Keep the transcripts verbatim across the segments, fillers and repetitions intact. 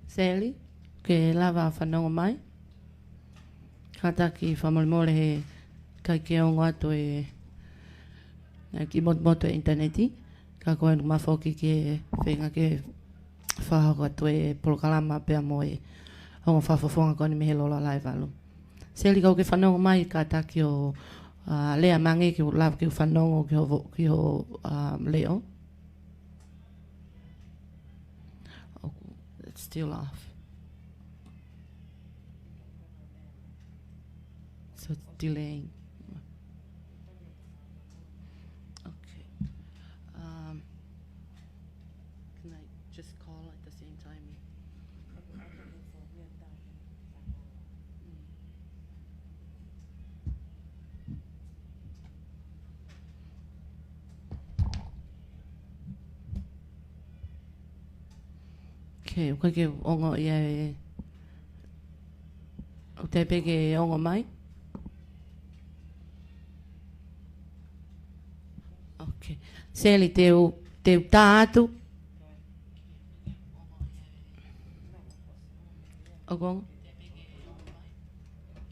Seli, ke lava fanongo mai. Kātaki fakamolemole he ʻikai ke ongo atu e, e kiʻi motumotu e ʻinitaneti. Ka ko eni ʻoku ma foki ke feinga ke fakahoko atu e polokalama pea mo e ongo fakafofonga ko eni mei he Lolo Halaevalu. Seli, kapau ʻoku ke fanongo mai kātaki ʻo, ʻa, lea mai ange ke u lava ke u fanongo ki hoʻo vo-, ki hoʻo, ʻa, leʻo. Oh, it's still off. So it's delaying. Okay. Um, can I just call at the same time? Okay, ʻoku ʻikai ke ongo ia e, ʻoku ʻikai pē ke ongo mai. Okay. Seli, te u, te u tā atu. ʻOku ongo?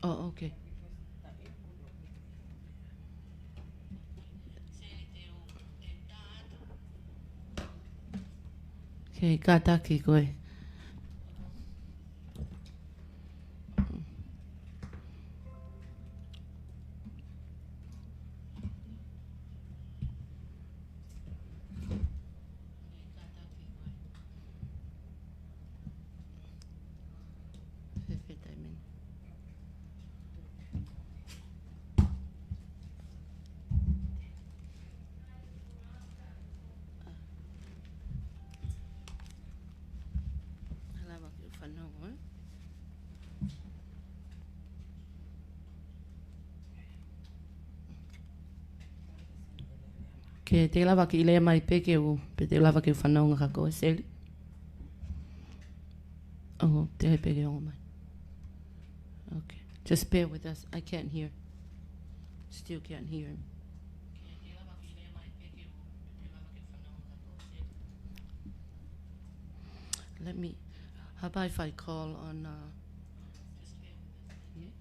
Oh, okay. Okay, kātaki koe. Ke te lava ke lea mai pē ke u, pe te lava ke u fanongo kia koe, Seli. Oh, te pē ke ongo mai. Okay. Just bear with us. I can't hear. Still can't hear him. Let me, how about if I call on, uh, hmm?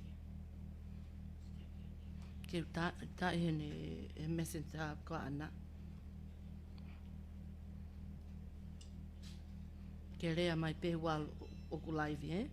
Ke tā, tā ʻi heni e messenger ko ena. Ke lea mai pē ʻoku ou live, ē?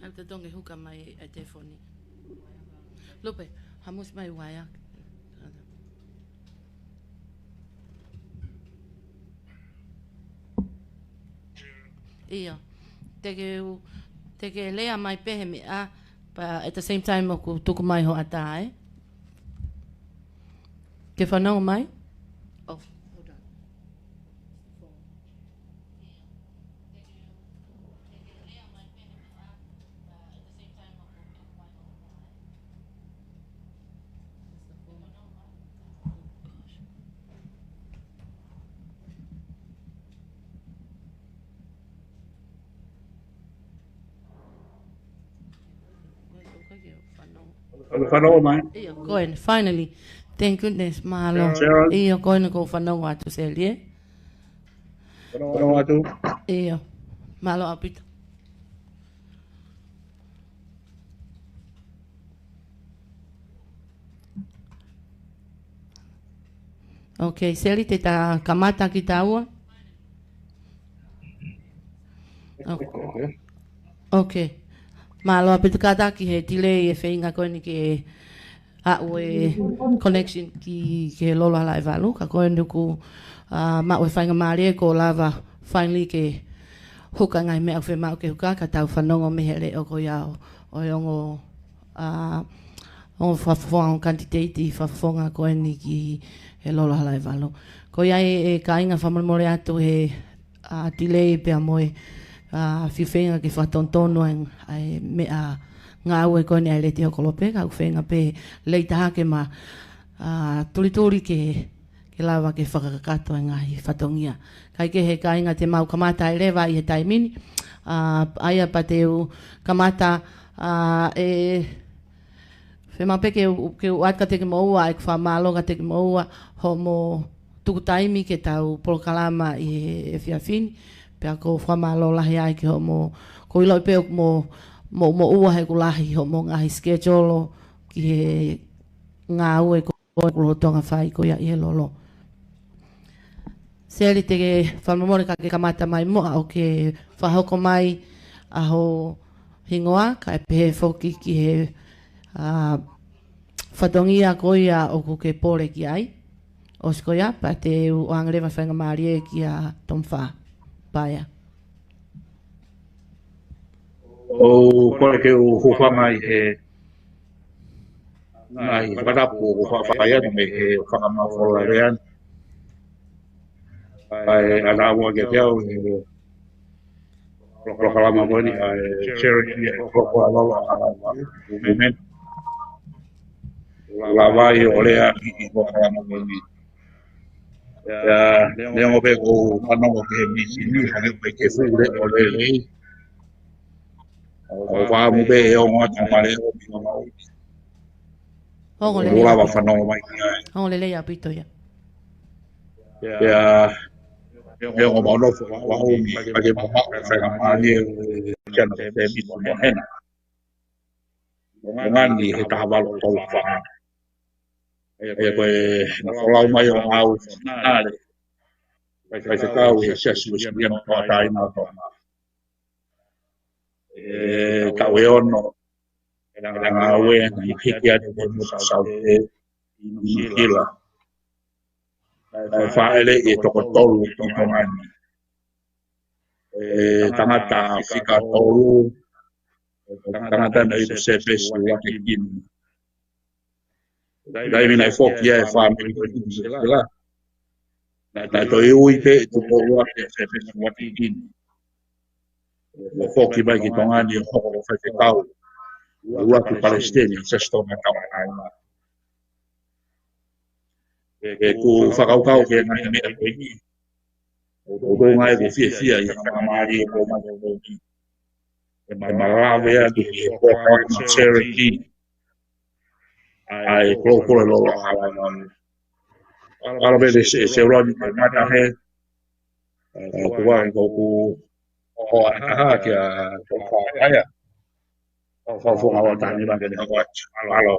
ʻAlu atu ʻo hū mai e telefoni. Lupe, hamusi mai e uaea. ʻIo. Te ke u, te ke lea mai pē he meʻa, but at the same time ʻoku tuku mai hoʻo ʻatā, ē? Ke fanongo mai? Oh, hold on. Fanongo mai. ʻIo, ko eni, finally. Thank goodness, mālō. Cheryl. ʻIo, ko eni ʻoku fanongo atu Seli, ē? Fanongo atu. ʻIo, mālō ʻaupito. Okay, Seli, te ta kamata kitaua. Okay. Okay. Mālō ʻaupito, kātaki he delay e feinga ko eni ke aʻu e connection ki, ki he Lolo Halaevalu, ka ko eni ʻoku, ʻa, maʻu e faingamālie kuo lava finally ke hū ki he ngaahi meʻa ʻoku fiemaʻu ke hū ki ai, ka tau fanongo mei he leʻo ko ia ʻo, ʻo e ongo, ʻa, ongo fakafofonga, candidate fakafofonga ko eni ki he Lolo Halaevalu. Ko ia e, e kāinga, fakamolemole atu he, ʻa, delay pea mo e, ʻa, fiu feinga ke fakatonutonu ai e meʻa ngāue ko eni ʻa e Letiō Kolope, ka ʻoku feinga pē lelei taha ke ma, ʻa, tulituli ke ke lava ke fakakakato e ngaahi fatongia. Kae kehe kāinga, te mau kamata ai leva ʻi he taimi ni, ʻa, ʻa ia pea te u kamata, ʻa, ʻe fiemaʻu pē ke u, ke u ʻoatu kiate kimoua ʻeku fakamālō kiate kimoua hoʻomo tuku taimi ki heʻetau polokalama ʻi he efiafi ni. Pea ʻoku ou fakamālō lahi ai ki hoʻomo, ʻoku ou ʻiloʻi pē ʻoku mo, mo, moʻua he ʻoku lahi hoʻomo ngaahi schedule ki he ngāue ko, ko e lolotonga fai ko ia ʻi he lolo. Seli, te ke fakamolemole ka ke kamata mai muʻa ʻo ke fakahoko mai ʻa ho hingoa, kae pehē foki ki he, ʻa, fatongia ko ia ʻoku ke pole ki ai. ʻOsi ko ia, pea te u ʻoange leva faingamālie kia Tomifa Paea. ʻOku ou kole ke u hūfanga ʻi he ngaahi fakatapu ʻoku faʻa fai atu mei he fakamafola lea ni. ʻA e ʻalu ua kiate au he polokalama ko eni ʻa e charity ʻa e koloa lolo ʻa e movement. Lava ai ʻo lea ʻi he polokalama ko eni. ʻIa, neongo pē ʻoku ou fanongo ki he mīsini, hangē pē ko e fuʻu leʻo lelei. ʻOku ou fakaʻamu pē ʻe ongo atu ma leʻo ʻo piko mau. Ongo lelei. Lava fanongo mai ki ai. Ongo lelei ʻaupito ia. ʻIa, neongo mau nofo ʻi Hawaii, ka ke mau maʻu e faingamālie ʻo e channel service mo hena. ʻO ngani he taha valu tolu fā. ʻA ia ko e naʻe folau mai ʻo ngāue fakafaifekau ʻi he Siasi Uēsiliana Tauʻatāina ʻo Tonga. ʻI he taʻu ʻe ono ʻena ngāue, naʻe hiki atu ki he motu Saute ʻi Nuʻusila. Naʻe fāʻeleʻi e toko tolu ʻi Tonga ni. ʻE tangata fika tolu, tangata naʻe ʻi he service ʻuluaki ki Nuʻusila. Taimi naʻe foki ai e fāmili ko eni ki Nuʻusila, naʻe toe ui pē ʻe Tupou ʻUluaki e service ʻuluaki ki Nuʻusila. Kuo foki mai ki Tonga ni ʻo hoko ko e faifekau ʻuluaki palesiteni ʻo e Siasi Tonga Tauʻatāina. ʻOku ou fakakaukau ki he ngaahi meʻa ko eni, ʻoku ou ngāue ʻoku fiefia ʻi he faingamālie ko eni. ʻE ma-, ma lave atu ki he polokalama charity ʻa e Kolokolo Lolo ʻa Haʻapai. ʻAlu pē ʻe Se-, ʻe Seulani ke mata he, ʻe, ʻoku ou, ʻoku ou ʻoatu ʻa e taha kia Tomifa Paea. ʻO fakafofonga ʻo tani ma ke ne hoko atu. Mālō.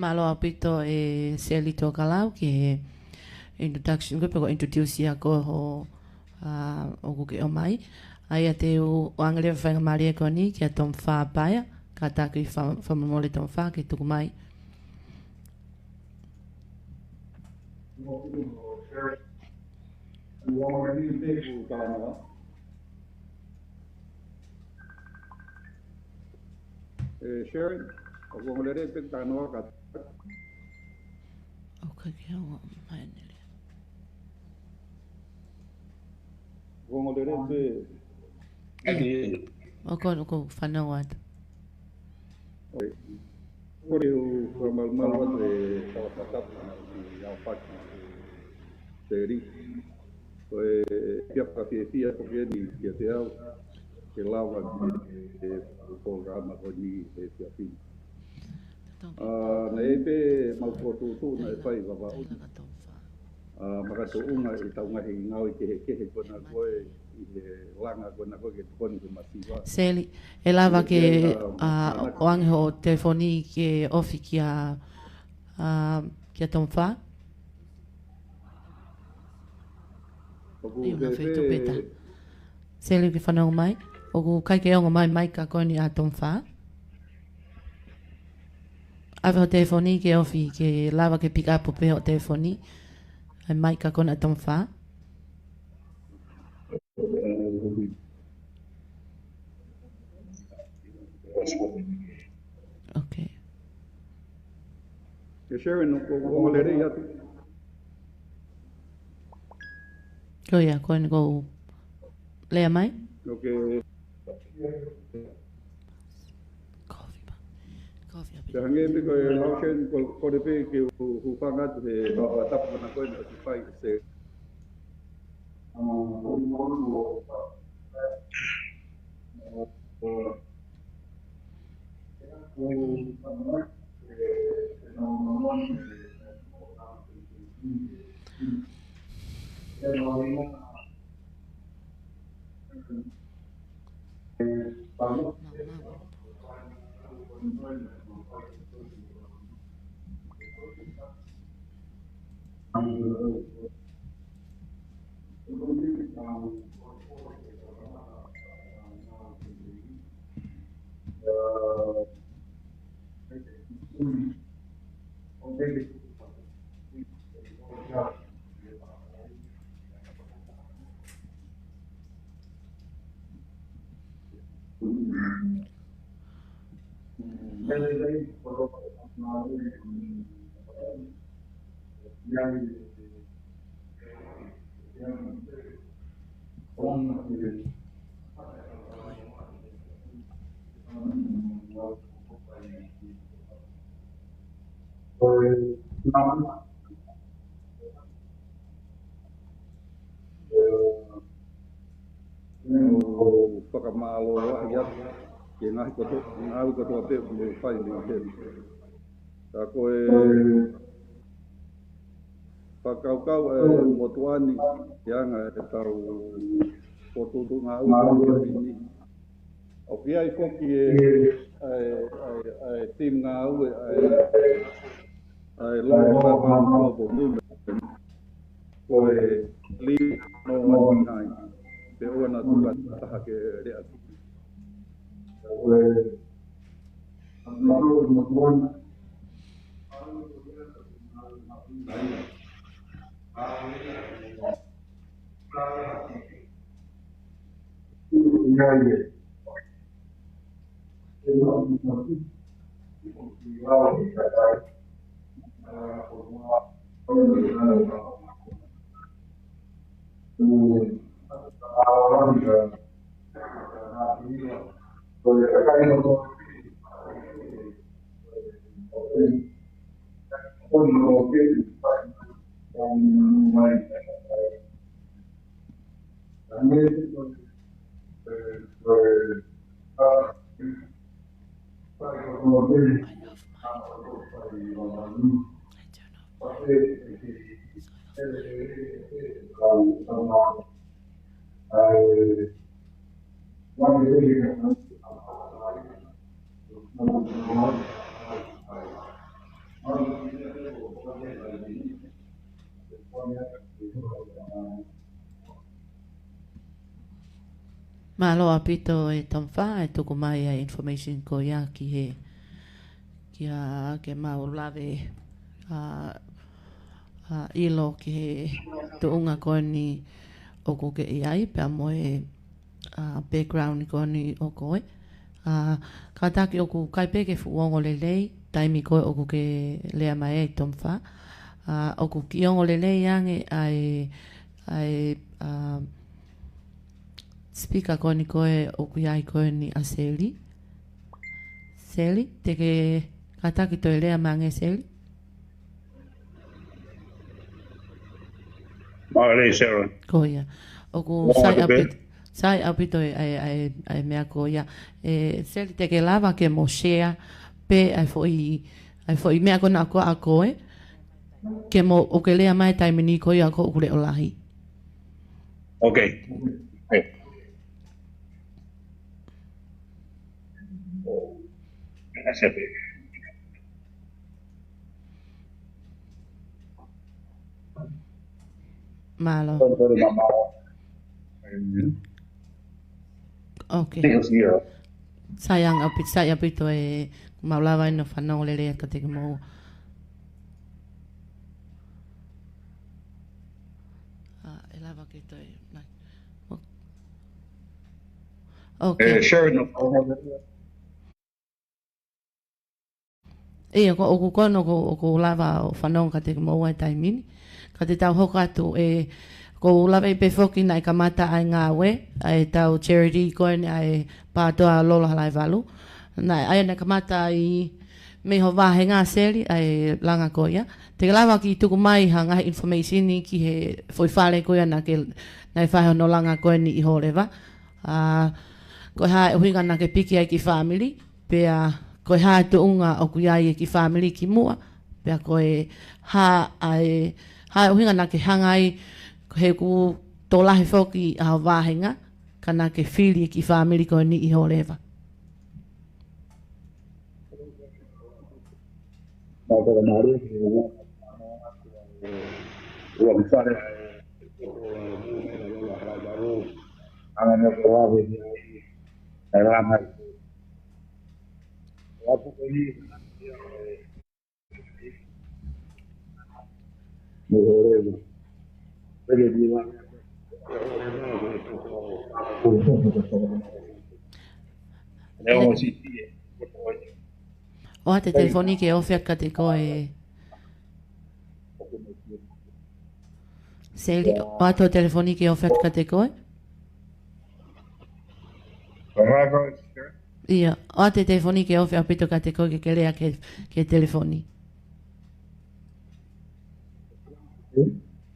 Mālō ʻaupito ʻe Seli Tokalau ki he introduction, ko e pē ko e introduce ia ko ho, ʻa, ʻoku ke ʻomai. ʻA ia te u ʻoange leva faingamālie ko eni kia Tomifa Paea, kātaki fa-, fakamolemole Tomifa ke tuku mai. ʻE Sharon, ʻoku ongo lelei pē talanoa ka. ʻOku ʻikai ke ongo mai ʻeni. ʻOku ongo lelei pē. ʻIo. ʻOku, ʻoku fanongo atu. ʻOi. Kole u fakamalumalu atu e tala fakatapu ʻi ʻAofaki, ʻe Seli. Ko e fiefia, fiefia ko eni kiate au ke lava ki he polokalama ko eni he efiafi ni. ʻA, naʻe ʻi ai pē ʻemau fokotuʻutuʻu naʻe fai Vavaʻu ni. ʻA, makatuʻunga ʻi heʻetau ngaahi ngāue kehekehe ko ena ko ē ʻi he langa ko ena ko ē ke tokoni ki he masiva. Seli, ʻe lava ke, ʻa, ʻoange hoʻo telefoni ke ofi kia, ʻa, kia Tomifa? ʻIo, na fai tō pē ta. Seli, ke fanongo mai. ʻOku ʻikai ke ongo mai maika ko eni ʻa Tomifa. ʻAve hoʻo telefoni ke ofi, ke lava ke pick up pē hoʻo telefoni. ʻAi maika ko ena ʻa Tomifa. Okay. ʻE Sharon, ʻoku, ʻoku ongo lelei atu. Ko ia, ko eni ʻoku lea mai. Okay. Coffee ba. Coffee, ʻaupito. Pea hangē pē ko e lau Shen, ko, ko e pē ke u hūfanga atu he fakatapu mana ko eni ʻoku fai ʻe Shen. ʻOku ou fakamālō lahi atu ki he ngaahi koto-, ngāue kotoa pē ʻoku mou fai mei heni. Ka ko e fakakaukau ʻa e motuʻa ni ki he anga ʻetau potupotuʻanga ʻo e ʻaho ni. ʻOku ʻi ai foki e, ʻa e, ʻa e, ʻa e team ngāue, ʻa e, ʻa e Low Carbon Global Movement. Ko e leave no one behind. Pea ʻoua naʻa tuku ha taha ke lea atu. Mālō ʻaupito e Tom Fa, ʻe tuku mai ʻa e information ko ia ki he, ki a, ke mau lave, ʻa, ʻa, ʻilo ki he tuʻunga ko eni ʻoku ke ʻi ai, pea mo e, ʻa, background ko eni ʻo koe. ʻA, kātaki ʻoku ʻikai pē ke fuʻu ongo lelei, taimi ko ē ʻoku ke lea mai ai Tom Fa. ʻA, ʻoku kiʻi ongo lelei ange ʻa e, ʻa e, ʻa, speaker ko eni ko ē ʻoku ʻi ai ko eni ʻa Seli. Seli, te ke kātaki toe lea mai ange Seli? Mālō Sharon. Ko ia. ʻOku sai ʻaupito, sai ʻaupito e, e, e, e meʻa ko ia. ʻE, Seli te ke lava ke mo share pē ʻa e foʻi, ʻa e foʻi meʻa ko ena ko ā ko ē. Ke mo, ʻoku ke lea mai taimi ni ko ia ko ē ʻoku leʻo lahi. Ok. Ok. That's it. Mālō. Ok. Sai ange ʻaupito, sai ʻaupito ʻe mau lava ʻeni ʻo fanongo lelei atu kiate kimoua. ʻA, ʻe lava ke toe. Ok. ʻE, Sharon, no, ʻIo, ko ʻoku ou kole ʻo, ʻo lava ʻo fanongo kiate kimoua he taimi ni. Ka te tau hoko atu ē, ʻoku ou lave pē foki naʻe kamata ai ngāue, ʻa ʻetau charity ko eni ʻa e Pātoa Lolo Halaevalu. Naʻe, ʻa ia naʻe kamata ai Mei ho vāhenga Seli ʻa e langa ko ia. Te ke lava ke tuku mai ha ngaahi information ki he foʻi fale ko ia naʻa ke, naʻe fai hono langa ko eni ʻi Hōleva. ʻA, ko e hā e ʻuhinga naʻa ke piki ai e kiʻi fāmili, pea ko e hā e tuʻunga ʻoku ʻi ai e kiʻi fāmili kimuʻa, pea ko e hā ʻa e, hā e ʻuhinga naʻa ke hanga ai, he ʻoku tokolahi foki ʻa ho vāhenga, ka naʻa ke fili e kiʻi fāmili ko eni ʻi Hōleva. ʻOatu e telefoni ke ofi atu kiate koe. Seli, ʻoatu e telefoni ke ofi atu kiate koe. ʻIo, ʻoatu e telefoni ke ofi ʻaupito kiate koe ke ke lea ki he, ki he telefoni.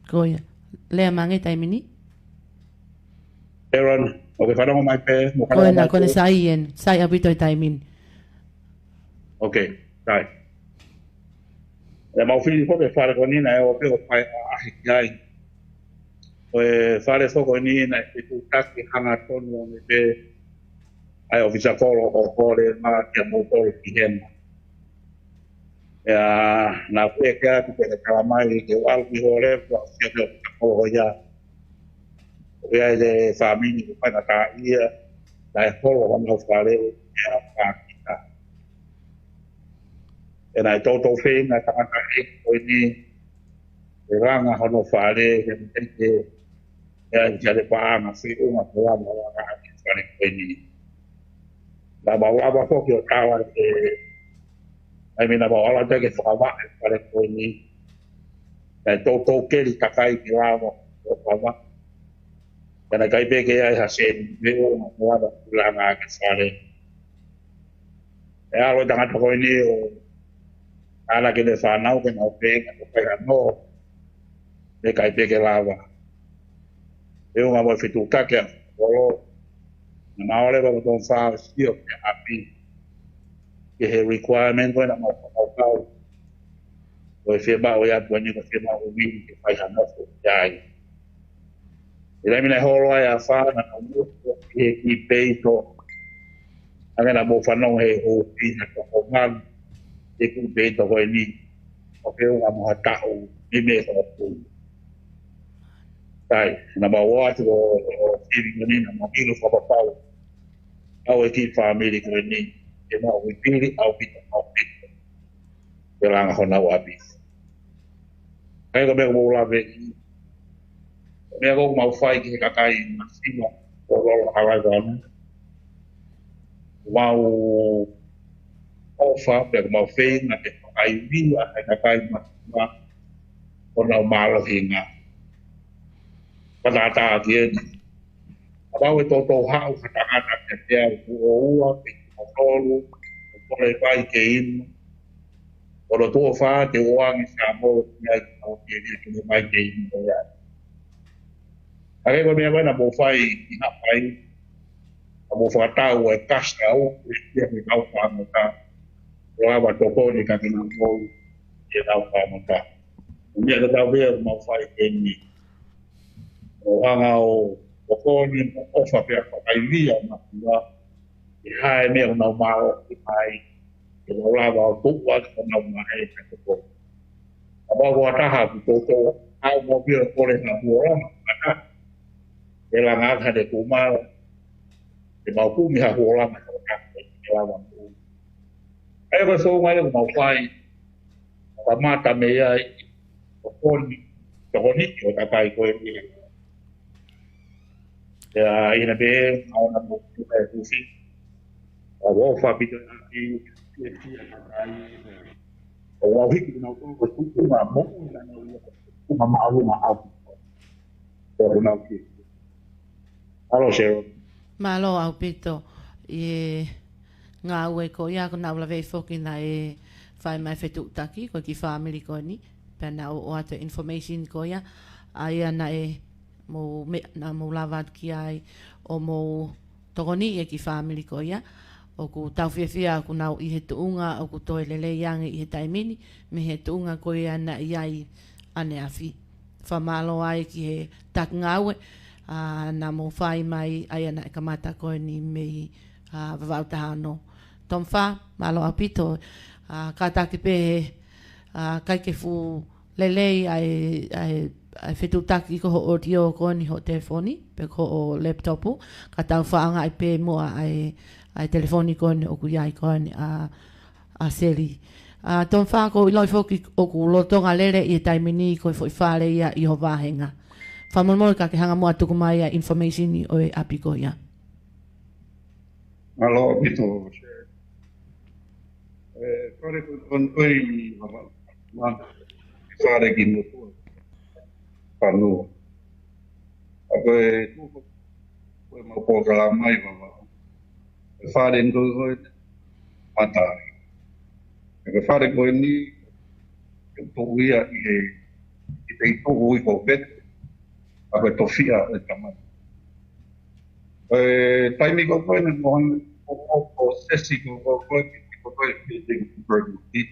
Ko ia. Lea mai ange taimi ni. Aaron, ʻoku ke fanongo mai pē, mo Ko ia, fanongo mai ko ena pē. Sai eni, sai ʻaupito he taimi ni. Ok, sai. ʻE mau fili foki e fale ko eni naʻe ō pē ʻo fai ʻaʻahi ki ai. Ko e fale foki ko eni naʻe fetuʻutaki hangatonu ange pē ʻa e ʻōfisa kolo ʻo Hōleva kia moutolu ki hena. ʻIa, naʻa ku ʻeke atu pea ne tala mai ke u ʻalu ki Hōleva, ʻo sio ki he ʻōfisa kolo ko ia. ʻOku ʻi ai e fāmili ʻoku faingataʻaʻia, naʻe holo honau fale, ʻe a pākita. ʻE naʻe toutou feinga e tangataʻeiki ko eni, ʻe langa hono fale, ke ne teitei, ʻe ai ke ʻi ai e paʻanga feʻunga ko e langa, langa ʻaki e fale ko eni. Naʻa mau lava foki ʻo tala ke, ʻai mei naʻa mau ala atu ke fakavaʻe e fale ko eni, naʻe toutou keli takai ke lava ʻo fakavaʻe. Ka naʻe ʻikai pē ke ʻi ai ha sēniti ʻe ua mo lava ʻo langa ʻaki e fale. ʻE ʻalu e tangata ko eni ʻo ʻalu ki heʻene fānau ke nau feinga ke fai hano, naʻe ʻikai pē ke lava. Feʻunga mo e fetuʻutaki ʻa e kolo, naʻa mau leva mo tō fāsio ki ʻapi, ki he requirement ko ē naʻa mau fakakaukau. Ko e fiemaʻu ia ko eni ko e fiemaʻu ʻo e vili ke fai hano foʻi ai. ʻI he taimi naʻe holo ai ʻa e fā naʻa nau muʻa ki he kiʻi peito. Ange naʻa mou fanongo he ʻoku ʻi ai ha toko valu he kiʻi peito ko eni. ʻO feʻunga mo ha taʻu nima ʻe hongofulu. Sai, naʻa mau ō atu ʻo, ʻo, ʻo fili ko eni naʻa mau ʻilo fakapapau. ʻA e kiʻi fāmili ko eni, ʻe mau ʻi fili, ʻaupito, ʻaupito. Ke langa honau ʻapi. Ka ko e meʻa ʻoku mou lave ki ai. Meʻa ʻoku mau fai ki he kakai masiva ʻo Lolo Hawaiʻi. Mau ʻofa, pea mau feinga ke fakaivia ʻa e kakai masiva ʻo nau mālohinga. Pea tātā ki heni. Kapau ʻe toutou haʻu ha tangata kiate au, tuʻo ua pe tuʻo tolu, ʻo kole mai ke inu. ʻO lotu ʻo fā te u ʻoange Samoa ki ai, ʻo ke lia ke ne mai ke inu ʻo ia. ʻA ia ko e meʻa ko ē naʻa mou fai ʻi Haʻapai, naʻa mou fakatau e kasi au, ʻe tia ke kau fāmata, ʻo lava tokoni ka ke nau mou, ke nau fāmata. Meʻa tatau pē ʻoku mau fai ki heni. ʻO hanga ʻo tokoni mo ʻofa pea fakaivia ʻa e masiva. ʻI he hā e meʻa ʻoku nau mālohi mai. Ke nau lava ʻo tuʻu ʻaki honau maʻe ka tokoni. Kapau ko ha taha ʻoku toutou haʻu mo pia kole ha huolanga, ka ta. Ke langa ʻaki haʻane kūmala. Ke mau kumi ha huolanga, ka ta. Ke lava mo. ʻA ia ko e founga ia ʻoku mau fai. Kamata mei ai, tokoni, tokoni ki he kakai ko eni. ʻIa, ʻi heʻene pehē, ʻa ʻona mo, ʻi he kusi. ʻA ʻofa ʻaupito ʻi he ʻapi, ʻi he kakai. ʻO ʻau hiki nautolu ko e tuʻunga moʻui naʻa nau ʻi ai, tuʻunga māʻolunga ʻaupito. ʻO nau ki. Mālō, Cheryl. Mālō ʻaupito. ʻI he ngāue ko ia, ko ʻeku lave foki naʻe fai mai fetuʻutaki ko e kiʻi fāmili ko eni, pea naʻa ʻoatu e information ko ia, ʻa ia naʻe mou me-, naʻa mou lava atu ki ai ʻo mou tokoniʻi e kiʻi fāmili ko ia. ʻOku tau fiefia ʻoku nau ʻi he tuʻunga ʻoku toe lelei ange ʻi he taimi ni, mei he tuʻunga ko ia naʻe ʻi ai ʻaneafi. Fakamālō ai ki he taki ngāue, ʻa, naʻa mou fai mai, ʻa ia naʻe kamata ko eni mei, ʻa, Vavaʻu taha ono. Tomifa, mālō ʻaupito, ʻa, kātaki pē he, ʻa, ʻikai ke fuʻu lelei ʻa e, ʻa e, ʻa e fetuʻutaki ko hoʻo audio ko eni hoʻo telefoni, pe ko hoʻo laptop, ka tau fakaʻaongaʻi pē muʻa ʻa e, ʻa e telefoni ko eni ʻoku ʻi ai ko eni ʻa, ʻa Seli. ʻA, Tomifa, ʻoku ou ʻiloʻi foki ʻoku lolotonga lele ʻi he taimi ni ko e foʻi fale ia ʻi ho vāhenga. Fakamolemole ka ke hanga muʻa ʻo tuku mai ʻa e information ʻo e ʻapi ko ia. Mālō ʻaupito, Sherry. ʻE, fale ko, ko, ko e ʻi Vavaʻu. Ma, fale ki motu. Fanua. ʻA ko e tuʻu ko, ko e mau polokalama ʻi Vavaʻu. ʻE fale ni ko, ko e mata. ʻE ko e fale ko eni, ʻe tuʻu ia ʻi he, ʻi he tuʻu ʻi ko Pete. ʻA ko e tofiʻa ʻo e tama. ʻE, taimi ko ko eni mo hanga ko ko ko sesi ko ko ko e ki ko ko e ki te ki ko ko e.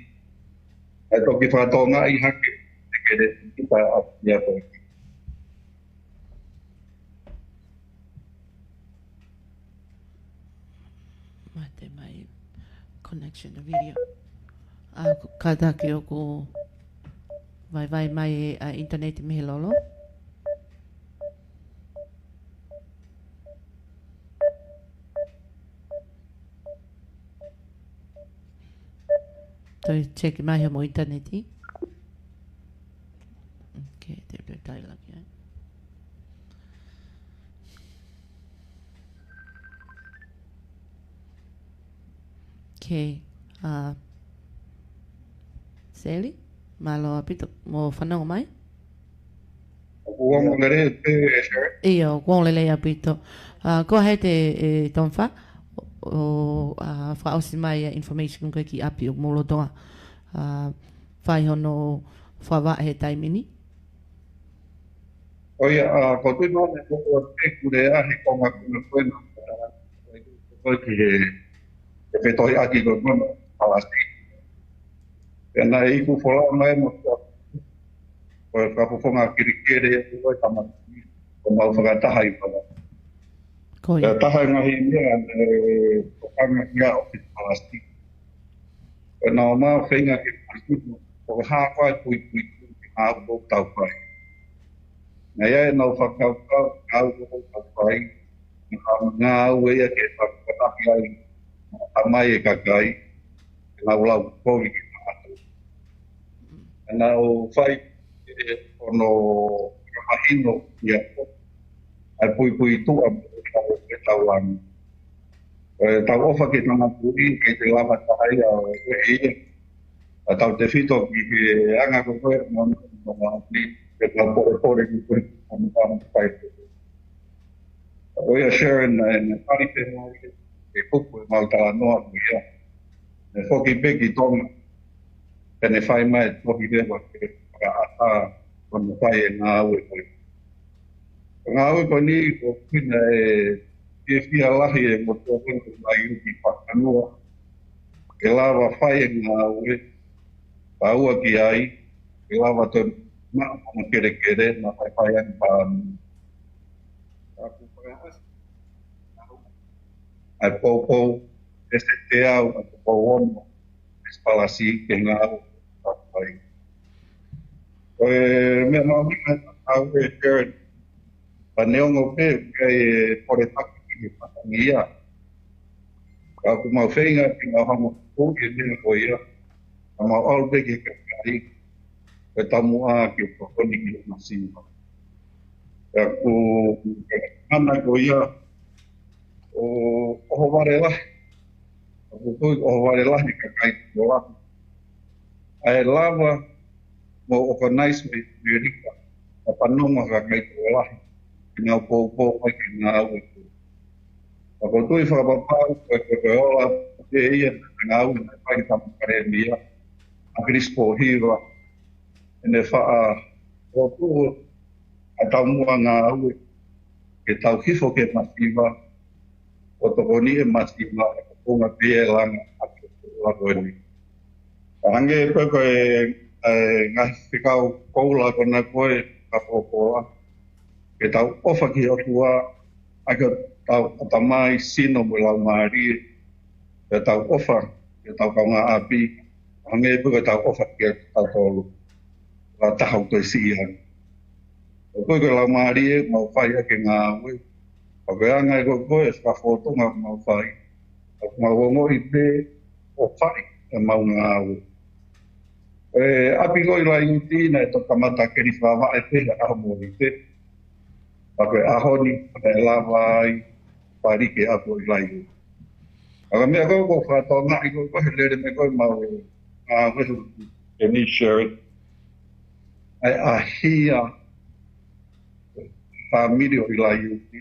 ʻE toki fakatonga ʻi hake, te ke le, ki ta a ia ko e. Mate mai connection to video. ʻA, kātaki ʻoku vaivai mai ʻa e internet mei he lolo. Toe check mai hoʻomo internet. Okay, te u toe tali lagi ai. Okay, ʻa, Seli, mālō ʻaupito, mo fanongo mai. ʻOku ongo lelei pē, Sherry. ʻIo, ʻoku ongo lelei ʻaupito. ʻA, ko e hā te, ʻe, Tomifa, ʻo, ʻa, fakaʻosi mai ʻa e information ko e kiʻi ʻapi ʻoku mou lolotonga, ʻa, fai hono fakavaʻe he taimi ni. ʻOia, ʻa, ko tui nō ne ko ko te kule a he konga kuna koe na, ʻa, ko e ki he, he fetohiʻaki ko koe na, palasi. Pea naʻe iku folau mai mo tua, ko e fakafofonga kilikele, ko e tamaki, ko mau fakataha ʻi Vavaʻu. Ko ia. Pea taha e ngaahi meʻa, ʻe, ko kanga kia o ki palasi. Ko e nau mau feinga ke palasi, ko e hā ko e puipuituʻa ke ngāue ʻoku tau fai. Naʻe ʻi ai ʻenau fakakaukau, ngāue ʻoku tau fai, ngā, ngāue ia ke fakataha ai, ʻa mai e kakai, ke nau lau kovi ke ngāue. ʻE nau fai, ʻe, hono mahino ia ko, ʻa e puipuituʻa mo e tau, e tau anga. ʻE, tau ʻofa ke tama kui, ke te lava taha ia, ʻe, ʻe, ʻe. ʻA tau te fito ki he anga ko koe, mo, mo, mo, ni, ke tau pore, pore, ki koe, mo, mo, mo, fai. ʻA ko ia Sharon, ʻe, ne pari te mau, ke kupu, e mau talanoa, ko ia. Ne foki pē ki Tonga. Pea ne fai mai, foki pē, wa, ke, ka ata, ko ne fai e ngāue, ko ia. Ngāue ko eni, ko kina e, ke fia lahi e motu ko eni, ko mai uki fakanua. Ke lava fai e ngāue, paua ki ai, ke lava to ma, ma kelekele, ma fai fai ai pa. Aku pa, ai poupou, ʻe se te au, ai poupou ono, ʻe se palasi, ke ngāue, pa fai. Ko e meʻa mau mika au e Karen, ka neongo pē, ke e pole taki ki he patangia. Ka ʻoku mau feinga ke mau hanga ʻo e meʻa ko ia, ka mau ʻalu pē ki he kakai, ke tamuʻa ke tokoni ki he masiva. Ka ʻoku, ka ana ko ia, ʻo, ʻohovale lahi. ʻOku tui ʻohovale lahi kakai ko la. ʻA e lava mo organize me, Amerika, ʻa fanongo kakai ko lahi, ke nau poupou mai ke ngāue ko. ʻOku tui fakapapau, ko, ko, ko ola, te ia, ngāue, na pai tama kare mia. ʻAkilisi Pōhiva, ʻene faʻa ʻoku ʻa taumuʻa ngāue ke tau hifo ki he masiva, ʻo tokoni e masiva, ʻe kokonga pē e langa ʻa e koula ko eni. Hangē pē ko e, e ngaahi fekau koula ko ena ko e ka popola, ke tau ʻofa ki he ʻOtua, ʻa ke tau ʻatamai, sino mo e laumālie, ke tau ʻofa ki he tau kaungāʻapi, hangē pē ko e tau ʻofa ki he tautolu. Ka taha ʻoku toe siʻi ange. Ko e ko e laumālie, mau fai ʻa e ngāue. Ka ko e anga e ko e ko e fakafōtunga mau fai. Ka mau ongoʻi pē ʻo fai ʻemau ngāue. E ʻapi ko ʻIlaiuti naʻe toki kamata ke ni fakavaʻe pē he ʻaho Mōnite. Ka ko e ʻaho ni, naʻe lava ai, fali ke ʻapi ko ʻIlaiuti. ʻA ka meʻa ko e ko e fakatokangaʻi ko e ko e he lele meʻa ko e mau, ʻa, ko e he, e ni share. ʻA e ʻaʻahi ʻa e fāmili ʻo ʻIlaiuti,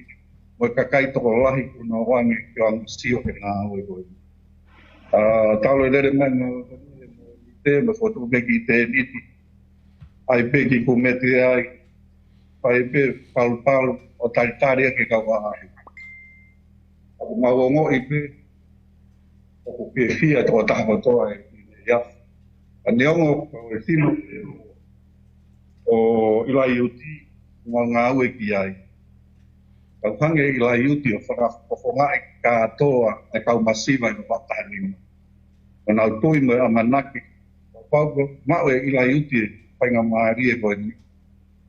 mo e kakai tokolahi kuo nau ʻoange ke ʻoange sio he ngāue ko eni. ʻA, tau lele mai ngā, te, mo e fotu pē ki tēniti. ʻAi pē ki kumete ai. ʻAi pē palupalu ʻo talitali ʻa e kau ʻaʻahi. ʻOku mau ongoʻi pē, ʻoku fiefia e tokotaha kotoa ʻi he ʻaho. Ka neongo ko e sino ʻo ʻIlaiuti, mau ngāue ki ai. Kau hangē ʻIlaiuti ʻo fakafofongaʻi kātoa e kau masiva ʻi he faʻahinga. ʻO nau tui mo e ʻamanaki, ʻo pau ko maʻu ʻe ʻIlaiuti e faingamālie ko eni.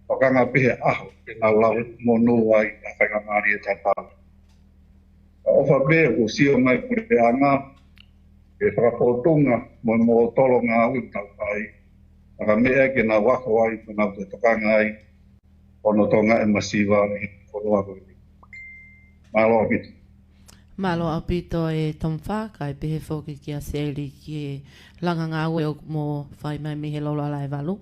Fakanga pē he ʻaho, ke nau lau monū ai ʻa e faingamālie tatau. ʻOfa pē ʻoku sio mai puleʻanga, ke fakafōtunga mo e mōtolo ngāue tau fai. ʻA ka meʻa ke nau ako ai, ke nau te tokanga ai, ʻo nau tonga e masiva ʻi he fonua ko eni. Mālō ʻaupito. Mālō ʻaupito e Tomifa, kae pehē foki kia Seli ki he langa ngāue ʻoku mo fai mai mei he Lolo ʻa Laevalu.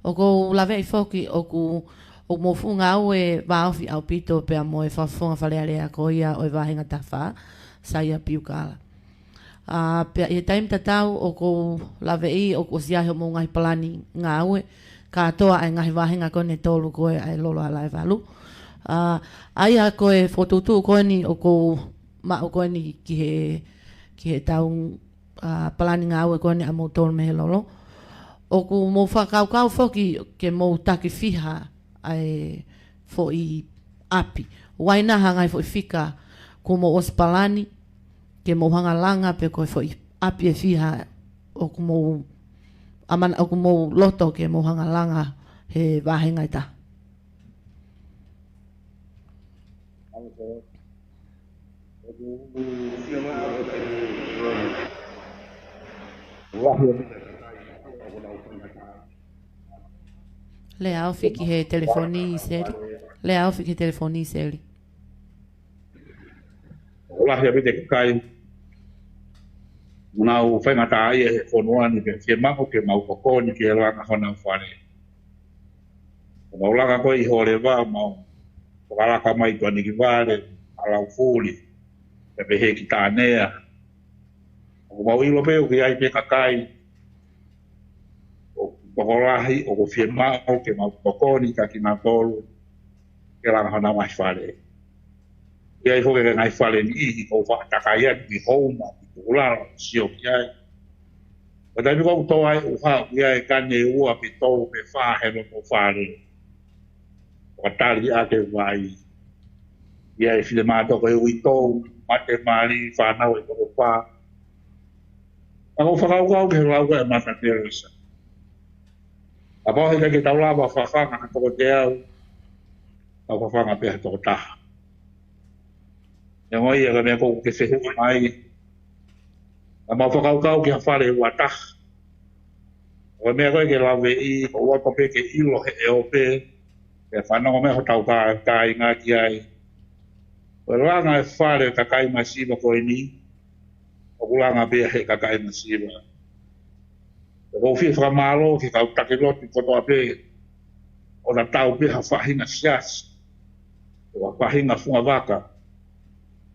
ʻOku ou laveʻi foki ʻoku, ʻoku mo fuʻu ngāue vāofi ʻaupito pea mo e fakafofonga Fale Alea ko ia ʻo e vāhenga taha fā, Saia Piukala. ʻA, pea ʻi he taimi tatau ʻoku ou laveʻi ʻoku ʻosi ʻi ai hoʻomou ngaahi palani ngāue, kātoa ʻa e ngaahi vāhenga ko eni ʻe tolu ko ē ʻa e Lolo ʻa Laevalu. ʻA, ʻa ia ko e fokotuʻutuʻu ko eni ʻoku ou maʻu ko eni ki he, ki he tau, ʻa, palani ngāue ko eni ʻa moutolu mei he Lolo. ʻOku mou fakakaukau foki ke mou taki fiha ʻa e foʻi ʻapi. ʻOku ʻi ai nai ha ngaahi foʻi fika kuo mou ʻosi palani, ke mou hanga langa pe ko e foʻi ʻapi ʻe fiha ʻoku mou ʻamana, ʻoku mou loto ke mou hanga langa he vāhenga ʻe taha. Lea ofi ki he telefoni Seli. Lea ofi ki he telefoni Seli. ʻOku lahi ʻaupito e kakai ʻoku nau faingataʻaʻia he fonua ni pea fiemaʻu ke mau tokoni ke langa honau fale. ʻOku mau langa ko ē ʻi Hōleva, mau fakalaka mai Tuʻanikivale, ʻa Laufuli, pea pehē ki Tānea. ʻOku mau ʻilo pē ʻoku ʻi ai pē kakai ʻoku tokolahi ʻoku fiemaʻu ke mau tokoni kia kinautolu ke langa honau ngaahi fale. ʻI ai foki e ngaahi fale niʻihi ʻoku ou faʻa takai atu ki Houma, ki Tukulalo, sio ki ai. Ko e taimi ko ē ʻoku tō ai ʻuha, ʻoku ʻi ai e kane ʻe ua pe tolu pe fā he loto fale. ʻOku tali ʻaki e vai. ʻI ai e finemātuʻa ko e uitou, mate mali, fānau ʻe toko fā. Ka ʻoku ou fakakaukau ki he lau ko ē ʻa Mother Teresa. Kapau heʻikai ke tau lava fafanga ha toko teau, tau fafanga pē ha toko taha. Neongo ia ka meʻa ko ē ʻoku ke fehuʻi mai, ka mau fakakaukau ki ha fale ʻe ua taha. Ko e meʻa ko ē ke laveʻi, ʻoku ʻoatu pē ke ʻilo he ʻEope, ke fanongo mai hotau kā-, kāinga ki ai. Ko e langa e fale ʻo e kakai masiva ko eni, ʻoku langa pē ia he kakai masiva. ʻOku ou fie fakamālō ki he kau taki lotu kotoa pē, ʻoku nau tau pē ha faʻahinga siasi, ʻo ha faʻahinga fungavaka.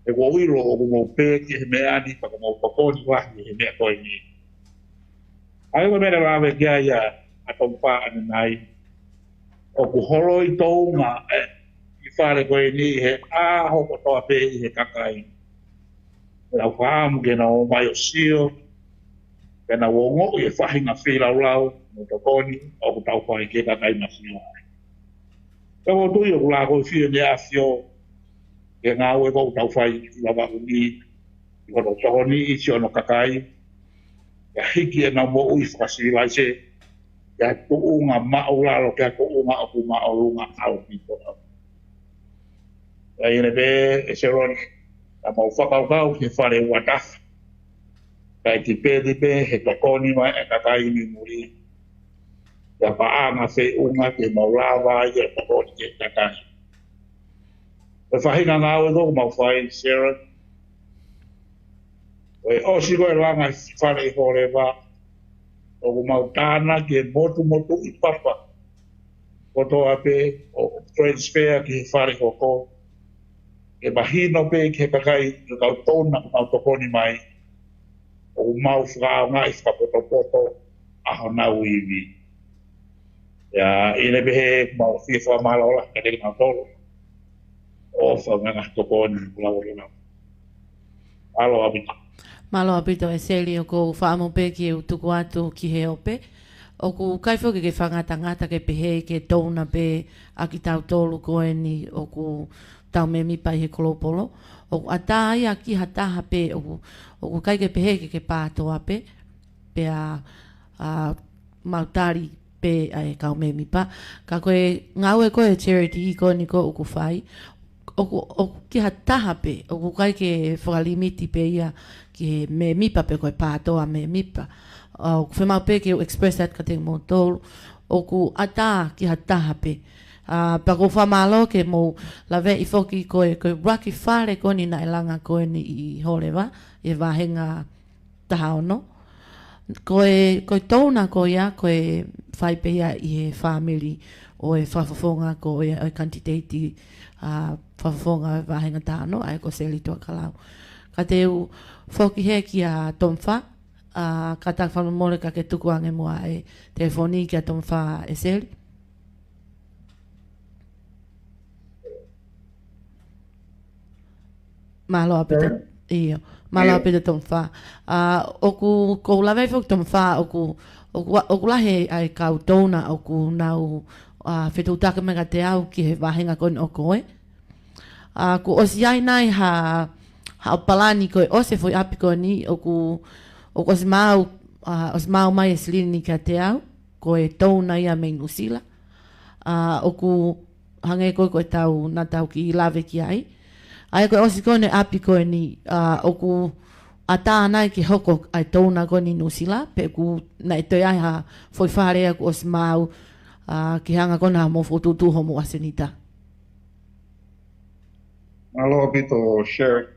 He ʻoku ou ʻilo ʻoku mou pē ki he meʻa ni, pea ʻoku mou tokoni lahi he meʻa ko eni. ʻA ia ko e meʻa naʻe lave ki ai ʻa Tomifa ʻanenai, ʻoku holoi tounga ʻa e fale ko eni he ʻaho kotoa pē ʻi he kakai. Naʻa ku fakaʻamu ke nau ō mai ʻo sio, ke nau ongoʻi e faʻahinga feilaulau mo e tokoni ʻoku tau fai ki he kakai masiva. Pea ʻoku ou tui ʻoku lakoifie ʻEne ʻAfio ki he ngāue ʻoku tau fai ʻi Vavaʻu ni, ʻi hono tokoniʻi siʻono kakai, ke hiki ʻenau moʻui fakasivilaise ki ha tuʻunga māʻulalo, ki ha tuʻunga ʻoku māʻolunga ʻaupito. ʻA ia ʻi heʻene pehē, ʻe Sheroni, naʻa mau fakakaukau ki he fale uatafu, kae tipeni pē he tokoni mai ʻa e kakai mei muli, ʻa e paʻanga feʻunga ke mau lava ai ke tokoni ki he kakai. Ko e faʻahinga ngāue ʻoku mau fai, Sheroni, ko e ʻosi ko ē langa e fale ʻi Hōleva, ʻoku mau tānaki e motumotuʻi papa kotoa pē ʻo transfer ki he fale hoko, ke mahino pē ki he kakai, ki he kau touna ʻoku nau tokoni mai, ʻoku mau fakaʻaongaʻi fakapotopoto ʻa honau ivi. ʻA ia ʻi heʻene pehē, mau fie fakamālō lahi kiate kinautolu ʻoku fai e ngaahi tokoni ʻoku lau ʻo lau. Mālō ʻaupito. Mālō ʻaupito ʻEseli, ʻoku ou fakaʻamu pē ke u tuku atu ki he ope. ʻOku ʻikai foki ke fakangatangata ke pehē ke touna pē ʻa kitautolu ko eni ʻoku tau mēmipa ʻi he kolopolo. ʻOku ʻatā ia ki ha taha pē, ʻoku, ʻoku ʻikai ke pehē ke ke pātoa pē, pea, ʻa, mau tali pē ʻa e kau mēmipa. Ka ko e ngāue ko ē charity ko eni ko ē ʻoku fai, ʻoku, ʻoku ki ha taha pē, ʻoku ʻikai ke fakalimiti pē ia ki he mēmipa pe ko e pātoa mēmipa. ʻA, ʻoku fiemaʻu pē ke u express that kiate kimoutolu, ʻoku ʻatā ki ha taha pē. ʻA, pea ʻoku ou fakamālō ke mou laveʻi foki ko e, ko e ʻuluaki fale ko eni naʻe langa ko eni ʻi Hōleva, ʻi he vāhenga taha ono. Ko e, ko e touna ko ia, ko e fai pē ia ʻi he fāmili ʻo e fakafofonga ko ia ʻo e kanititeiti, ʻa, fakafofonga vāhenga taha ono, ʻa ia ko Seli Tuʻakalau. Ka te u foki hē kia Tomifa, ʻa, ka ta fakamole ka ke tuku ange muʻa e telefoni kia Tomifa ʻEseli. Mālō ʻaupito. ʻIo. Mālō ʻaupito Tomifa. ʻA, ʻoku, ʻoku ou lave foki Tomifa, ʻoku, ʻoku, ʻoku lahi ʻa e kau touna ʻoku nau, ʻa, fetuʻutaki mai kiate au ki he vāhenga ko eni ʻo koe. ʻA, kuo ʻosi ʻi ai nai ha, ha palani ko e ʻosi e foʻi ʻapi ko eni, ʻoku, ʻoku ʻosi maau, ʻa, ʻosi maau mai ʻe Silini kiate au, ko e touna ia mei Nuʻusila. ʻA, ʻoku hangē ko ē ko e tau, naʻa tau kiʻi lave ki ai. ʻA ia ko e ʻosi ko eni e ʻapi ko eni, ʻa, ʻoku ʻatā nai ke hoko ʻa e touna ko eni Nuʻusila, pe ʻoku naʻe toe ʻi ai ha foʻi fale ia kuo ʻosi maau, ʻa, ke hanga ko ena ʻo fokotuʻutuʻu hoʻomou ʻasenita. Mālō ʻaupito, Sheroni.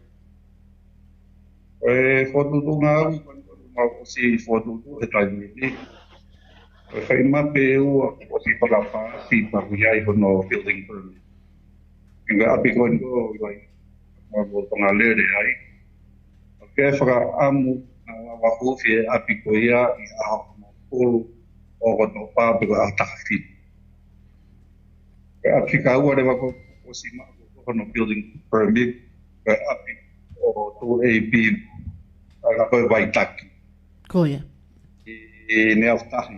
Ko e fokotuʻutuʻu ngāue ko eni kuo mau ʻosi fokotuʻutuʻu he taimi ni. Ko e fai mape ʻe ua kuo ʻosi fakapāsi pea ʻoku ʻi ai hono building permit. Ko e ʻapi ko eni ʻoku ʻi ai, ʻoku mau tongalele ai. ʻOku ou fakaʻamu naʻa lava huufi e ʻapi ko ia ʻi he ʻaho hono tolu ʻo ʻOkatopa pe ko e ʻaho taha fitu. Ko e ʻapi fika ua leva kuo ʻosi maʻu ko hono building permit, ko e ʻapi ʻo Tuʻu ʻAi Pī, ʻa ia ko e Vaitaki. Ko ia. ʻI, ʻi Neafutahi.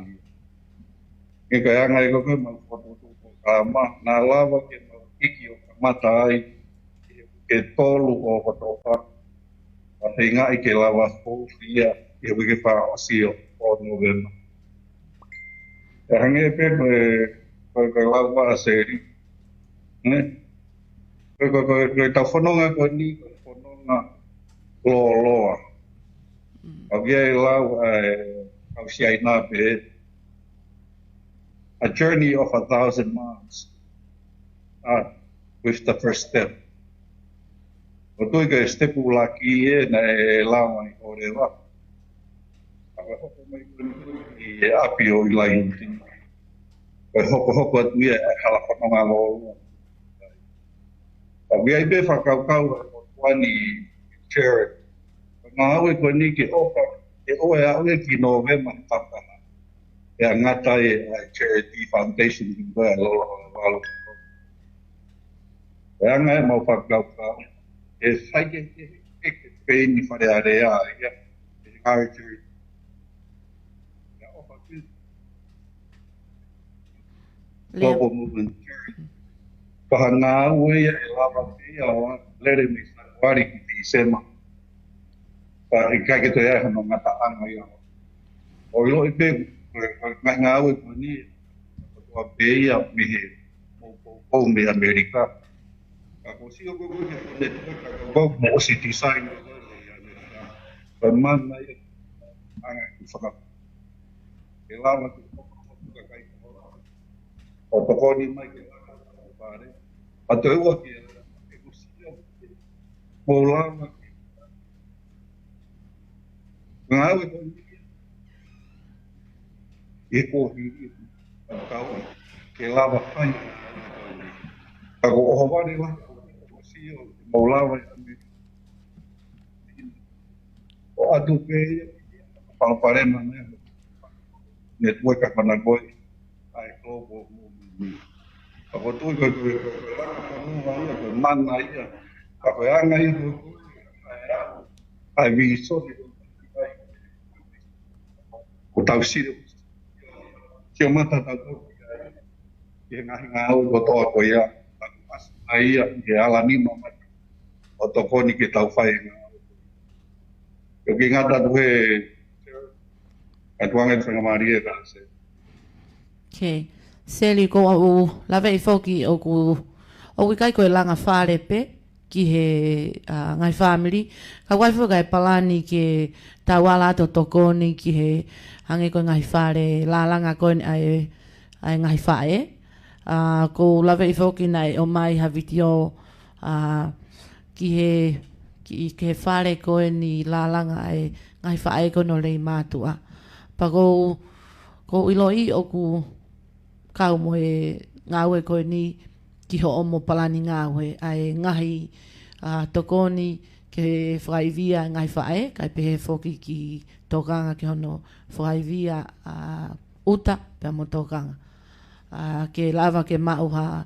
ʻI he anga ia ko ē ʻemau fokotuʻutuʻu polokalama, naʻa lava ke mau hiki ʻo kamata ai, ʻi he uike tolu ʻo ʻOkatopa, ʻa e feingaʻi ke lava huufi ia ʻi he uike fakaʻosi ʻo, ʻo Nōvema. ʻE hangē pē ko e, ko e, ko e lau ʻa Seli. Nē? Ko e, ko e, ko e, ko e tau fononga ko eni, ko e fononga lōloa. Mm. ʻOku ʻi ai e lau ʻa e kau Siaina pē, a journey of a thousand miles start with the first step. ʻOku ou tui ko e step ʻuluaki ē naʻe langa ʻi Hōleva. ʻA ia ko e hoko mai ko eni ʻi he ʻapi ʻo ʻIlaiuti. Ko e hokohoko atu ia e hala fononga lōloa. ʻOku ʻi ai pē fakakaukau ʻa e motuʻa ni, Sheroni. Ko e ngāue ko eni ke ʻofa ʻE ʻoua ʻe aʻu ia ki Nōvema he fakataha. ʻE ngata ai ʻa e Charity Foundation ki he lolo. Ko e anga ʻemau fakakaukau, ʻe fai ke, ke, ke, ke pē ni Fale Alea ia, ʻe ngāue charity. ʻE ʻofa ki Global Movement Charity. Ko ha ngāue ia ʻe lava pē ia ʻo lele mei Fēpuali ki Tīsema. Pea ʻikai ke toe ʻi ai hano ngataʻanga ia. ʻOku ʻiloʻi pē, ko e, ko e ngaahi ngāue ko eni, ko e pē ia mei he moʻui poupou mei ʻAmelika. Ka ko e sio ko ē ki he network, ka ko e moʻui ʻosi design ko ē ʻi ʻAmelika. Ko e mana ia, anga ki faka-, ʻe lava ki he kakai ko ē ʻo tokoni mai ke lava ki he fale. ʻA toe ua ki he, ke ko e sio, mo lava ki he ngāue ko eni. ʻE ko hili, ʻa kau, ke lava fai. Ka ko ʻohovale la, ko e sio, mo lava ʻi ʻAmelika. ʻO ʻatu pē ia, palopalema ne, network ʻa Fanakoe, ʻa e Global Movement. Ka ko e tui ko e, ko e, ko e, ko e langa fanua ia, ko e mana ia, ka ko e anga ia, ko e, ʻa e, ʻa e vīsone, ko e tau sio, sio mata tau tau, ki he ngaahi ngāue kotoa ko ia, ʻa ia, ʻi he ala nima mai, ʻo tokoni ke tau fai e ngāue. ʻOku ʻikai ngata atu he, ʻa e tuʻunga ʻi he faingamālie ka se. Okay. Seli, ko au lave ʻi foki ʻoku, ʻoku ʻikai ko e langa fale pē ki he, ʻa, ngaahi fāmili. Ka ʻoku ʻi ai foki e palani ke tau ala atu ʻo tokoni ki he hangē ko e ngaahi fale lālanga ko eni ʻa e, ʻa e ngaahi faʻē. ʻA, ʻoku ou lave ʻi foki naʻe ʻomai ha vitiō, ʻa, ki he, ki, ki he fale ko eni lālanga ʻa e ngaahi faʻē ko eni ʻo Leimātuʻa. Pea ʻoku ou, ʻoku ou ʻiloʻi ʻoku kau mo e ngāue ko eni ki hoʻomo palani ngāue ʻa e ngaahi, ʻa, tokoni ke fakaivia e ngaahi faʻē, kae pehē foki ki tokanga ki hono fakaivia, ʻa, ʻuta pea mo tokanga. ʻA, ke lava ke maʻu ha,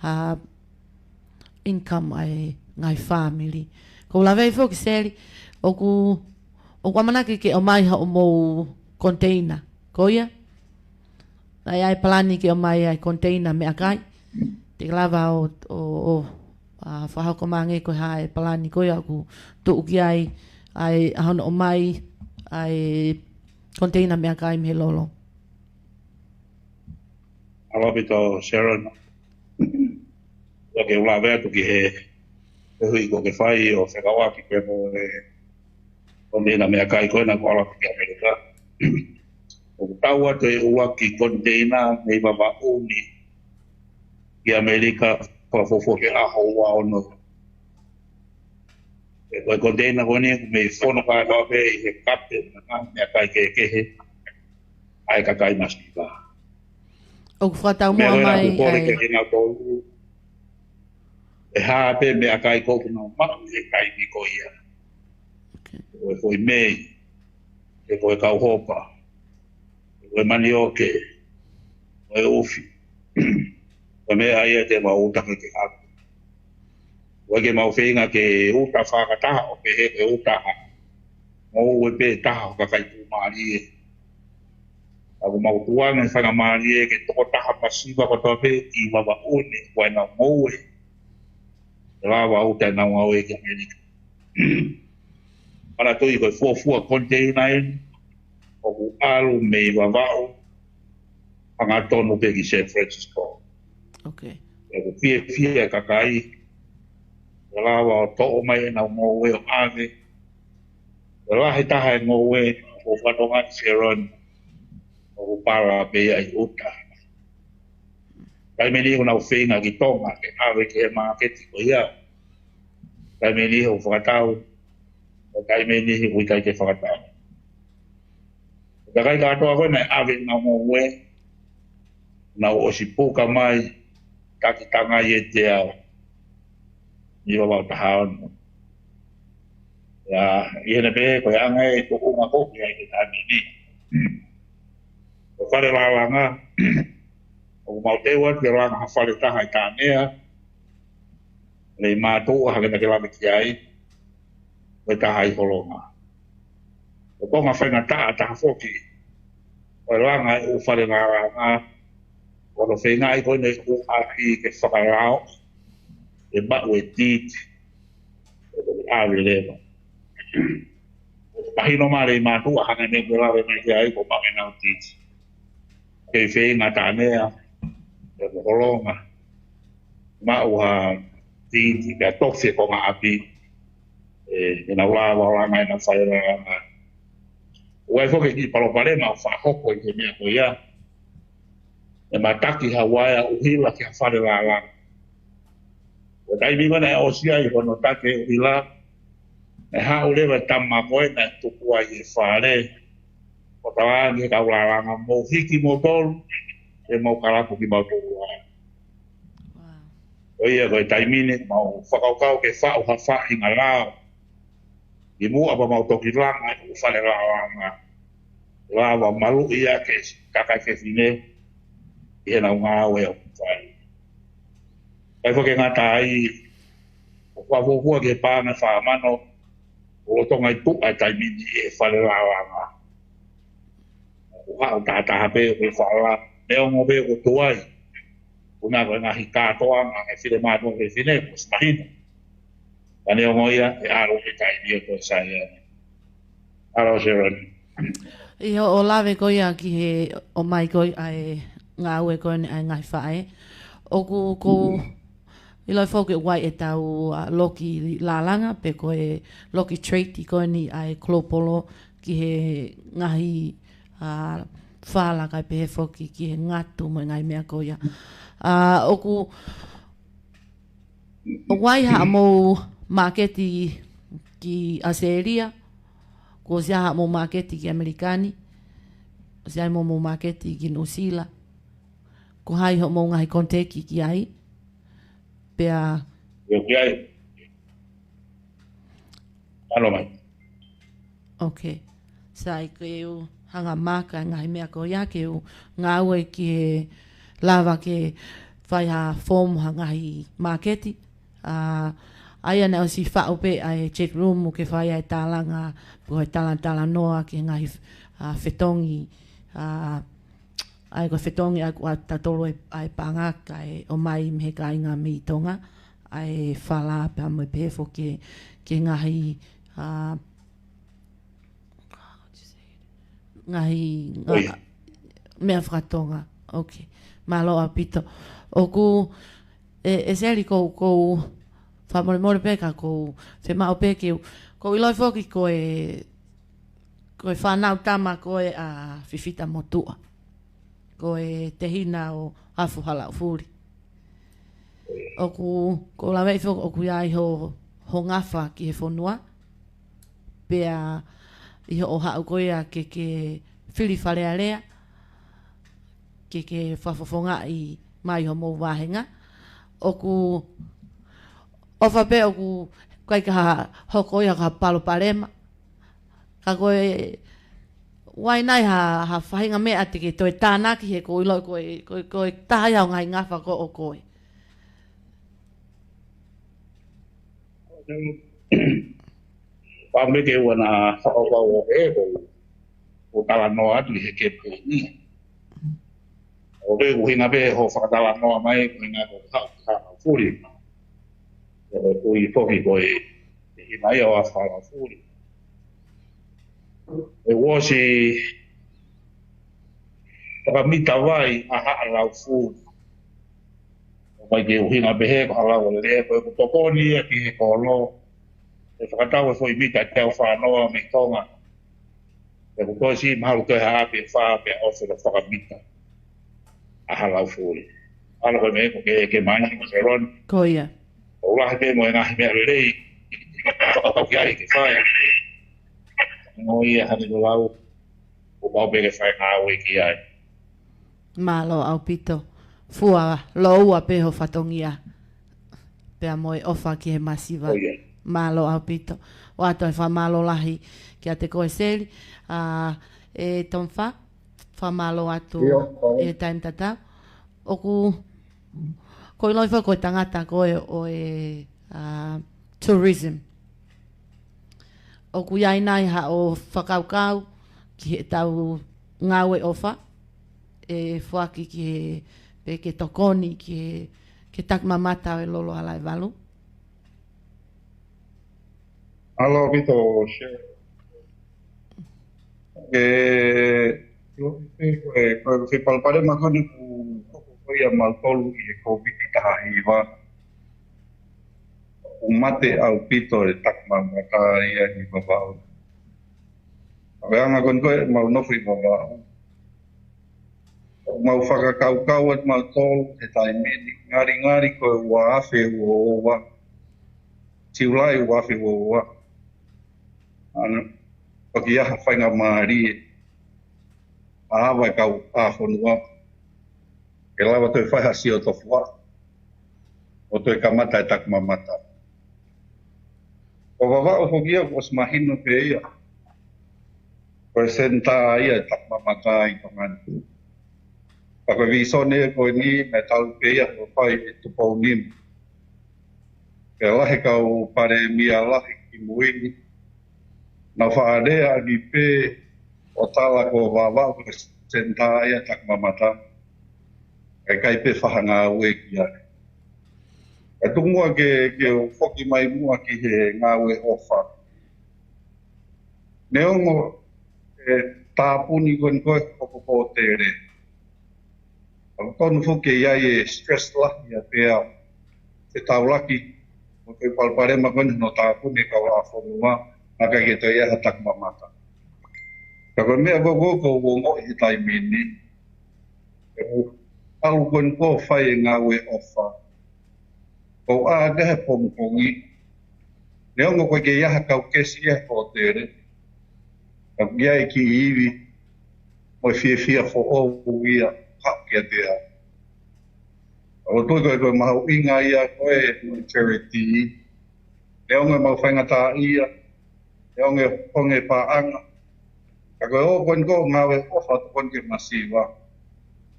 ha income ʻa e ngaahi fāmili. ʻOku ou lave ʻi foki Seli, ʻoku, ʻoku ʻamanaki ke ʻomai haʻomou container. Ko ia? Naʻe ʻi ai e palani ke ʻomai ʻa e container meʻakai. Te ke lava ʻo, ʻo, ʻo, ʻa, fakahoko mai ange ko e hā e palani ko ia ʻoku tuʻu ki ai ʻa e, ʻa hono ʻomai ʻa e container meʻakai mei he lolo. ʻAlā pē tau Sharon. ʻOku ou lave atu ki he, he hui ʻoku ke fai ʻo fekauʻaki pē mo e container meʻakai ko ena ʻoku ʻalu ki ʻAmelika. ʻOku tau atu e ʻuluaki container mei Vavaʻu ni ki ʻAmelika, fakafuofua ki he ʻaho ua ono. ʻE ko e container ko eni ʻoku mei fono kātoa pē ʻi he kape mo e ngaahi meʻakai kehekehe ʻa e kakai masiva. ʻOku fakataumuʻa mai ʻa e, ʻe hā pē meʻakai ko ē ʻoku nau maʻu he taimi ko ia. Okay. Ko e foʻi mei, ʻe ko e kauhopa, ko e manioke, ko e ʻufi. Ko e meʻa ia te mau ʻuta ke ke haku. ʻOku ʻikai ke mau feinga ke ʻuta fakataha ʻo pehē ke ʻuta ha ngoue pē taha ʻo kakai tuʻumālie. ʻOku mau tukuange faingamālie ki he tokotaha masiva kotoa pē ʻi Vavaʻu ni ʻoku ʻi ai ʻenau ngoue. ʻE lava ʻo ʻuta ʻenau ngoue ki ʻAmelika. Manatuʻi ko e fuofua container eni ʻoku ʻalu mei Vavaʻu hangatonu pē ki San Francisco. Okay. ʻOku fiefia e kakai, ʻe lava ʻo toʻo mai ʻenau ngoue ʻo ʻave. ʻE lahi taha e ngoue ʻoku fakatokangaʻi Sharon ʻoku pala pē ia ʻi ʻuta. Taimi ni ʻoku nau feinga ki Tonga ke ʻave ki he māketi ko ia. Taimi ni ʻoku fakatau, ʻo taimi ni ʻoku ʻikai ke fakatau. Ko e kakai kātoa ko ē naʻe ʻave ʻenau ngoue, nau ʻosi puka mai, taki tangai ʻiate au, ʻi Vavaʻu taha ono. ʻI heʻene pehē ko e anga ʻe tuʻunga koki ai ke tāmini. Ko e fale lālanga, ʻoku mau teu atu ke langa ha fale taha ʻi Taʻanea, lei mātuʻa hake na ke lave ki ai, ko e taha ʻi Holonga. Ko e konga faingataʻa taha foki ʻo e langa ʻe ʻū fale lālanga, ʻo no feingaʻi ko ʻene ʻū ʻapi ke fakalao, ʻe maʻu e titi, ʻe ko ʻave leva. Mahino mai lei mātuʻa hanga ne ke lave mai ki ai ko mame nau titi. Kei feinga Taʻanea, ʻe ko Holonga, maʻu ha titi, pea tofi e konga ʻapi, ʻe, ʻe nau lava ʻo langa ʻenau fale lālanga. ʻOku ʻi ai foki e kiʻi palopalema ʻoku fakahoko ʻi he meʻa ko ia. ʻE mataki ha uaea ʻuhila ki ha fale lālanga. Ko e taimi ko ē naʻe ʻosi ai hono taki e ʻuhila, naʻe haʻu leva e tama ko ē naʻe tuku ai e fale, ʻo talaange ki he kau lālanga, mou hiki moutolu, ʻe mau kalapu kimautolu ai. Wow. Ko ia ko e taimi ni, mau fakakaukau ke faʻu ha faʻahinga lao. ʻI muʻa pea mau toki langa e ʻū fale lālanga. Lava maluʻi ʻa e kakai fefine ʻi heʻenau ngāue ʻoku fai. Kae fakangata ai, ʻoku fuofua ki he paʻanga ʻe fā mano, ʻo lolotonga ʻi tuʻa e taimi ni e fale lālanga. ʻOku haʻu tahataha pē ʻo ke fala, neongo pē ʻoku tuai. Ko e ngaahi kātoanga, e finemātuʻa fefine, kuo ʻosi mahino. Ka neongo ia, ʻe ʻalu e taimi ʻo ko e sai ia. ʻAlu Sharon. ʻI hoʻo lave ko ia ki he ʻomai ko ia ʻa e ngāue ko eni ʻa e ngaahi faʻē. ʻOku ʻikai ke u ʻilo foki ʻoku ʻi ai ʻetau, ā, loki lālanga, pe ko e loki treaty ko eni ʻa e Global ki he ngaahi, ā, fala kae pehē foki ki he ngatu mo e ngaahi meʻa ko ia. Ā, ʻoku, ʻoku ʻi ai haʻamou māketi ki ʻAositelēlia, kuo ʻosi ʻi ai haʻamou māketi ki ʻAmelika ni, ʻosi ʻi ai mo hoʻomou māketi ki Nuʻusila. Ko hai hoʻomou ngaahi contact ki ai? Pea ʻIo, ki ai. ʻAlu mai. Ok. Sai, ke u hanga maka ngaahi meʻa ko ia ke u ngāue ki he lava ke fai ha form ha ngaahi māketi. Ā, ʻa ia naʻe ʻosi faʻu pē ʻa e chat room ke fai ʻa e tālanga, ko e talanoa ki he ngaahi, ā, fetongi, ā, ʻa ia ko e fetongi ʻa ia ʻoku ʻatautolu ʻa e paʻanga kae ʻomai mei he kāinga mei Tonga, ʻa e fala pea mo e pehē foki ki he ngaahi, ā, ngaahi, ngaahi meʻa fakatonga. Ok. Mālō ʻaupito. ʻOku, ʻe, ʻe Seli kou, kou fakamolemole pē ka kou fiemaʻu pē ke u, kou ʻiloʻi foki ko e, ko e fānau tama ko ē ʻa Fifita Motuʻa. Ko e tehina ʻo Afu Halaʻofuli. ʻOku, kou laveʻi foki ʻoku ʻi ai ho, ho ngafa ki he fonua. Pea ʻi hoʻo haʻu ko ia ke, ke fili Fale Alea, ke, ke fakafofongaʻi mai homou vāhenga. ʻOku ʻofa pē ʻoku ʻikai ke hoko ia ko ha palopalema. Ka ko e, ʻoku ʻi ai nai ha, ha faʻahinga meʻa te ke toe tānaki he kou ʻiloʻi ko e, ko e, ko e taha ia ʻo e ngaahi ngafa ko ē ʻo koe. Pea mei he ʻoku ou ʻi ai ha fakakaukau ʻo e, kou, kou talanoa atu ʻi he kempeini. ʻOku ou ʻuhinga pē hoʻo fakatalanoa mai, ko e ngaahi ko ha, ha fuli. ʻOku ui foki ko e, ʻe ʻi ai ʻa Afu Halaʻofuli. ʻE ʻosi fakamita vai ʻa Halaʻofuli. ʻOku ʻikai ke ʻuhinga pehē ko Halaʻofuli, ko e ʻoku tokoni ia ki he kolo. ʻE fakatau e foʻi mita ʻe teau fā noa mei Tonga. ʻE ʻoku ʻosi mahalo ko e hā pē fā pē ʻosi ʻo fakamita ʻa Halaʻofuli. ʻAlu ko e meʻa ko ē ke, ke mai, ko Sharon. Ko ia. ʻOku lahi pē mo e ngaahi meʻa lelei. Fakapapauʻi ai ke fai. Mo ia hane ko lau. ʻOku mau pē ke fai ngāue ki ai. Mālō ʻaupito. Fua lōua pē ho fatongia. Pea mo e ʻofa ki he masiva. Ko ia. Mālō ʻaupito. ʻOatu e fakamālō lahi kiate koe Seli. ʻA, ʻe Tomifa, fakamālō atu ʻIo, ʻo. ʻi he taimi tatau. ʻOku, ʻoku ou ʻiloʻi foki ko e tangata koe ʻo e, ʻa, tourism. ʻOku ʻi ai nai haʻo fakakaukau ki heʻetau ngāue ʻofa, ʻe foaki ki he, pe ke tokoni ki he, ki he takimamata ʻo e Lolo ʻa Laʻevalu? Mālō ʻaupito, Seli. ʻE, ko e, ko e, ko e palopalema ko eni ʻoku hoko ko ia mautolu ʻi he Kōviti taha hiva. ʻOku mate ʻaupito e takimamata ia ʻi Vavaʻu. ʻA e anga ko eni ko ē ʻemau nofo ʻi Vavaʻu, ʻoku mau fakakaukau atu mautolu he taimi ni, ngalingali ko e ua afe ua ua, Siulai ua afe ua ua, ʻa ena, ʻoku ʻi ai ha faingamālie ʻa e kau ʻa fonua ke lava toe fai ha siʻi tofuʻa ʻo toe kamata e takimamata. Ko Vavaʻu foki ia kuo ʻosi mahino pē ia ko e senitā ia e takimamata ʻi Tonga ni. Ka ko e vīsone ko eni naʻe talu pē ia ʻo fai ʻe Tupou Nima. Pea lahi e kau palēmia lahi kimui ni, nau faʻa lea ʻaki pē ʻo tala ko Vavaʻu ko e senitā ia e takimamata, kae ʻikai pē fai ha ngāue ki ai. Kae tuku muʻa ke, ke u foki mai muʻa ki he ngāue ʻofa. Neongo e tāpuni ko eni ko e hoko ko e hōtele, ʻoku tonu foki ke ʻi ai e stress lahi ia pea fetaulaki mo e palopalema ko eni hono tāpuni e kau ʻa fonua, naʻe ʻikai ke toe ʻi ai ha takimamata. Ka ko e meʻa ko ē ʻoku ou ongoʻi he taimi ni, ʻoku ʻalu ko eni ko e fai e ngāue ʻofa, ʻo ʻā ki he pongipongi, neongo ʻoku ʻikai ke ʻi ai ha kau kesi ia he hōtele, ka ʻoku ʻi ai e kiʻi ivi mo e fiefia foʻou ia haʻu kiate au. ʻOku ou tui ko e, ko e mahuʻinga ia ko e mo e charity, neongo ʻemau faingataʻaʻia, neongo e hangē paʻanga, ka ko e ō ko eni ko e ngāue ʻofa ʻo tokoni ki he masiva,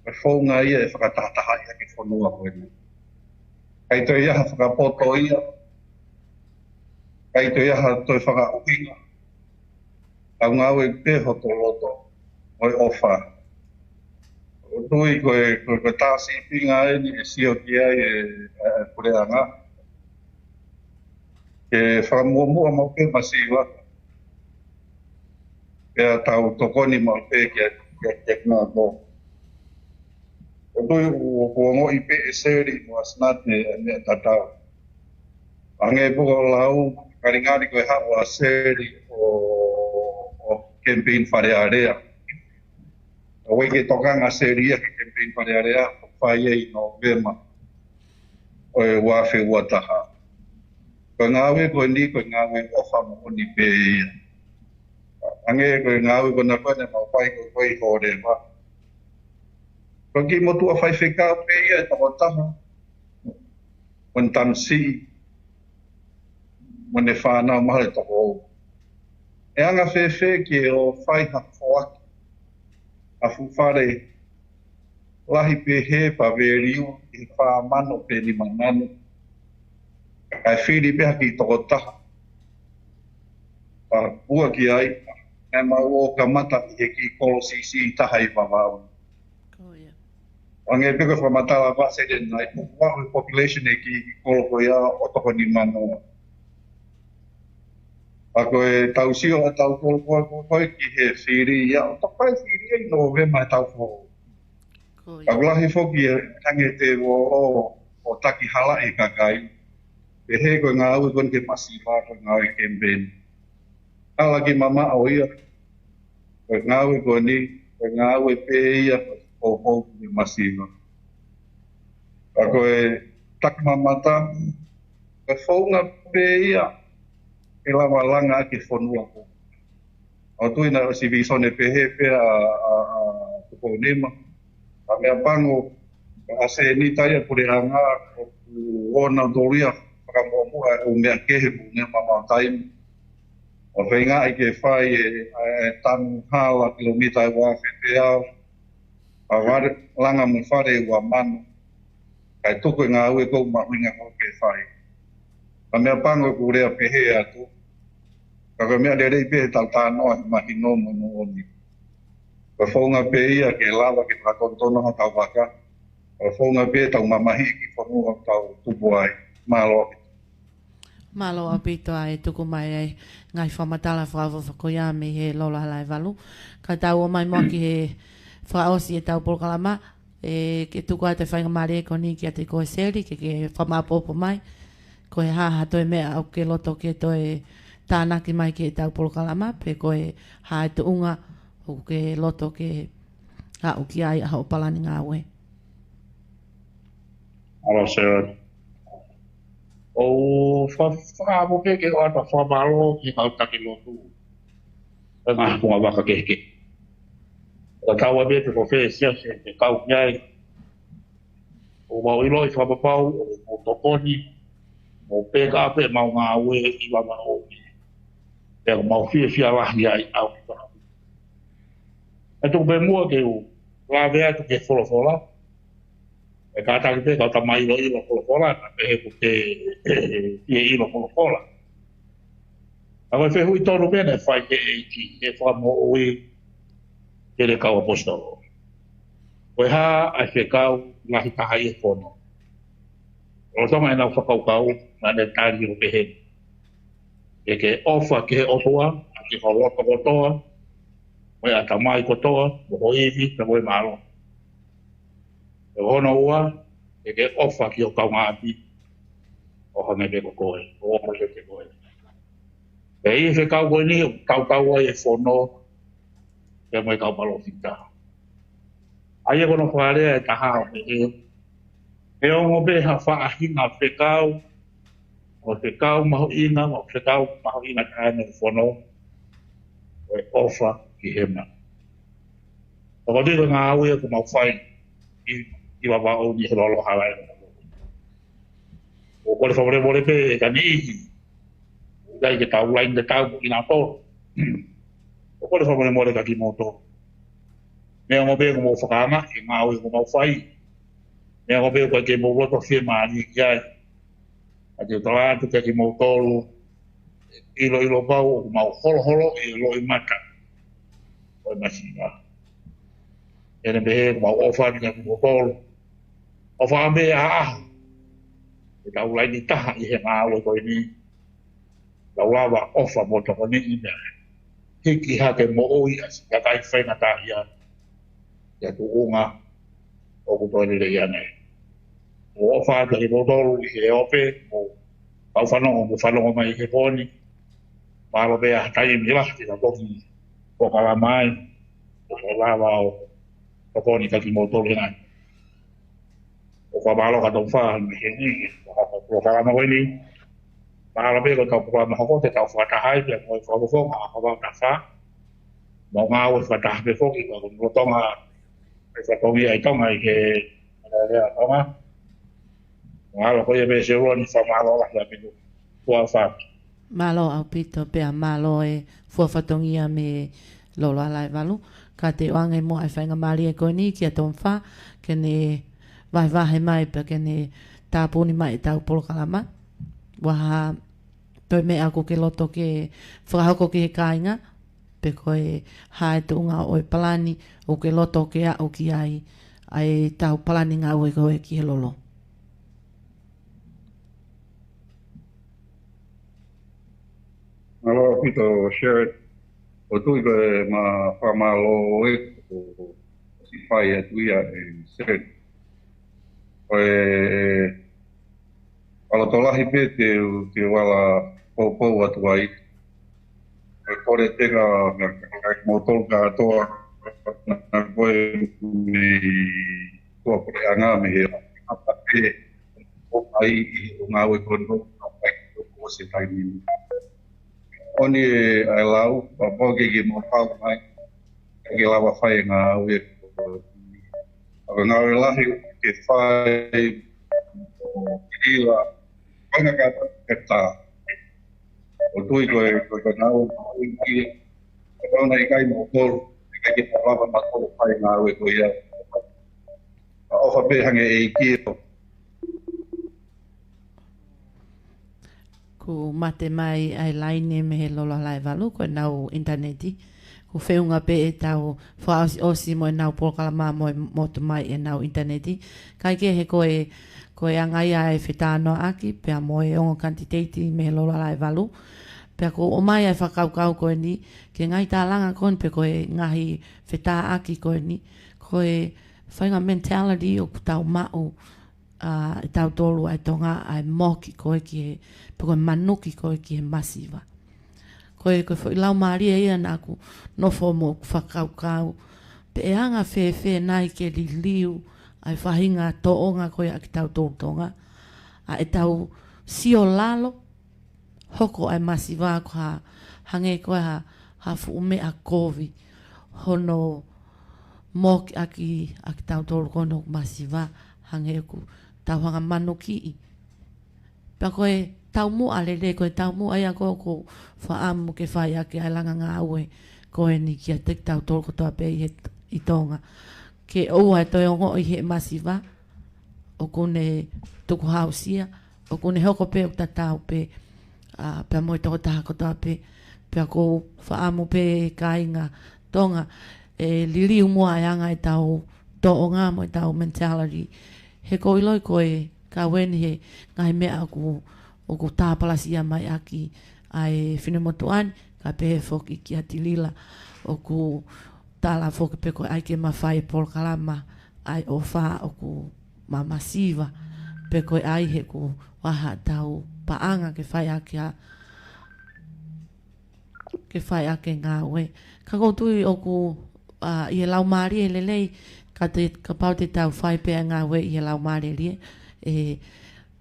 ko e founga ia ʻe fakatahatahaʻi ʻaki e fonua ko eni. ʻIkai toe ʻi ai ha fakapoto ia, ʻikai toe ʻi ai ha toe fakaʻuhinga, tau ngāue pē hoto loto mo e ʻofa. ʻOku ou tui ko e, ko e, ko e tā sīpinga eni ʻe sio ki ai e, e, e puleʻanga, ke fakamuʻomuʻa maʻu pē masiva, pea tau tokoni maʻu pē kia, kia, kia kinautolu. ʻOku ou tui ʻoku, ʻoku ongoʻi pē ʻe Seli mo ʻAsinate e meʻa tatau. Hangē pē ko e lau, ngalingali ko e haʻu ʻa Seli ʻo, ʻo campaign Fale Alea. ʻOku ʻikai ke tokanga ʻa Seli ia ki he campaign Fale Alea, ʻoku fai ia ʻi Nōvema ʻo e ua afe ua taha. Ko e ngāue ko eni, ko e ngāue ʻofa moʻoni pē ia. Hangē ko e ngāue ko ena ko ē naʻa mau fai ko ē ʻi Hōleva. Ko e kiʻi motuʻa faifekau pē ia ʻe toko taha, mo ʻene tamasiʻi, mo ʻene fānau mahalo ʻe toko ua. ʻE anga fēfē ke ō fai ha foaki ha fuʻu fale lahi pehē, pea value ʻi he fā mano pe nima mano, kae fili pē ha kiʻi toko taha, pea ua ki ai, naʻa mau ō kamata ʻi he kiʻi kolo siʻisiʻi taha ʻi Vavaʻu. Ko ia. Hangē pē ko e fakamatala ʻa Seli ʻanenai, ʻoku ʻi ai e population e kiʻi kolo ko ia ʻo toko nima mano. Pea ko ʻetau sio ʻatautolu ko ē, ko ē ki he fili ia, ʻoku tau fai fili ia ʻi Nōvema ʻi he taʻu foʻou. Ko ia. Pea ʻoku lahi foki e hangē te ō ʻo, ʻo taki halaʻi e kakai. Pehē ko e ngāue ko eni ki he masiva, ko e ngāue campaign. Ala ki mamaʻo ia. Ko e ngāue ko eni, ko e ngāue pē ia ʻoku ou ki he masiva. Ka ko e takimamata, ko e founga pē ia ʻe lava langa ʻaki e fonua ko ē. ʻOku ou tui naʻe ʻosi vīsone pehē pē ʻa, ʻa, ʻa Tupou Nima. Ka meʻapango, ʻa Senitā ia puleʻanga, ʻoku ʻoua nautolu ia fakamuʻomuʻa ʻū meʻa kehe, ʻū meʻa mamao taimi. ʻO feingaʻi ke fai e, e tanu hala kilomita ʻe ua afe teau, ʻa vale langa mo fale ʻe ua mano, kae tuku e ngāue ʻoku mahuʻinga ko ē ke fai. Ka meʻapango ʻeku lea pehē atu, ka ko e meʻa lelei pē ʻetau talanoa he mahino mo moʻoni. Ko e founga pē ia ke lava ke fakatonutonu hotau vaka, ko e founga pē ʻetau mamahiʻi e kiʻi fonua ʻoku tau tupu ai. Mālō. Mālō ʻaupito ʻa e tuku mai ʻa e ngaahi fakamatala fakaʻofoʻofa ko ia mei he Lolo Halaevalu. Ka tau ō mai muʻa ki he fakaʻosi ʻetau polokalama, ē, ke tuku atu e faingamālie ko eni kiate koe Seli, ke ke fakamaʻopoʻopo mai. Ko e hā ha toe meʻa ʻoku ke loto ke toe tānaki mai ki heʻetau polokalama, pe ko e hā e tuʻunga ʻoku ke loto ke aʻu ki ai ʻa hoʻo palani ngāue. Mālō Seli. ʻOku ou fa-, fakaʻamu pē ke ʻoatu ʻa e fakamālō ki he kau taki lotu ʻo e ngaahi tuʻunga vaka kehekehe. Ka tau ʻave pē ko fē siasi ʻe kau ki ai. ʻOku mau ʻiloʻi fakapapau ʻoku mou tokoni, mou peka pē ʻemau ngāue ʻi Vavaʻu ni. Pea ʻoku mau fiefia lahi ai ʻaupito. ʻE tuku pē muʻa ke u lave atu ki he folofola. ʻE kātaki pē kau tama ʻiloʻilo folofola, ka pehē ʻoku te fie ʻilo folofola. Ka ko e fehuʻi tonu pē naʻe fai ki he ʻEiki, he fakamoʻui ki he kau ʻaposetolo. Ko e hā ʻa e fekau lahi taha ʻi he fono? Lolotonga ʻenau fakakaukau, naʻa ne tali ʻo pehē ni: Ke ke ʻofa ki he ʻOtua ʻaki ho loto kotoa, mo e ʻatamai kotoa, mo ho ivi, pea mo e mālohi. Pea ko hono ua, ke ke ʻofa ki ho kaungāʻapi ʻo hangē pē ko koe, ʻo hangē pē ko koe. Pea ʻi he fekau ko eni ʻoku tautau ai e fono, pea mo e kau palōfita. ʻA ia ko hono fakalea ʻe taha ʻo pehē, neongo pē ha faʻahinga fekau, ʻo fekau mahuʻinga, ʻo fekau mahuʻinga taha ʻi he fono, ko e ʻofa ki hema. Ka ko e ngāue ʻoku mau fai ʻi, ʻi Vavaʻu ni he Lolo Halaevalu. ʻOku ou kole fakamolemole pē ʻe ka niʻihi ʻoku ʻikai ke tau laine tatau mo kinautolu. ʻOku ou kole fakamolemole kiate kimoutolu. Neongo pē ʻoku mou fakaangaʻi e ngāue ʻoku mau fai. Neongo pē ʻoku ʻikai ke mou loto fiemālie ki ai. Ka te u tala atu kiate kimoutolu, ʻiloʻilo pau ʻoku mau holoholoʻi e loʻimata ʻo e māsina. ʻEne pehē ʻoku mau ʻofa atu kiate kimoutolu. ʻOfa ʻa e meʻa ʻaʻahi. Ke tau laine taha ʻi he ngāue ko eni. Tau lava ʻofa mo tokoniʻi meʻa hiki hake moʻui ʻa siʻi kakai faingataʻaʻia ʻi ha tuʻunga ʻoku toe lelei ange. ʻOku ou ʻofa atu kiate kimoutolu ʻi he ope, mo e kau fanongo, mo e fanongo mai he pō ni. Mālō pē ʻa e taimi lahi ke tau toki polokalama ai, ʻo lava ʻo tokoni kiate kimoutolu he ngaahi. ʻOku ou fakamālō kia Tongifā mei heni, ʻo hoko e polokalama ko eni. Mahalo pē ko ʻetau polokalama hoko te tau fakataha ai pea mo e fakafofonga ʻa Vavaʻu Taha Fā. Mau ngāue fakataha pē foki, ka ko e lolotonga e fatongia ʻi Tonga ʻi he lea ʻa Tonga. Mahalo ko ia pē Seli, fakamālō lahi ʻaupito. Fua fatu. Mālō ʻaupito pea mālō e fua fatongia mei Lolo Halaevalu. Ka te u ʻoange muʻa e faingamālie ko eni kia Tongifā ke ne vahevahe mai pea ke ne tāpuni mai ʻetau polokalama. Vaha toe meʻa ʻoku ke loto ke fakahoko ki he kāinga, pe ko e hā e tuʻunga ʻo e palani ʻoku ke loto ke aʻu ki ai, ʻa ʻetau palani ngāue ko ē ki he Lolo. Mālō ʻaupito Seli, ʻoku ou tui ko e meʻa fakamālō ē ʻoku siʻi fai atu ia ʻe Seli. Ko e ʻa e loto lahi pē te u, te u ala poupou atu ai. Ko e kole pē kia, kia, kia kimoutolu kātoa, naʻa ko e mei tuʻapuleʻanga mei he apa pē, ʻo ʻai ʻi he ngāue ko eni, ʻo ʻai ko se taimi ni. ʻOni e ʻai lau, pau ke ke mau pau mai, ke lava fai e ngāue ko eni. ʻA e ngāue lahi ke fai, ʻo ila, Ka ka ka ka. ʻOku ou tui ko e, ko e, ko e nau, ko e ki, ko e nau ʻikai mo tolu, ʻikai ke tau lava mo tolu fai ngāue ko ia. ʻOfa pē hangē ʻEiki ʻo. Kuo mate mai ʻa e laine mei he Lolo Halaevalu, ko ʻenau ʻinitaneti. Kuo feʻunga pē ʻetau fakaʻosiʻosi mo ʻenau polokalama mo e motu mai ʻenau ʻinitaneti. Kae kehe ko e, ko e anga ia e fetānoaʻaki, pea mo e ongo kanititeiti mei he Lolo Halaevalu. Pea kuo ʻomai ʻa e fakakaukau ko eni, ki he ngaahi tālanga ko eni pe ko e ngaahi fetāʻaki ko eni, ko e faʻahinga mentality ʻoku tau maʻu, ʻa, ʻe tautolu ʻa e Tonga, ʻa e moki ko ē ki he, pe ko e manuki ko ē ki he masiva. Ko e, ko e foʻi laumālie ia naʻa ku nofo mo ʻeku fakakaukau. Pe ʻe anga fēfē nai ke liliu ʻa e faʻahinga tōʻonga ko ia ʻa kitautolu Tonga. ʻA ʻetau sio lalo, hoko ʻa e masiva ko ha, hangē ko ha, ha fuʻu meʻa kovi, hono moki ʻaki, ʻaki tautolu ko hono masiva, hangē ʻoku tau hanga manukiʻi. Pea ko e taumuʻa lelei, ko e taumuʻa ia ko, ʻoku ou fakaʻamu ke fai ʻaki ʻa e langa ngāue ko eni kiate kitautolu kotoa pē ʻi he, ʻi Tonga. Ke ʻoua ʻe toe ongoʻi he masiva, ʻoku ne tukuhausia, ʻoku ne hoko pē ʻoku tatau pē, ʻa, pea mo e tokotaha kotoa pē, pea ʻoku ou fakaʻamu pē kāinga Tonga, ʻe liliu muʻa ʻa e anga ʻetau tōʻonga mo ʻetau mentality. He ʻoku ou ʻiloʻi ko e kau eni he ngaahi meʻa ʻoku, ʻoku tāpalasia mai ʻaki ʻa e finemotuʻa ni, kae pehē foki kia Tilila, ʻoku tala foki pe ko e ʻai ke ma fai e polokalama ʻa e ʻofa ʻoku ma masiva, pe ko e ʻai he ʻoku ʻi ai haʻatau paʻanga ke fai ʻaki ʻa, ke fai ʻaki e ngāue. Ka ʻoku ou tui ʻoku, ʻa, ʻi he laumālie lelei, ka te, kapau te tau fai pē ʻa e ngāue ʻi he laumālie lelei, ʻe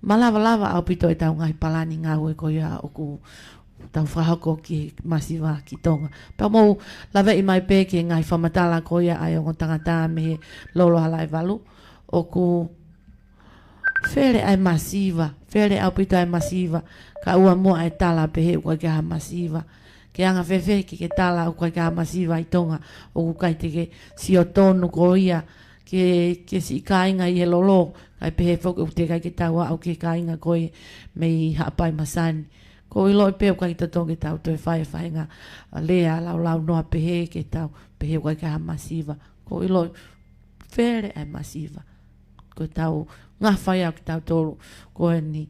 malava lava ʻaupito ʻetau ngaahi palani ngāue ko ia ʻoku tau fakahoko ki he masiva ki Tonga. Pea mou laveʻi mai pē ki he ngaahi fakamatala ko ia ʻa e ongo tangata mei he Lolo Halaevalu. ʻOku fele ʻa e masiva, fele ʻaupito ʻa e masiva, kae ʻoua muʻa ʻe tala pehē ʻoku ʻikai ke ʻi ai ha masiva. Ke anga fēfē ke ke tala ʻoku ʻikai ke ʻi ai ha masiva ʻi Tonga, ʻoku ʻikai te ke sio tonu koe ia, ke, ke siʻi kāinga ʻi he Lolo, kae pehē foki ʻoku teʻeki ai ke tau aʻu ki he kāinga ko ē mei Haʻapai Masani. ʻOku ou ʻiloʻi pē ʻoku ʻikai totonu ke tau toe fai e faʻahinga lea laulaunoa pehē ke tau pehē ʻoku ʻikai ke ʻi ai ha masiva. ʻOku ou ʻiloʻi fele ʻa e masiva. Ko ʻetau ngafa ia ʻo kitautolu ko eni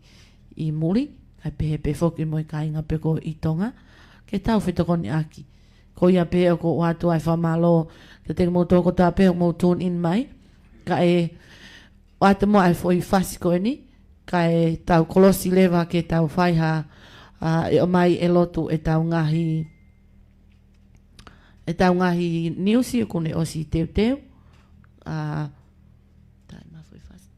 ʻi muli, kae pehē pē foki mo e kāinga pē ko ē ʻi Tonga, ke tau fetokoniʻaki. Ko ia pē ʻoku ou ʻoatu ʻa e fakamālō kiate kimoutolu kotoa pē ʻoku mou tune in mai, kae ʻoatu muʻa ʻa e foʻi fasi ko eni, kae tau kolosi leva ke tau fai ha, ʻa, ʻe ʻomai e lotu ʻetau ngaahi, ʻetau ngaahi niusi ʻoku ne ʻosi teuteu, ʻa, tai ma foʻi fasi.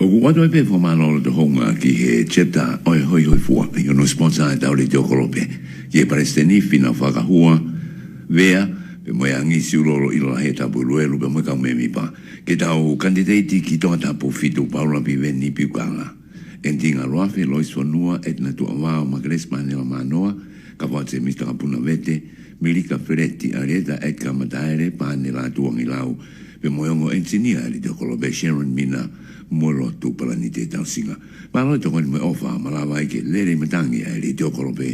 ʻOku ou ʻoatu ai pē fakamālō loto houngaʻia ki he Chapter ʻo e Hoihoifua, ʻi hono sponsor ʻetau Letiō Kolope, ki he Palesiteni Fina Fakahua Vea, pea mo e Angisi Ulolo ʻIlo Lahi ʻa Tapueluelu, pea mo e kau mēmipa, ki heʻetau kanititeiti ki Tongatapu fitu, Paula Piveni Piukala, ʻEnitinga Loafe, Lois Fonua, Edna Tuʻavao, Makelesi Manela Manoa, Kafao Semisi Takapuna Vete, Milika Feleti, ʻAlieta Edgar Mataele, Pane Lātūangilau, pea mo e ongo ʻenisinia ʻa e Letiō Kolope, Sharon Mina, mo Lotu Palanite Tausinga. Mālō e tokoni mo e ʻofa, malava ai ke lele matangi ʻa e Letiō Kolope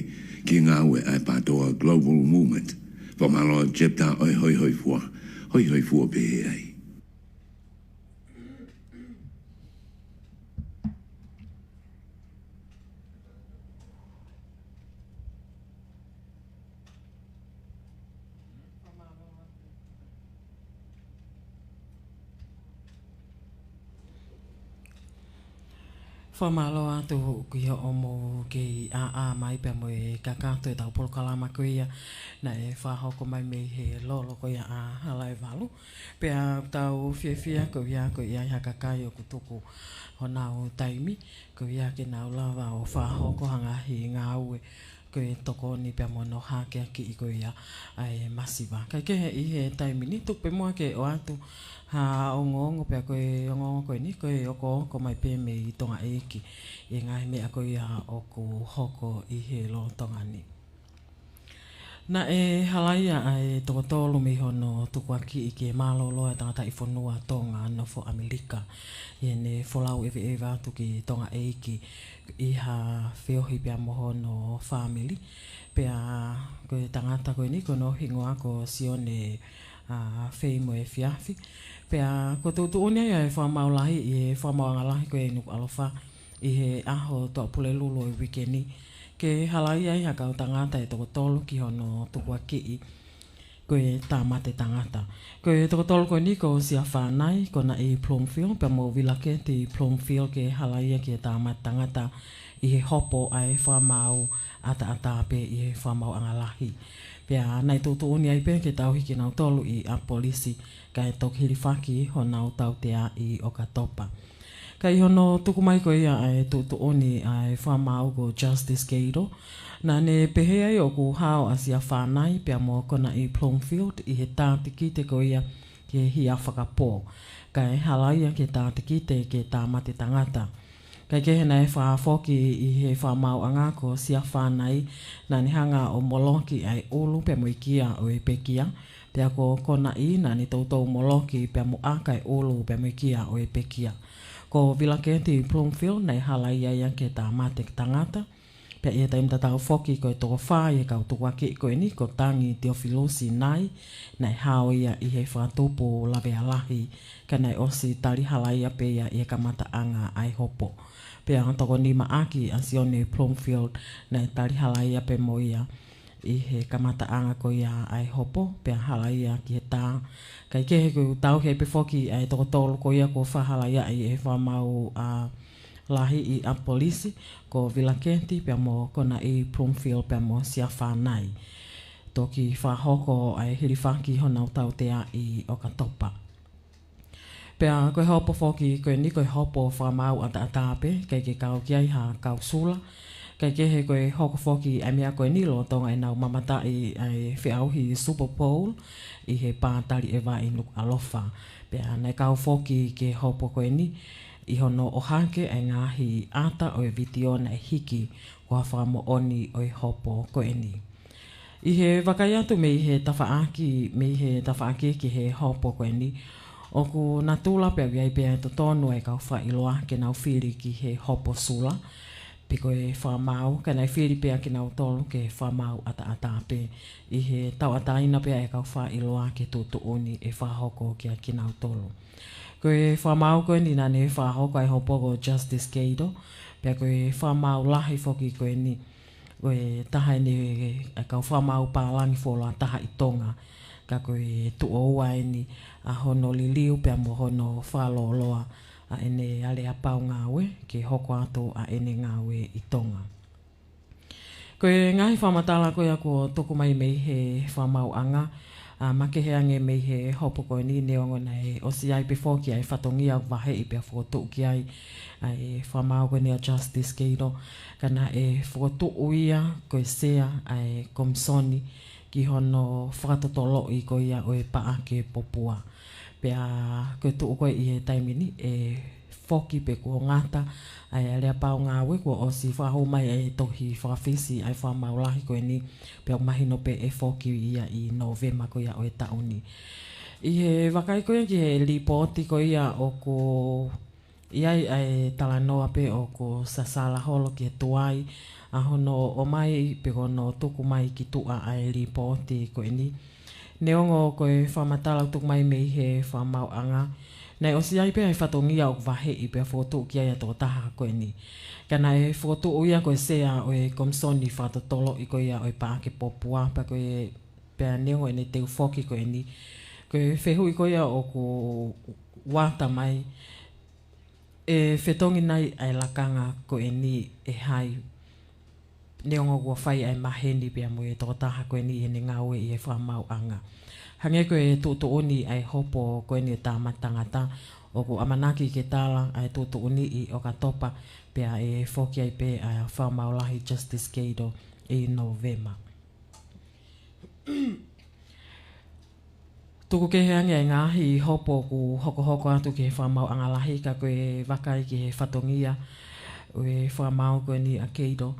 ki he ngāue ʻa e PATOA Global Movement. Fakamālō Chapter ʻo e Hoihoifua, hoihoifua pē ai. Fakamālō atu ki hoʻomou kei ʻāʻā mai pea mo e kakato ʻetau polokalama ko ia naʻe fakahoko mai mei he Lolo ko ia ʻa Halaevalu. Pea tau fiefia ko ia ko ia ʻi ha kakai ʻoku tuku honau taimi ko ia ke nau lava ʻo fakahoko ha ngaahi ngāue ko e tokoni pea mo hono hakeakiʻi ko ia ʻa e masiva. Kae kehe ʻi he taimi ni tuku pē muʻa ke ʻoatu ha ongoongo pea ko e ongoongo ko eni ko e okooko mai pē mei Tonga ʻEiki ʻi he ngaahi meʻa ko ia ʻoku hoko ʻi he lolotonga ni. Naʻe halaia ʻa e toko tolu mei hono tukuakiʻi ke mālōlō ʻa e tangataʻi fonua Tonga nofo ʻAmelika ʻi heʻene folau ʻeveʻeva atu ki Tonga ʻEiki ʻi ha feohi pea mo hono fāmili. Pea ko e tangata ko eni ko hono hingoa ko Sione, ʻa, Feimoefiafi. Pea ko e tuʻutuʻuni ia ʻa e fakamaau lahi ʻi he fakamaauʻanga lahi ko ia ʻi Nukuʻalofa ʻi he ʻaho Tuʻapulelulu ʻo e uike ni, ke halaia ai ha kau tangata ʻe toko tolu ki hono tukuakiʻi ko e tāmate tangata. Ko e toko tolu ko eni ko Siafa Nai, Konaʻi Bloomfield, pea mo Vilaketi Bloomfield ke halaia ki he tāmate tangata ʻi he hopo ʻa e fakamaau ʻataʻatā pē ʻi he fakamaauʻanga lahi. Pea naʻe tuʻutuʻuni ai pē ke tauhi kinautolu ʻi ʻapi polisi, kae toki hilifaki honau tautea ʻi ʻOkatopa. Ka ʻi hono tuku mai ko ia ʻa e tuʻutuʻuni ʻa e fakamaau ko Justice Keido, naʻa ne pehē ai ʻoku hao ʻa Siafa Nai pea mo Konaʻi Bloomfield ʻi he tā tikite ko ia ki he hia fakapō, kae halaia ki he tā tikite ki he tāmate tangata. Kae kehe naʻe fakafoki ʻi he fakamaauʻanga ko Siafa Nai naʻa ne hanga ʻo moloki ʻa e ʻulu pea mo e kia ʻo e pekia, pea ko Konaʻi naʻa ne toutou moloki pea mo ʻaka e ʻulu pea mo e kia ʻo e pekia. Ko Vilaketi Bloomfield naʻe halaia ia ki he tāmate tangata. Pea ʻi he taimi tatau foki ko e toko fā ʻi he kau tukuakiʻi ko eni ko Tangi Tiofilusi Nai, naʻe hao ia ʻi he fakatupu lavea lahi, ka naʻe ʻosi tali halaia pē ia ʻi he kamataʻanga ʻa e hopo. Pea toko nima ʻaki ʻa Sione Bloomfield, naʻe tali halaia pē mo ia ʻi he kamataʻanga ko ia ʻa e hopo, pea halaia ki he tā. Kae kehe kuo tauhi ai pē foki ʻa e toko tolu ko ia kuo fakahalaia ʻi he fakamaau, ʻa, lahi ʻi ʻapi polisi, ko Vilaketi pea mo Konaʻi Bloomfield pea mo Siafa Nai. Toki fakahoko ʻa e hilifaki honau tautea ʻi ʻOkatopa. Pea ko e hopo foki ko eni ko e hopo fakamaau ʻataʻatā pē, ʻikai ke kau ki ai ha kau sula. Kae kehe ko e hoko foki ʻa e meʻa ko eni lolotonga ʻenau mamataʻi ʻa e feʻauhi Super Bowl ʻi he pā taliʻeva ʻi Nukuʻalofa. Pea naʻe kau foki ki he hopo ko eni ʻi hono ʻohake ʻa e ngaahi ʻata ʻo e vitiō naʻe hiki ko ha fakamoʻoni ʻo e hopo ko eni. ʻI he vakai atu mei he tafaʻaki, mei he tafaʻaki ki he hopo ko eni, ʻoku natula pea ʻoku ʻi ai pē ʻa e totonu ʻa e kau fakaʻiloa ke nau fili ki he hopo sula pe ko e fakamaau, ka naʻe fili pē ʻa kinautolu ki he fakamaau ʻataʻatā pē, ʻi he tauʻatāina pē ʻa e kau fakaʻiloa ki he tuʻutuʻuni ʻe fakahoko kia kinautolu. Ko e fakamaau ko eni naʻa ne fakahoko ʻa e hopo ko Justice Keido, pea ko e fakamaau lahi foki ko eni, ko e taha eni ʻa e kau fakamaau pālangi fuoloa taha ʻi Tonga, ka ko e tuʻo ua eni ʻa hono liliu pea mo hono fakalōloa ʻa ʻene aleapau ngāue ke hoko atu ʻa ʻene ngāue ʻi Tonga. Ko e ngaahi fakamatala ko ia kuo tuku mai mei he fakamaauʻanga, ʻa, makehe ange mei he hopo ko eni, neongo naʻe ʻosi ʻi ai pē foki ʻa e fatongia ʻoku vaheʻi pea fokotuʻu ki ai ʻa e fakamaau ko eni ʻa Justice Keido, ka naʻe fokotuʻu ia ko e sea ʻa e komisoni ki hono fakatotoloʻi ko ia ʻo e paʻake popua. Pea ko e tuʻu ko ē ʻi he taimi ni ʻe foki pe kuo ngata ʻa e aleapau ngāue kuo ʻosi fakahū mai ʻa e tohi fakafisi ʻa e fakamaau lahi ko eni, pea ʻoku mahino pē ʻe foki ia ʻi Nōvema ko ia ʻo e taʻu ni. ʻI he vakai ko ia ki he lipooti ko ia ʻoku ʻi ai ʻa e talanoa pē ʻoku sasala holo ki he tuai ʻa hono ʻomai pe ko hono tuku mai ki tuʻa ʻa e lipooti ko eni. Neongo ko e fakamatala ʻoku tuku mai mei he fakamaauʻanga, naʻe ʻosi ʻi ai pē ʻa e fatongia ʻoku vaheʻi pea fokotuʻu ki ai ʻa e tokotaha ko eni. Ka naʻe fokotuʻu ia ko e sea ʻo e komisoni fakatotoloʻi ko ia ʻo e paʻake popua, pea ko e, pea neongo ʻene teu foki ko eni, ko e fehuʻi ko ia ʻoku uata mai, ʻe fetongi nai ʻa e lakanga ko eni ʻe hai, neongo kuo fai ʻa e maheni pea mo e tokotaha ko eni ʻi heʻene ngāue ʻi he fakamaauʻanga. Hangē ko e tuʻutuʻuni ʻa e hopo ko eni ʻo e tāmate tangata, ʻoku ʻamanaki ke tala ʻa e tuʻutuʻuni ʻi ʻOkatopa, pea ʻe foki ai pē ʻa e fakamaau lahi Justice Keido ʻi Nōvema. Tuku kehe ange e ngaahi hopo ʻoku hokohoko atu ki he fakamaauʻanga lahi, ka ko e vakai ki he fatongia ʻo e fakamaau ko eni ʻa Keito,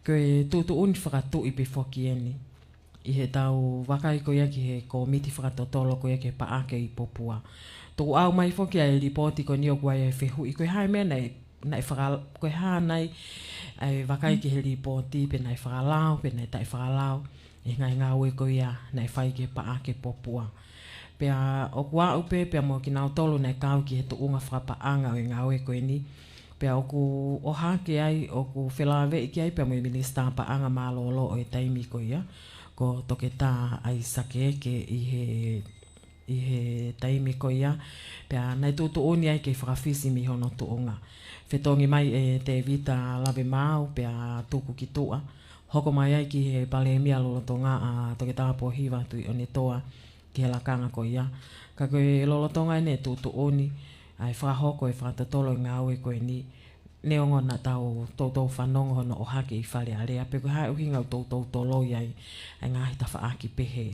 ko e tuʻutuʻuni fakatuʻi pē foki eni ʻi heʻetau vakai ko ia ki he kōmiti fakatotolo ko ia ki he paʻake ʻi Popua. Tuku ʻau mai foki ʻa e lipooti ko eni ʻoku ʻi ai e fehuʻi, ko e hā e meʻa naʻe, naʻe faka-, ko e hā nai ʻa e vakai ki he lipooti, pe naʻe fakalao, pe naʻe taʻefakalao ʻi he ngaahi ngāue ko ia naʻe fai ki he paʻake Popua. Pea ʻoku aʻu pē, pea mo kinautolu naʻe kau ki he tuʻunga fakapaʻanga ʻo e ngāue ko eni, pea ʻoku ʻohake ai, ʻoku felāveʻi ki ai pea mo e Minisitā Paʻanga mālōlō ʻo e taimi ko ia, ko Toketā ʻAisake Eke ʻi he, ʻi he taimi ko ia, pea naʻe tuʻutuʻuni ai ke fakafisi mei hono tuʻunga. Fetongi mai ʻe Tēvita Lavemaau pea tuku ki tuʻa, hoko mai ai ki he Palēmia lolotonga ʻa Toketā Pōhiva Tuʻiʻonetoa ki he lakanga ko ia. Ka ko e lolotonga eni e tuʻutuʻuni ʻa e fakahoko e fakatotolo e ngāue ko eni, neongo naʻa tau toutou fanongo hono ʻohake ʻi Fale Alea, pe ko e hā e ʻuhinga ʻoku toutou toloi ai ʻa e ngaahi tafaʻaki pehē.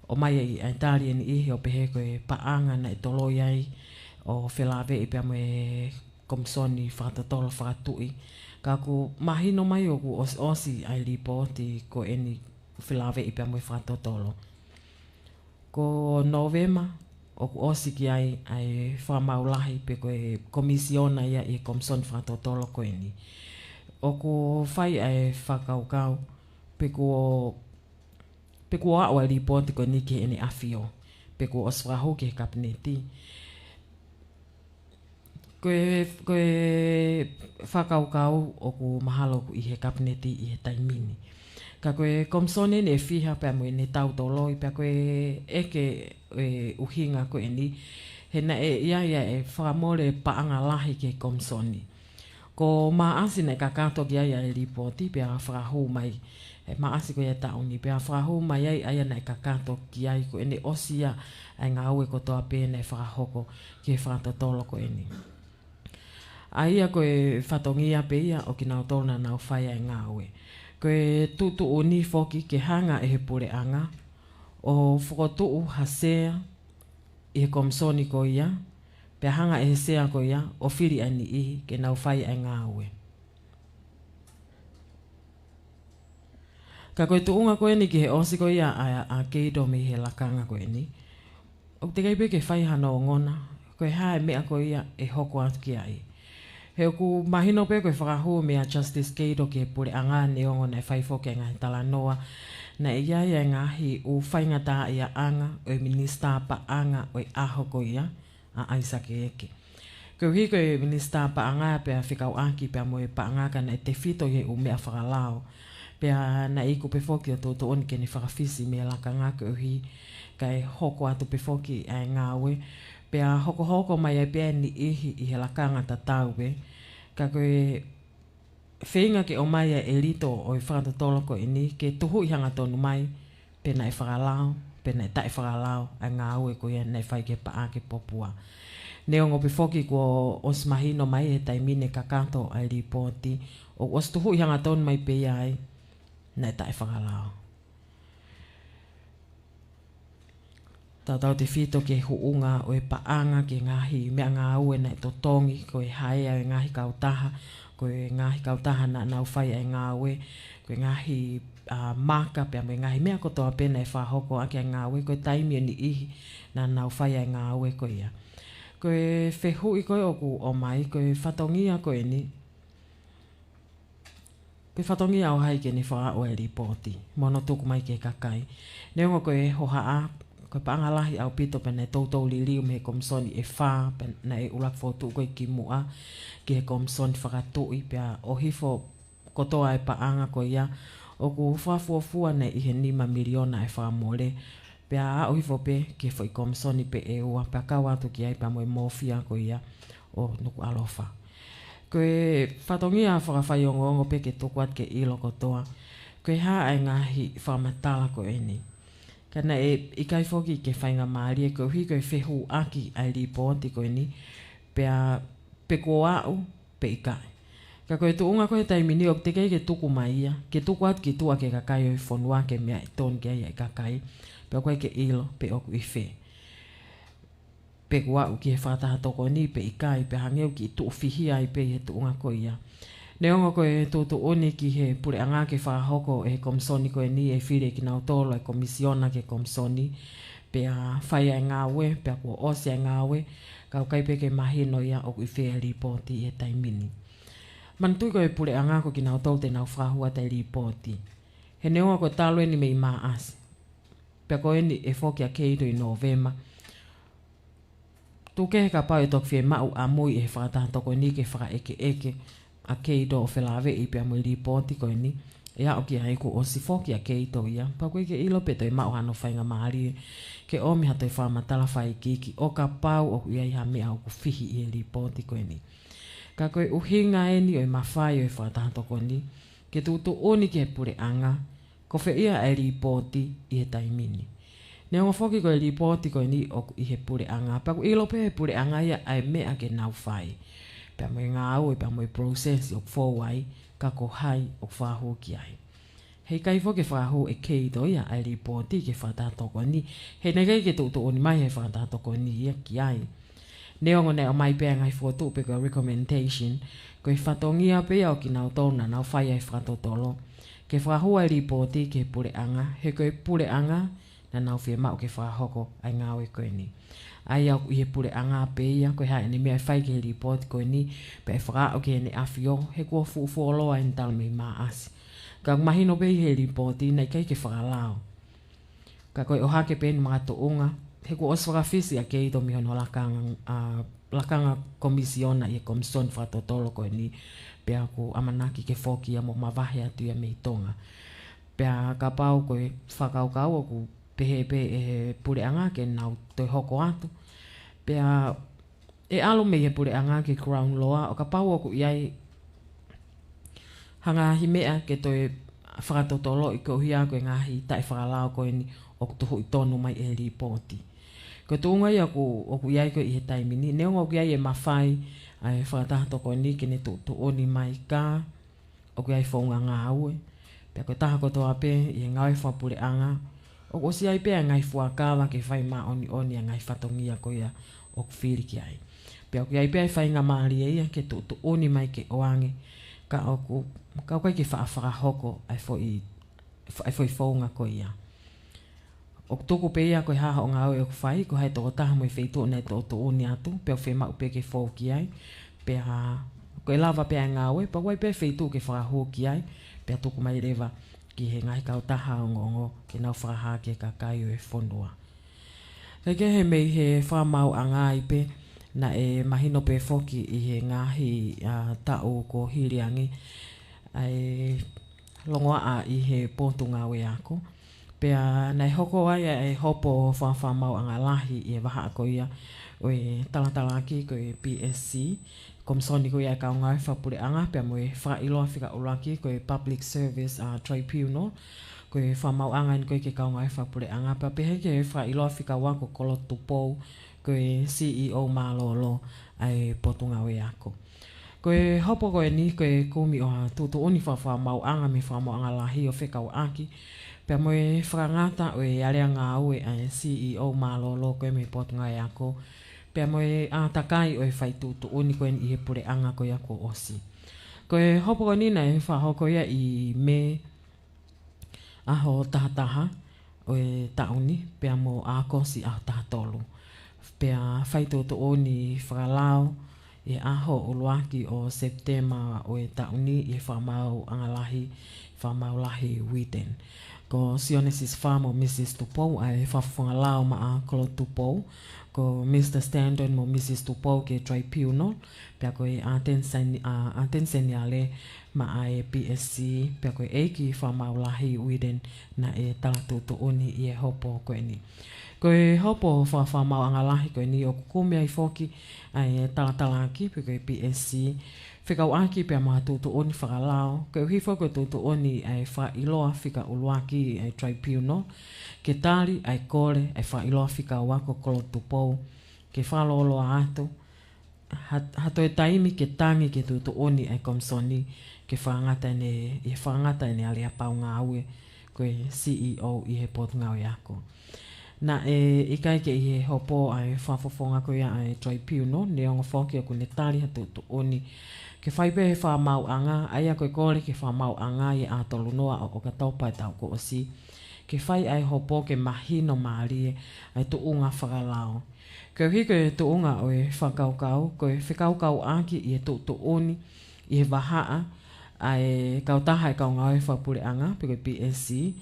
ʻOmai ai ʻa e tali ʻe niʻihi ʻo pehē ko e paʻanga naʻe toloi ai ʻo felāveʻi pea mo e Komisoni Fakatotolo Fakatuʻi. Ka ʻoku mahino mai ʻoku ʻosiʻosi ʻa e lipooti ko eni felāveʻi pea mo e fakatotolo. Ko Nōvema, ʻoku ʻosi ki ai ʻa e fakamaau lahi pe ko e komisiona ia ʻi he Komisoni Fakatotolo ko eni. ʻOku fai ʻa e fakakaukau, pe kuo, pe kuo aʻu ʻa e lipooti ko eni ki heʻene ʻAfio, pe kuo ʻosi fakahū ki he Kapineti. Ko e, ko e fakakaukau ʻoku mahalo ʻoku ʻi he Kapineti ʻi he taimi ni. Ka ko e Komisoni eni ʻe fiha pea mo ʻene tau toloi, pea ko e ʻeke e ʻuhinga ko eni, he naʻe ʻi ai ʻa e fakamole paʻanga lahi ki he Komisoni. Ko Maʻasi naʻe kakato ki ai ʻa e lipooti pea fakahū mai, ʻe Maʻasi ko ia taʻu ni, pea fakahū mai ai ʻa ia naʻe kakato ki ai, ko ʻene ʻosi ia ʻa e ngāue kotoa pē naʻe fakahoko ki he fakatotolo ko eni. ʻA ia ko e fatongia pē ia ʻo kinautolu naʻa nau fai ʻa e ngāue. Ko e tuʻutuʻuni foki ke hanga ʻe he puleʻanga ʻo fokotuʻu ha sea ʻi he Komisoni ko ia, pea hanga ʻe he sea ko ia ʻo fili ʻa e niʻihi ke nau fai ʻa e ngāue. Ka ko e tuʻunga ko eni ki he ʻosi ko ia ʻa, ʻa Keito mei he lakanga ko eni, ʻoku teʻeki ai pē ke fai hano ongona ko e hā e meʻa ko ia ʻe hoko atu ki ai. He ʻoku mahino pē ko e fakahū meia Justice Keito ki he puleʻanga, neongo naʻe fai foki e ngaahi talanoa naʻe ʻi ai e ngaahi ʻū faingataʻaʻiaʻanga ʻo e Minisitā Paʻanga ʻo e ʻaho ko ia, ʻa ʻAisake Eke. Koeʻuhi ko e Minisitā Paʻanga pea fekauʻaki pea mo e paʻanga ka naʻe tefito ʻi he ʻū meʻa fakalao. Pea naʻe iku pē foki ʻo tuʻutuʻuni ke ne fakafisi mei he lakanga koeʻuhi kae hoko atu pē foki ʻa e ngāue. Pea hokohoko mai ai pē ʻa e niʻihi ʻi he lakanga tatau pē. Ka ko e feinga ke ʻomai ʻa e ʻelito ʻo e fakatotolo ko eni ke tuhuʻi hangatonu mai pe naʻe fakalao, pe naʻe taʻefakalao ʻa e ngāue ko ia naʻe fai ki he paʻake Popua. Neongo pē foki kuo ʻosi mahino mai he taimi naʻe kakato ʻa e lipooti, ʻoku ʻosi tuhuʻi hangatonu mai pē ia ai naʻe taʻefakalao. Tautautefito ki he huʻunga ʻo e paʻanga ki he ngaahi meʻangāue naʻe totongi, ko e haea ʻo e ngaahi kautaha, ko e ngaahi kautaha naʻa nau fai ʻa e ngāue, ko e ngaahi, ʻa, maka pea mo e ngaahi meʻa kotoa pē naʻe fakahoko ʻaki ʻa e ngāue, ko e taimi ʻo e niʻihi naʻa nau fai ʻa e ngāue ko ia. Ko e fehuʻi ko ē ʻoku ʻomai, ko e fatongia ko eni, ko e fatongia ʻo hai ke ne fakaaʻu e lipooti mo hono tuku mai ki he kakai. Neongo ko e hohaʻa, ko e paʻanga lahi ʻaupito pea naʻe toutou liliu mei he Komisoni ʻe fā, pea naʻe ʻuluaki fokotuʻu ko ē kimuʻa ki he Komisoni Fakatuʻi, pea ʻohifo kotoa e paʻanga ko ia, ʻoku fakafuofua naʻe ʻi he nima miliona e fakamole, pea aʻu hifo pē ki he foʻi Komisoni pē ʻe ua, pea kau atu ki ai pea mo e mōfia ko ia ʻo Nukuʻalofa. Ko e fatongia fakafaiongoongo pē ke tuku atu ke ʻilo kotoa ko e hā ʻa e ngaahi fakamatala ko eni. Ka naʻe ʻikai foki ke faingamālie koeʻuhi ko e fehuʻaki ʻa e lipooti ko eni, pea pe kuo aʻu pe ʻikai. Ka ko e tuʻunga ko ē he taimi ni ʻoku teʻeki ke tuku mai ia, ke tuku atu ki tuʻa ki he kakai ʻo e fonua ke meʻa ʻi tonu ki ai ʻa e kakai, pea ʻoku ʻikai ke ʻilo pe ʻoku ʻi fē. Pe kuo aʻu ki he fakataha tokoni pe ʻikai, pea hangē ʻoku kiʻi tuʻufihi ai pē ʻi he tuʻunga ko ia. Neongo ko e tuʻutuʻuni ki he puleʻanga ke fakahoko ʻe he komisoni ko eni ʻe fili ʻe kinautolu ʻa e komisiona ki he komisoni, pea fai ʻa e ngāue, pea kuo ʻosi ʻa e ngāue, ka ʻoku ʻikai pē ke mahino ia ʻoku ʻi fē ʻa e līpooti ʻi he taimi ni. Manatuʻi ko e puleʻanga ko kinautolu te nau fakahū atu ʻa e līpooti. He neongo ko e talu eni mei Maʻasi, pea ko eni ʻe foki ʻa Keito ʻi Nōvema. Tuku kehe kapau ʻe toki fiemaʻu ʻamui ʻe he fakataha tokoni ke fakaʻekeʻeke ʻa Keito ʻo felāveʻi pea mo e līpooti ko eni, ʻe aʻu ki ai kuo ʻosi foki ʻa Keito ia, pea ʻoku ʻikai ke ʻilo pe toe maʻu hano faingamālie ke ʻomi ha toe fakamatala fakaikiiki ʻo kapau ʻoku ʻi ai ha meʻa ʻoku fihi ʻi he līpooti ko eni. Ka ko e ʻuhinga eni ʻo e mafai ʻo e fakataha tokoni ke tuʻutuʻuni ki he puleʻanga, ko fē ia ʻa e līpooti ʻi he taimi ni. Neongo foki ko e līpooti ko eni ʻoku ʻi he puleʻanga, pea ʻoku ʻilo pē ʻe he puleʻanga ia ʻa e meʻa ke nau fai, pea mo e ngāue, pea mo e process ʻoku fou ai, ka ko hai ʻoku fakahū ki ai. Heʻikai foki ke fakahū ʻe Keito ia ʻa e līpooti ki he fakataha tokoni, he naʻe ʻikai ke tuʻutuʻuni mai ʻe he fakataha tokoni ia ki ai. Neongo naʻe ʻomai pē ʻa e ngaahi fokotuʻu pe ko e recommendation, ko e fatongia pē ia ʻo kinautolu naʻa nau fai ʻa e fakatotolo ke fakahū ʻa e līpooti ki he puleʻanga, he ko e puleʻanga naʻa nau fiemaʻu ke fakahoko ʻa e ngāue ko eni. ʻA ia ʻoku ʻi he puleʻanga pē ia ko e hā ʻene meʻa ʻe fai ki he līpooti ko eni, pea ʻe fakaaʻu ki heʻene ʻAfio, he kuo fuʻu fuoloa eni talu mei Maʻasi. Ka ʻoku mahino pē ʻi he līpooti naʻe ʻikai ke fakalao. Ka ko e ʻohake pē eni makatuʻunga, he kuo ʻosi fakafisi ʻa Keito mei hono lakanga, ʻa, lakanga komisiona ʻi he komisoni fakatotolo ko eni, pea ʻoku ʻamanaki ke foki ia mo mavahe atu ia mei Tonga. Pea kapau ko e fakakaukau ʻoku pehē pē ʻe he puleʻanga ke nau toe hoko atu. Pea ʻe ʻalu mei he puleʻanga ki he Crown Law, ʻo kapau ʻoku ʻi ai ha ngaahi meʻa ke toe fakatotoloʻi koeʻuhi ko e ngaahi taʻefakalao ko eni ʻoku tuhuʻi tonu mai ʻe he līpooti. Ko e tuʻunga ia ʻoku, ʻoku ʻi ai ko ē ʻi he taimi ni, neongo ʻoku ʻi ai e mafai ʻa e fakataha tokoni ke ne tuʻutuʻuni mai ka ʻoku ʻi ai founga ngāue. Pea ko e taha kotoa pē ʻi he ngāue fakapuleʻanga, ʻoku ʻosi ʻi ai pē ʻa e ngaahi fuakava ke fai māʻoniʻoni ʻa e ngaahi fatongia ko ia ʻoku fili ki ai. Pea ʻoku ʻi ai pē ʻa e faingamālie ia ke tuʻutuʻuni mai ke ʻoange, ka ʻoku, ka ʻoku ʻikai ke faʻa fakahoko ʻa e foʻi, ʻa e foʻi founga ko ia. ʻOku tuku pē ia ko e hā hoʻo ngāue ʻoku fai, ko hai e tokotaha mo e feituʻu naʻe tuʻutuʻuni atu, pea ʻoku fiemaʻu pē ke fou ki ai, pea ko e lava pē ʻa e ngāue, pea ʻoku ʻi ai pē feituʻu ke fakahū ki ai, pea tuku mai leva ki he ngaahi kautaha ongoongo ke nau fakahā ki he kakai ʻo e fonua. Kae kehe mei he fakamaauʻanga ai pē, naʻe mahino pē foki ʻi he ngaahi, ʻa, taʻu kuo hili ange, ʻa e longoaʻa ʻi he Potungāue Ako. Pea naʻe hoko ai ʻa e hopo fakamaauʻanga lahi ʻi he vahaʻa ko ia ʻo e talatalaki ko e P S C, Komisoni ko ia ʻo e Kau Ngāue Fakapuleʻanga, pea mo e fakaʻiloa fika ʻuluaki ko e Public Service, ʻa, Tribunal, ko e fakamaauʻanga eni ko ē ki he Kau Ngāue Fakapuleʻanga, pea pehē ki he fakaʻiloa fika ua ko Kolo Tupou, ko e C E O mālōlō ʻa e Potungāue Ako. Ko e hopo ko eni, ko e kumi ʻo ha tuʻutuʻuni fakamaauʻanga mei he Fakamaauʻanga Lahi ʻo fekauʻaki pea mo e fakangata ʻo e alea ngāue ʻa e C E O mālōlō ko ē mei he Potungāue Ako, pea mo e ʻātakai ʻo e fai tuʻutuʻuni ko eni ʻi he puleʻanga ko ia kuo ʻosi. Ko e hopo ko eni naʻe fakahoko ia ʻi Mē ʻaho taha taha ʻo e taʻu ni, pea mo ʻAokosi ʻaho taha tolu. Pea fai tuʻutuʻuni fakalao ʻi he ʻaho ʻuluaki ʻo Sepitema ʻo e taʻu ni ʻi he Fakamaauʻanga Lahi, Fakamaau Lahi Uiten. Ko Sionesis Fā mo Misis Tupou ʻa e fakafofonga lao maʻa Kolo Tupou, ko Misa Stanton mo Misis Tupou ki he Tribunal, pea ko e ʻAteni Seni-, ʻa, ʻAteni Seniale maʻa e P S C, pea ko e ʻEiki Fakamaau Lahi Uiten naʻe tala tuʻutuʻuni ʻi he hopo ko eni. Ko e hopo faka-, Fakamaauʻanga Lahi ko eni ʻoku kumi ai foki ʻa e talatalaki pe ko e P S C, fekauʻaki pea mo ha tuʻutuʻuni fakalao, koeʻuhi foki ko e tuʻutuʻuni ʻa e fakaʻiloa fika ʻuluaki ʻa e Tribunal ke tali ʻa e kole ʻa e fakaʻiloa fika ua ko Kolo Tupou ke fakalōloa atu ha, ha toe taimi ke tangi ki he tuʻutuʻuni ʻa e Komisoni ke fakangata ʻene, ʻi he fakangata ʻene aleapau ngāue ko e C E O ʻi he Potungāue Ako. Naʻe ʻikai ke ʻi he hopo ʻa e fakafofonga ko ia ʻa e Tribunal, neongo foki ʻoku ne tali ha tuʻutuʻuni ke fai pē ʻe he fakamaauʻanga, ʻa ia ko e kole ki he fakamaauʻanga ʻi he ʻaho tolu noa ʻo ʻOkatopa ʻo e taʻu kuo ʻosi, ke fai ʻa e hopo ke mahino mālie ʻa e tuʻunga fakalao. Koeʻuhi ko e tuʻunga ʻo e fakakaukau, ko e fekaukauʻaki ʻi he tuʻutuʻuni ʻi he vahaʻa ʻa e kautaha ʻa e kau ngāue fakapuleʻanga, pe ko e P S C,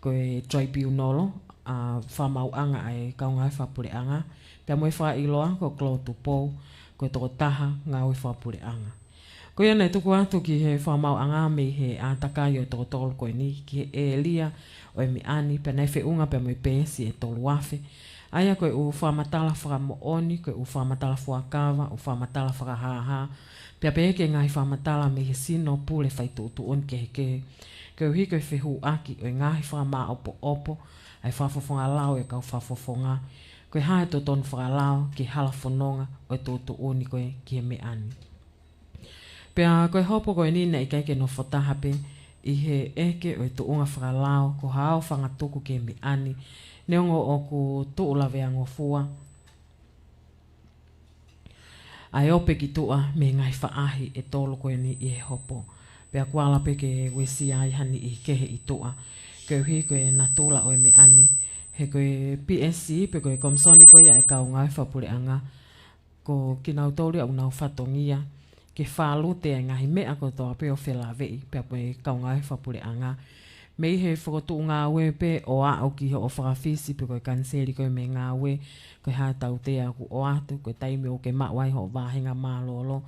ko e Tribunal, ʻa e fakamaauʻanga ʻa e kau ngāue fakapuleʻanga, pea mo e fakaʻiloa ko Claude Tupou, ko e tokotaha ngāue fakapuleʻanga. Ko ia naʻe tuku atu ki he fakamaauʻanga mei he ʻātakai ʻo e toko tolu ko eni ki he ʻēlia ʻo e meʻa ni, pea naʻe feʻunga pea mo e peesi ʻe tolu afe. ʻA ia ko e ʻū fakamatala fakamoʻoni, ko e ʻū fakamatala fuakava, ʻū fakamatala fakahāhā, pea pehē ki he ngaahi fakamatala mei he sino pule fai tuʻutuʻuni kehekehe, koeʻuhi ko e fehuʻaki ʻo e ngaahi fakamāʻopoʻopo ʻa e fakafofonga lao ʻo e kau fakafofonga, ko e hā e totonu fakalao ki he hala fononga ʻo e tuʻutuʻuni ko ē ki he meʻa ni. Pea ko e hopo ko eni naʻe ʻikai ke nofo taha pē ʻi he ʻeke ʻo e tuʻunga fakalao ko haʻo fanga tuku ki he meʻa ni, neongo ʻoku tuʻu laveangofua ʻa e ope ki tuʻa mei he ngaahi faʻahi ʻe tolu ko eni ʻi he hopo. Pea kuo ala pē ke uesia ai ha niʻihi kehe ʻi tuʻa, koeʻuhi ko e natula ʻo e meʻa ni, he ko e P S C, pe ko e Komisoni ko ia ʻa e kau ngāue fakapuleʻanga, ko kinautolu ia ʻoku nau fatongia ke fālute ʻa e ngaahi meʻa kotoa pē ʻo felāveʻi pea mo e kau ngāue fakapuleʻanga. Mei he fokotuʻu ngāue pē ʻo aʻu ki hoʻo fakafisi pe ko e kaniseli ko ē mei he ngāue, ko e hā e tautea ʻoku ʻoatu, ko e taimi ʻoku ke maʻu ai hoʻo vāhenga mālōlō,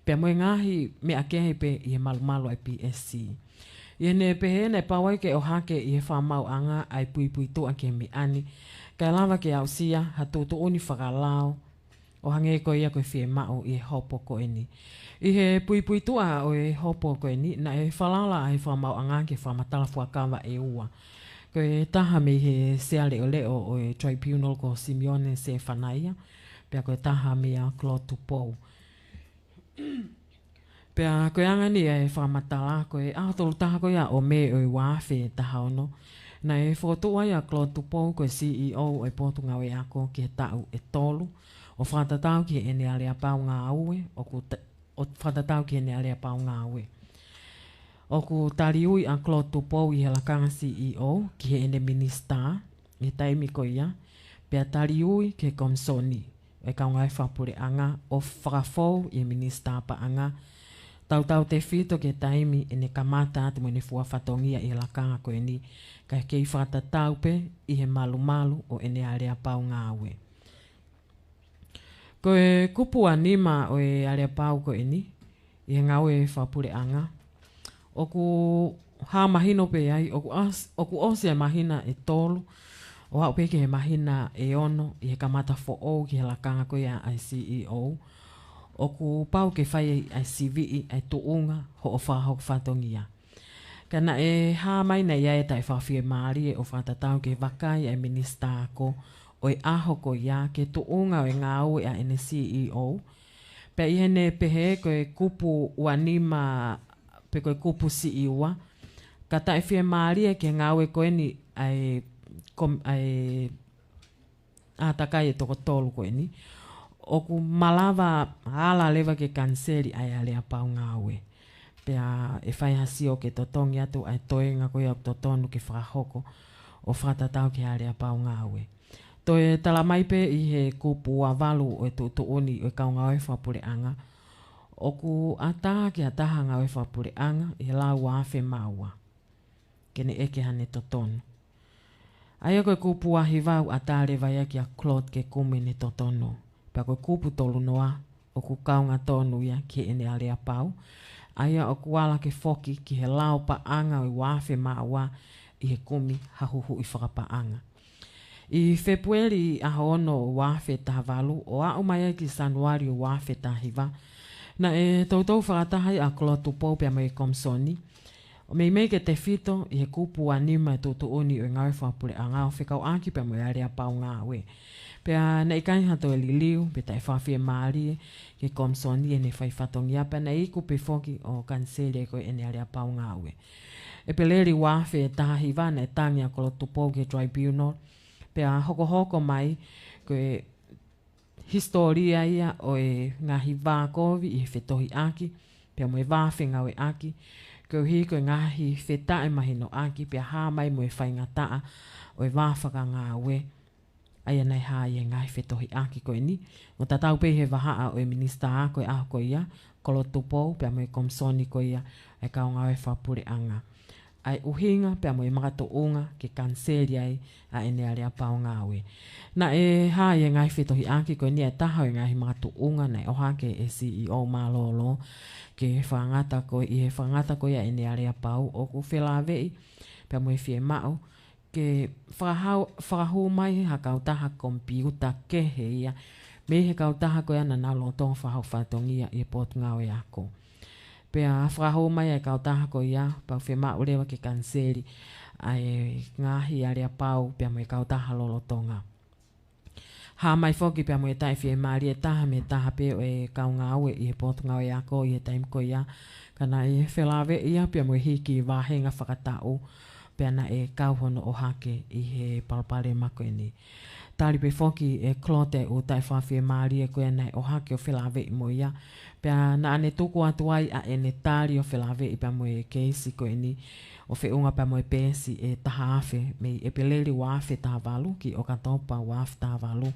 pea mo e ngaahi meʻa kehe pē ʻi he malumalu ʻa e P S C. ʻI heʻene pehē naʻe pau ai ke ʻohake ʻi he fakamaauʻanga ʻa e puipuituʻa ki he meʻa ni, kae lava ke aʻusia ha tuʻutuʻuni fakalao, ʻo hangē ko ia ko e fiemaʻu ʻi he hopo ko eni. ʻI he puipuituʻa ʻo e hopo ko eni, naʻe falala ʻa e fakamaauʻanga ki he fakamatala fuakava ʻe ua. Ko e taha mei he Sea Leʻoleʻo ʻo e Tribunal ko Simione Sefanaia, pea ko e taha meia Claude Tupou. Pea ko e anga eni ʻa e fakamatala, ko e ʻaho tolu taha ko ia ʻo Mē ʻo e ua afe taha ono, naʻe fokotuʻu ai ʻa Claude Tupou ko e C E O ʻo e Potungāue Ako ki he taʻu ʻe tolu, ʻo fakatatau ki heʻene aleapau ngāue, ʻoku ta-, ʻo fakatatau ki heʻene aleapau ngāue. ʻOku taliui ʻa Claude Tupou ʻi he lakanga C E O ki heʻene minisitā ʻi he taimi ko ia, pea taliui ki he Komisoni ʻo e kau ngāue fakapuleʻanga ʻo fakafou ʻi he minisitā paʻanga, tautautefito ki he taimi ʻene kamata atu mo ʻene fua fatongia ʻi he lakanga ko eni, kae kei fakatatau pē ʻi he malumalu ʻo ʻene aleapau ngāue. Ko e kupu ʻe nima ʻo e aleapau ko eni, ʻi he ngāue fakapuleʻanga, ʻoku hā mahino pē ai, ʻoku ʻos-, ʻoku ʻosi ʻa e māhina ʻe tolu, ʻo aʻu pē ki he māhina ʻe ono, ʻi he kamata foʻou ki he lakanga ko ia ʻa e C E O, ʻoku pau ke fai ai ʻa e siviʻi ʻa e tuʻunga hoʻo fakahoko fatongia. Ka naʻe hā mai naʻe ʻi ai e taʻefakafiemālie ʻo fakatatau ki he vakai ʻa e minisitā ako ʻo e ʻaho ko ia ki he tuʻunga ʻo e ngāue ʻa ʻene C E O. Pea ʻi heʻene pehē ko e kupu ua nima pe ko e kupu siʻi ua, ka taʻefiemālie ki he ngāue ko eni ʻa e kom-, ʻa e ʻātakai ʻe toko tolu ko eni, ʻoku malava ala leva ke kaniseli ʻa e aleapau ngāue. Pea ʻe fai ha sio ke totongi atu ʻa e toenga ko ia ʻoku totonu ke fakahoko ʻo fakatatau ki he aleapau ngāue. Toe tala mai pē ʻi he kupu ua valu ʻo e tuʻutuʻuni ʻo e kau ngāue fakapuleʻanga, ʻoku ʻatā ki ha taha ngāue fakapuleʻanga ʻi he lau ua afe mā ua ke ne ʻeke haʻane totonu. ʻA ia ko e kupu ua hiva ʻoku ʻatā leva ia kia Claude ke kumi ʻene totonu. Pea ko e kupu tolu noa ʻoku kaunga tonu ia ki heʻene aleapau. ʻA ia ʻoku ala ke foki ki he lao paʻanga ʻo e ua afe mā ua ʻi he kumi ha huhuʻi fakapaʻanga. ʻI Fēpueli ʻaho ono ua afe taha valu, ʻo aʻu mai ai ki Sānuali ua afe taha hiva, naʻe toutou fakataha ai ʻa Claude Tupou pea mo e Komisoni, ʻo meimei ke tefito ʻi he kupu uanima e tuʻutuʻuni ʻo e ngāue fakapuleʻanga ʻo fekauʻaki pea mo e aleapau ngāue. Pea naʻe ʻikai ha toe liliu pe taʻefakafiemālie ki he Komisoni ʻene fai fatongia, pea naʻe iku pē foki ʻo kaniseli ai ko ē ʻene aleapau ngāue. ʻEpeleli ua afe taha hiva naʻe tangi ʻa Kolo Tupou ki he tribunal, pea hokohoko mai ko e hisitōlia ia ʻo e ngaahi vā kovi ʻi he fetohiʻaki pea mo e vā fengāueʻaki, koeʻuhi ko e ngaahi fetaʻemahinoʻaki pea hā mai mo e faingataʻa ʻo e vā fakangāue, ʻa ia naʻe hā ʻi he ngaahi fetohiʻaki ko eni, ʻo tatau pē ʻi he vahaʻa ʻo e Minisitā ko ē ʻaho ko ia, Kolo Tupou, pea mo e Komisoni ko ia ʻa e kau ngāue fakapuleʻanga. ʻA e ʻuhinga pea mo e makatuʻunga ke kaniseli ai ʻa ʻene aleapau ngāue. Naʻe hā ʻi he ngaahi fetohiʻaki ko eni ʻa e taha ʻo e ngaahi makatuʻunga naʻe ʻohake ʻe he C E O mālōlō ke fakangata ko ē, ʻi he fakangata ko ia ʻene aleapau, ʻoku felāveʻi pea mo e fiemaʻu ke fakahau, fakahū mai ha kautaha komipiuta kehe ia mei he kautaha ko ia naʻa nau lolotonga fakahoko fatongia ʻi he Potungāue Ako. Pea fakahū mai ʻa e kautaha ko ia, pea ʻoku fiemaʻu leva ke kaniseli ʻa e ngaahi aleapau pea mo e kautaha lolotonga. Hā mai foki pea mo e taʻefiemālie ʻe taha mei he taha pē ʻo e kau ngāue ʻi he Potungāue Ako ʻi he taimi ko ia, ka naʻe felāveʻi ia pea mo e hiki vāhenga fakataʻu, pea naʻe kau hono ʻohake ʻi he palopalema ko eni. Tali pē foki ʻe Claude ʻa e ʻū taʻefakafiemālie ko ia naʻe ʻohake ʻo felāveʻi mo ia, pea naʻa ne tuku atu ai ʻa ʻene tali ʻo felāveʻi pea mo e keisi ko eni, ʻo feʻunga pea mo e peesi ʻe taha afe mei ʻEpeleli ua afe taha valu ki ʻOkatopa ua afe taha valu.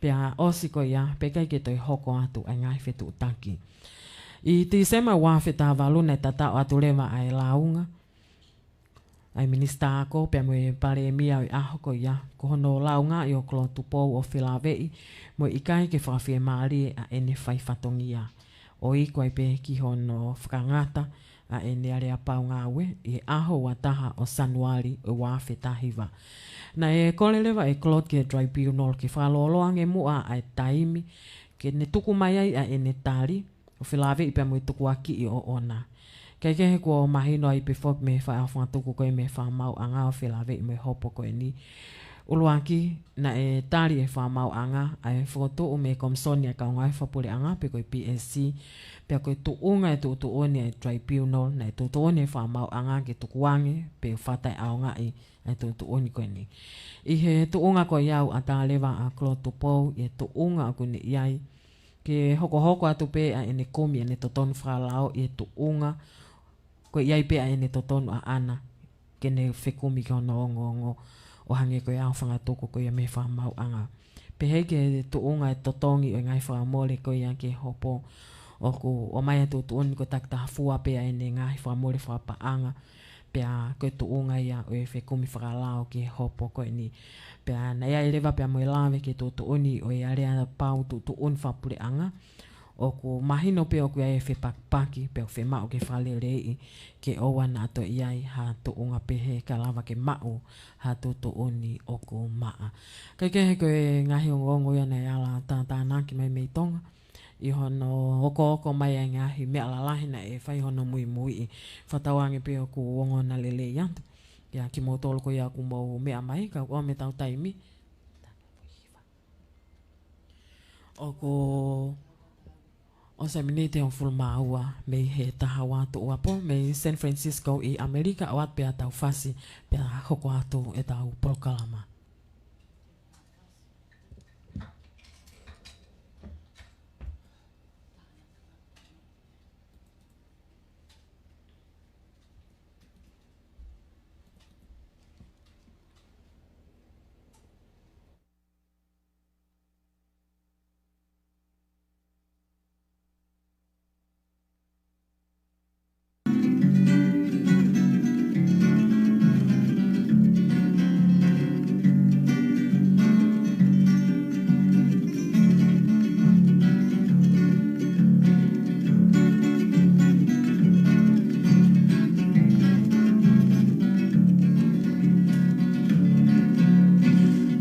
Pea ʻosi ko ia, pea ʻikai ke toe hoko atu ʻa e ngaahi fetuʻutaki. ʻI Tīsema ua afe taha valu naʻe tataʻo atu leva ʻa e lāunga ʻa e Minisitā Ako pea mo e Palēmia ʻo e ʻaho ko ia, ko hono lāungaʻi ʻo Kolo Tupou ʻo felāveʻi mo e ʻikai ke fakafiemālie ʻa ʻene fai fatongia, ʻo iku ai pē ki hono fakangata ʻa ʻene aleapau ngāue ʻi he ʻaho ua taha ʻo Sānuali ʻo e ua afe taha hiva. Naʻe kole leva ʻe Claude ki he tribunal ke fakalōloa ange muʻa ʻa e taimi ke ne tuku mai ai ʻa ʻene tali, ʻo felāveʻi pea mo e tukuakiʻi ʻoʻona. Kaekehe kuo mahino ai pē foki mei he fai ʻaho fakatuku ko ē mei he Fakamaauʻanga ʻo felāveʻi mo e hopo ko eni. ʻUluaki, naʻe tali ʻe he Fakamaauʻanga ʻa e fokotuʻu mei he Komisoni ʻa e kau ngāue fakapuleʻanga pe ko e P S C, pea ko e tuʻunga e tuʻutuʻuni ʻa e tribunal, naʻe tuʻutuʻuni ʻe he Fakamaauʻanga ke tukuange pe fakaʻaongaʻi ʻa e tuʻutuʻuni ko eni. ʻI he tuʻunga ko ia ʻoku ʻatā leva ʻa Kolo Tupou ʻi he tuʻunga ʻoku ne ʻi ai ke hokohoko atu pē ʻa ʻene kumi ʻene totonu fakalao ʻi he tuʻunga ko ia ʻi ai pē ʻa ʻene totonu ʻaʻana ke ne fekumi ki hono ongoongo, ʻo hangē ko e ʻaho fakatuku ko ia mei he Fakamaauʻanga. Pehē ki he tuʻunga e totongi ʻo e ngaahi fakamole ko ia ki he hopo, ʻoku ʻomai ʻa e tuʻutuʻuni ko e takitaha fua pē ʻa ʻene ngaahi fakamole fakapaʻanga, pea ko e tuʻunga ia ʻo e fekumi fakalao ki he hopo ko eni. Pea naʻe ʻi ai leva pea mo e lave ki he tuʻutuʻuni ʻo e aleapau tuʻutuʻuni fakapuleʻanga, ʻoku mahino pē ʻoku ʻi ai e fepakipaki, pea ʻoku fiemaʻu ke fakaleleiʻi ke ʻoua naʻa toe ʻi ai ha tuʻunga pehē ka lava ke maʻu ha tuʻutuʻuni ʻoku maʻa. Kaekehe ko e ngaahi ongoongo ia naʻe ala tātānaki mai mei Tonga, ʻi hono okooko mai ʻa e ngaahi meʻa lalahi naʻe fai hono muimuiʻi. Fakatauange pē ʻoku ongona lelei atu kiate kimoutolu ko ia ʻoku mou meʻa mai, ka ʻoku ʻomi ʻetau taimi. ʻOku ʻosi e miniti ʻe hongofulu mā ua mei he taha ua tuʻuapo mei San Francisco ʻi ʻAmelika, ʻoatu pē ʻetau fasi, pea hoko atu ʻetau polokalama.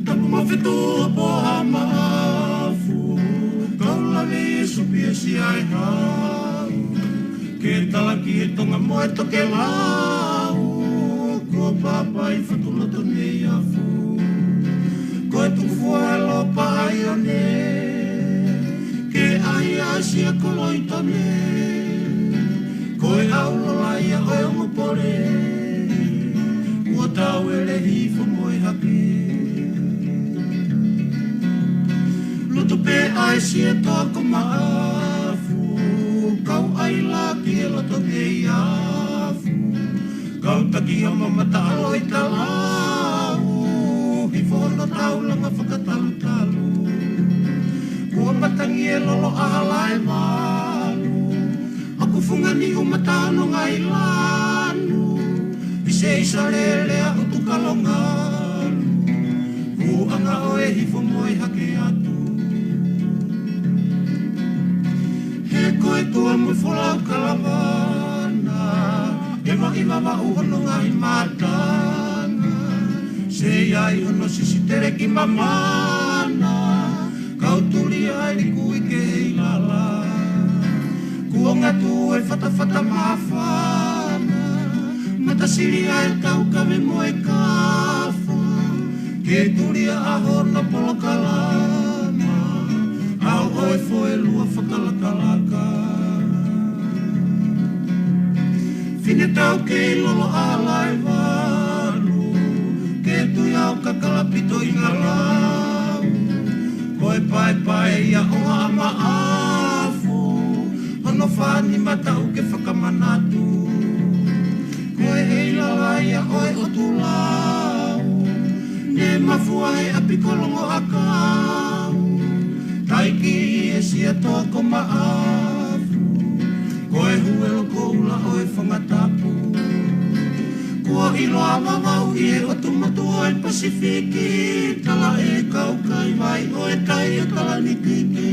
Tapu mo Fetuʻu, Poha mo Afu, Kaulave, Supi, Siaina. Ke talaki e Tonga mo e tokelau, ko Papai Fatuloto Neiafu. Ko e tuku fua e lopa ʻaione, ke ʻai ʻa Siakoloitone. Ko e ʻaulola ia ʻo e ongo pole, kuo tau ele hifo mo e hake. Loto pē ʻa e Siaotoa ko Maʻafu, kau ʻaila ki he loto Neiafu. Kau taki ʻa Mamata ʻAlo ʻi Talau, hifo hono taulanga fakatalutalu. Kuo matangi e lolo ʻa Halaevalu, ʻoku fungani ʻo mata ʻo ngai lanu. ʻI se isa lele ʻa ʻUtukalongalu, vuʻanga ʻo e hifo mo e hake atu. He ko e tua mo e folau kalavana, ʻeva ʻi Vavaʻu hono ngaahi matanga. Seiai hono sisi teleki mamana, kau tuli ai liku i ke ilala. Kuo ngatu e fatafata mafana, mata sili ai e taukave mo e kafa. Ke tuli ʻa hono polokalama, ʻa ʻo e foe lua fakalakalaka. Fine tau kei lolo ʻa Halaevalu, ke tui au kakalapito ʻi Ngalau. Ko e paepae ia ʻo Haʻa Maʻafu, hono fani mataʻu ke fakamanatu. Ko e ʻeilala ia ʻo e ʻotu lau, ne mafua he ʻapi ko Longoʻakau. Taiki e Siaotoa ko Maʻafu, ko e huelo ko ula ʻo e Fangatapu. Kuo ʻiloa Vavaʻu ʻi he ʻotu motu ʻo e Pasifiki, tala e kau kaivai ʻo e tai ʻo Talanitiki.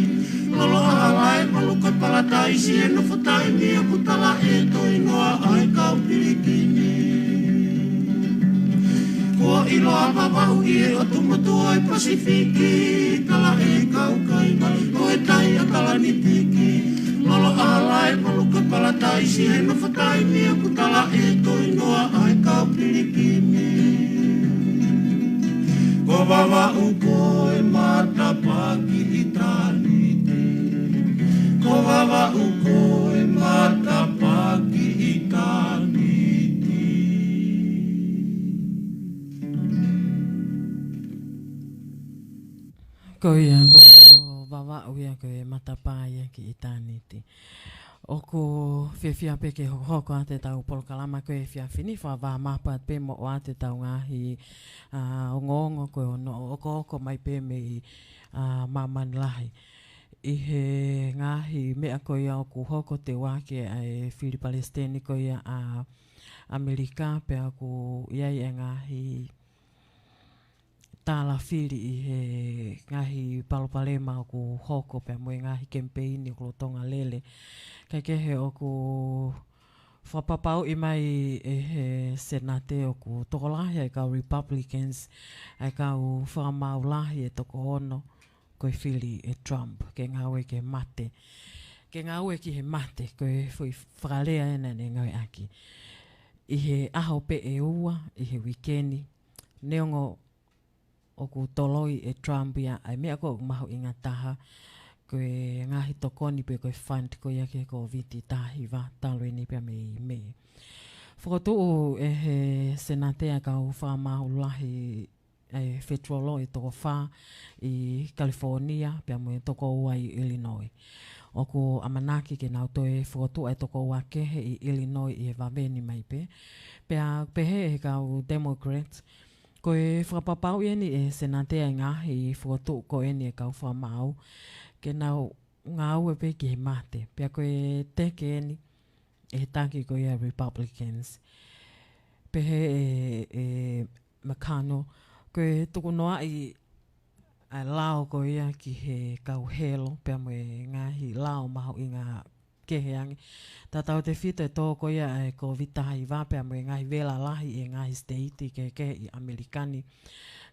Lolo ʻa Halaevalu ko e palataisi e nofo taimi ʻoku tala e toi noa ʻa e kau pilikimi. Kuo ʻiloa Vavaʻu ʻi he ʻotu motu ʻo e Pasifiki, tala e kau kaivai ʻo e tai ʻo Talanitiki. Lolo ʻa Halaevalu ko e palataisi e nofo taimi ʻoku tala e toi noa ʻa e kau pilikimi. Ko Vavaʻu ko e matapā ki ʻitāniti. Ko Vavaʻu ko e matapā ki ʻitāniti. Ko ia, ko Vavaʻu ia ko e matapā ia ki ʻitāniti. ʻOku fiefia pē ke hokohoko atu ʻetau polokalama ko e efiafi ni, fakavahaʻa maʻu pē mo ʻoatu ʻetau ngaahi, ā, ongoongo ko hono ʻokoʻoko mai pē mei, ā, māmani lahi. ʻI he ngaahi meʻa ko ia ʻoku hoko, teuaki ʻa e fili palesiteni ko ia ʻa ʻAmelika, pea ʻoku ʻi ai e ngaahi tālafili ʻi he ngaahi palopalema ʻoku hoko pea mo e ngaahi kemipeini ʻoku lolotonga lele. Kae kehe ʻoku fakapapauʻi mai ʻe he Senate ʻoku tokolahi ʻa e kau Republicans, ʻa e kau fakamaau lahi ʻe toko ono, ko e fili ʻe Trump, ke ngāue ke mate. Ke ngāue ki he mate, ko e foʻi fakalea ena ne ngāueʻaki. ʻI he ʻaho pē ʻe ua, ʻi he uike ni, neongo ʻoku toloi ʻe Trump ia ʻa e meʻa ko ē ʻoku mahuʻinga taha, ko e ngaahi tokoni pe ko e fund ko ia ki he Kōviti taha hiva talu eni pea mei Mē. Fokotuʻu ʻe he Senate ʻa e kau fakamaau lahi ʻa e federal law ʻe toko fā ʻi California, pea mo e toko ua ʻi Illinois. ʻOku ʻamanaki ke nau toe fokotuʻu ʻa e toko ua kehe ʻi Illinois ʻi he vave ni mai pē. Pea pehē ʻe he kau Democrats, ko e fakapapauʻi eni ʻe he Senate ʻa e ngaahi fokotuʻu ko eni ʻa e kau fakamaau, ke nau ngāue pē ki he mate. Pea ko e teke eni ʻe he taki ko ia Republicans. Pehē ʻe, ʻe McConnell, ko e tukunoaʻi ʻa e lao ko ia ki he kau helo, pea mo e ngaahi lao mahuʻinga kehe ange. Tatau tefito e tō ko ia ʻa e Kōviti taha hiva pea mo e ngaahi vela lahi ʻi he ngaahi state kehekehe ʻi ʻAmelika ni.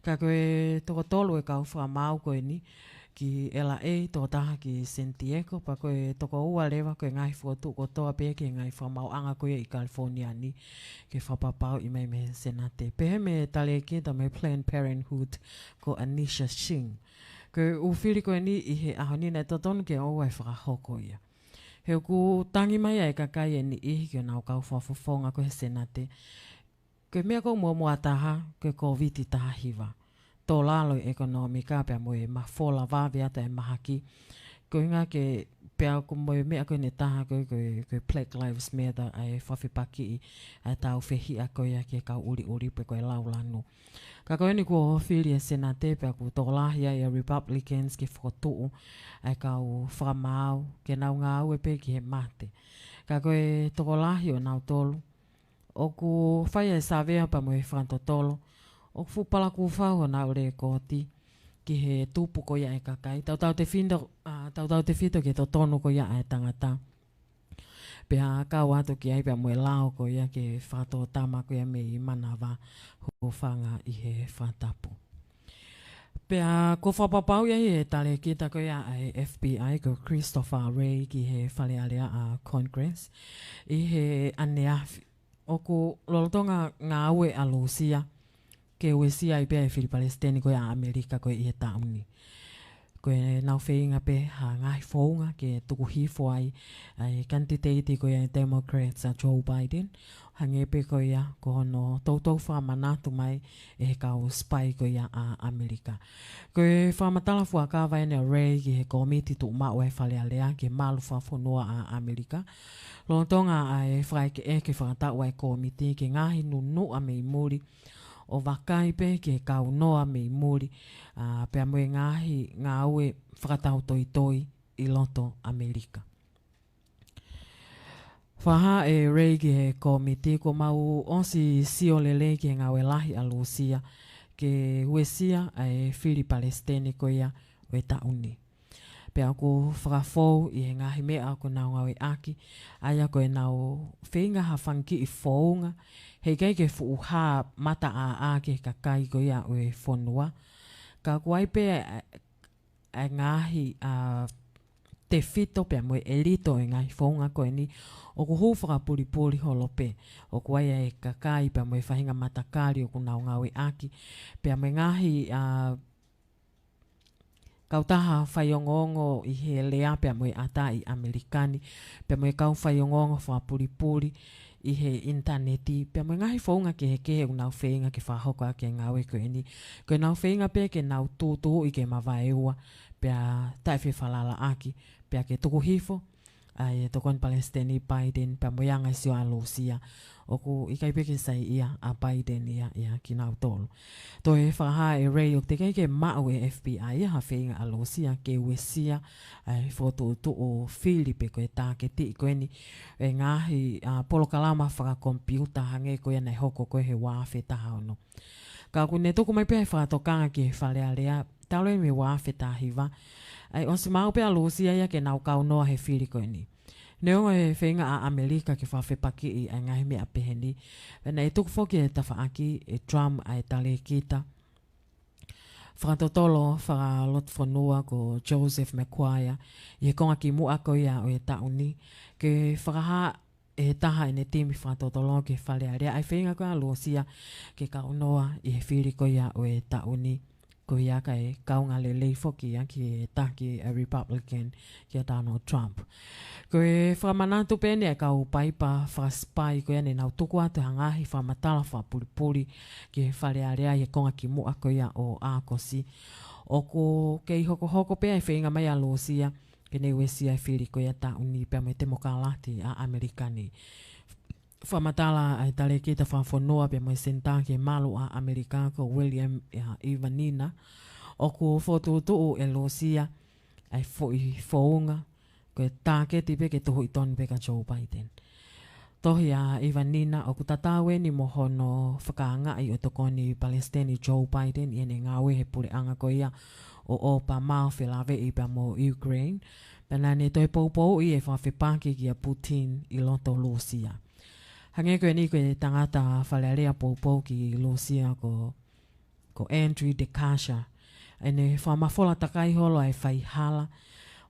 Ka ko e toko tolu e kau fakamaau ko eni, ki L A, tokotaha ki San Diego, pea ko e toko ua leva ko e ngaahi fokotuʻu kotoa pē ki he ngaahi fakamaauʻanga ko ia ʻi California ni, ke fakapapauʻi mai mei he Senate. Pehē mei he talēkita mei he Planned Parenthood ko Anisha Singh. Ko e ʻū fili ko eni ʻi he ʻaho ni naʻe totonu ke ʻoua ʻe fakahoko ia. He ʻoku tangi mai ʻa e kakai ʻe niʻihi ki honau kau fakafofonga ko ē he Senate. Ko e meʻa ʻoku muʻomuʻa taha, ko e Kōviti taha hiva. Tō lalo e ʻekonōmika pea mo e mafola vave atu e mahaki. Ko e ʻuhinga ke pea ko e mo e meʻa ko eni taha ko e, ko e, ko e Black Lives Matter ʻa e fakafepakiʻi ʻa e tau fehiʻa ko ia ki he kau ʻuliʻuli pe ko e laulanu. Ka ko eni kuo fili e Senate pea kuo tokolahi ai e Republicans ke fokotuʻu ʻa e kau fakamaau ke nau ngāue pē ki he mate. Ka ko e tokolahi ʻo nautolu, ʻoku fai e savea pea mo e fakatotolo, ʻoku fuʻu palakū fau honau lēkooti ki he tupu ko ia e kakai. Tautautefito, ʻa, tautautefito ki he totonu ko ia ʻa e tangata. Pea kau atu ki ai pea mo e lao ko ia ke fakatōtama ko ia mei manava hūfanga ʻi he fakatapu. Pea kuo fakapapauʻi ʻe he talēkita ko ia ʻa e F B I ko Christopher Wray ki he Fale Alea ʻa Congress ʻi he ʻaneafi ʻoku lolotonga ngāue ʻa Lūsia ke uesia ai pē ʻa e fili palesiteni ko ia ʻa ʻAmelika ko ē ʻi he taʻu ni. Ko ʻenau feinga pē ha ngaahi founga ke tuku hifo ai ʻa e kanititeiti ko ia ʻa e Democrats ʻa Joe Biden, hangē pē ko ia ko hono toutou fakamanatu mai ʻe he kau sipai ko ia ʻa ʻAmelika. Ko e fakamatala fuakava eni ʻa Wray ki he kōmiti tuʻumaʻu ʻa e Fale Alea ki he malu fakafonua ʻa ʻAmelika. Lolotonga ʻa e fakaʻekeʻeke fakataʻu ʻa e kōmiti ki he ngaahi nunuʻa mei muli, ʻo vakai pē ki he kau noa mei muli, ʻa, pea mo e ngaahi ngāue fakatautoitoi ʻi loto ʻAmelika. Fakahā ʻe Wray ki he kōmiti kuo mau ʻosi sio lelei ki he ngāue lahi ʻa Lūsia ke uesia ʻa e fili palesiteni ko ia ʻo e taʻu ni. Pea ʻoku fakafou ʻi he ngaahi meʻa ʻoku nau ngāueʻaki, ʻa ia ko ʻenau feinga ha fanga kiʻi founga, heʻikai ke fuʻu hā mataʻāʻā ki he kakai ko ia ʻo e fonua. Ka ʻoku ʻi ai pē ʻa, ʻa e ngaahi, ʻa, tefito pea mo e ʻelito ʻo e ngaahi founga ko eni, ʻoku hū fakapulipuli holo pē. ʻOku ʻi ai ʻa e kakai pea mo e faʻahinga matakali ʻoku nau ngāueʻaki, pea mo e ngaahi, ʻa, kautaha faiongoongo ʻi he lea pea mo e ʻata ʻi ʻAmelika ni, pea mo e kau faiongoongo fakapulipuli ʻi he ʻinitaneti, pea mo e ngaahi founga kehekehe ʻoku nau feinga ke fakahoko ʻaki e ngāue ko eni. Ko ʻenau feinga pē ke nau tūtūʻi ke mavaeua, pea taʻefefalalaʻaki, pea ke tuku hifo ʻa e tokoni palesiteni Biden pea mo e anga e sio ʻa Lūsia. ʻOku ʻikai pē ke saiʻia ʻa Biden ia ia kinautolu. Toe fakahā ʻe Wray ʻoku teʻeki ke maʻu ʻe he F B I ia ha feinga ʻa Lūsia ke uesia ʻa e fokotuʻutuʻu fili pe ko e tāketiʻi ko eni e ngaahi, ʻa, polokalama fakakomipiuta hangē ko ia naʻe hoko ko ē he ua afe taha ono. Ka ʻoku ne tuku mai pē ʻa e fakatokanga ki he Fale Alea, talu eni mei he ua afe taha hiva, ʻa e ʻosi maʻu pē ʻa Lūsia ia ke nau kaunoa he fili ko eni. Neongo e feinga ʻa ʻAmelika ke fakafepakiʻi ʻa e ngaahi meʻa pehē ni, pea naʻe tuku foki e tafaʻaki ʻe Trump ʻa e talēkita fakatotolo fakalotofonua ko Joseph Maguire ʻi he konga kimuʻa ko ia ʻo e taʻu ni, ke fakahā ʻe he taha ʻene timi fakatotolo ki he Fale Alea ʻa e feinga ko ia ʻa Lūsia ke kaunoa ʻi he fili ko ia ʻo e taʻu ni. Ko ia ka e kaunga lelei foki ia ki he taki ʻa e Republican kia Donald Trump. Ko e fakamanatu pē eni ʻa e kau paipa fakasipai ko ia ne nau tuku atu ha ngaahi fakamatala fakapulipuli ki he Fale Alea ʻi he konga kimuʻa ko ia ʻo ʻAokosi. ʻOku kei hokohoko pē ʻa e feinga mai ʻa Lūsia ke ne uesia e fili ko ia taʻu ni pea mo e temokalati ʻa ʻAmelika ni. Fakamatala ʻa e talēkita fakafonua pea mo e senitā ki he malu ʻa ʻAmelika ko William, ʻa, Ivanina, ʻoku fokotuʻutuʻu ʻe Lūsia ʻa e foʻi founga ko e tāketi pē ke tuhuʻi tonu pē kia Joe Biden. Tohi ʻa Ivanina, ʻoku tatau eni mo hono fakaangaʻi ʻo tokoni palesiteni Joe Biden ʻi heʻene ngāue he puleʻanga ko ia ʻo ʻOpama ʻo felaveʻi pea mo Ukraine. Pea naʻa ne toe poupouʻi e fakafepaki kia Putin ʻi loto Lūsia. Hangē ko eni ko e tangata Fale Alea poupou ki Lūsia ko, ko Andriy Dekasha. ʻene fakamafola takai holo ʻa e faihala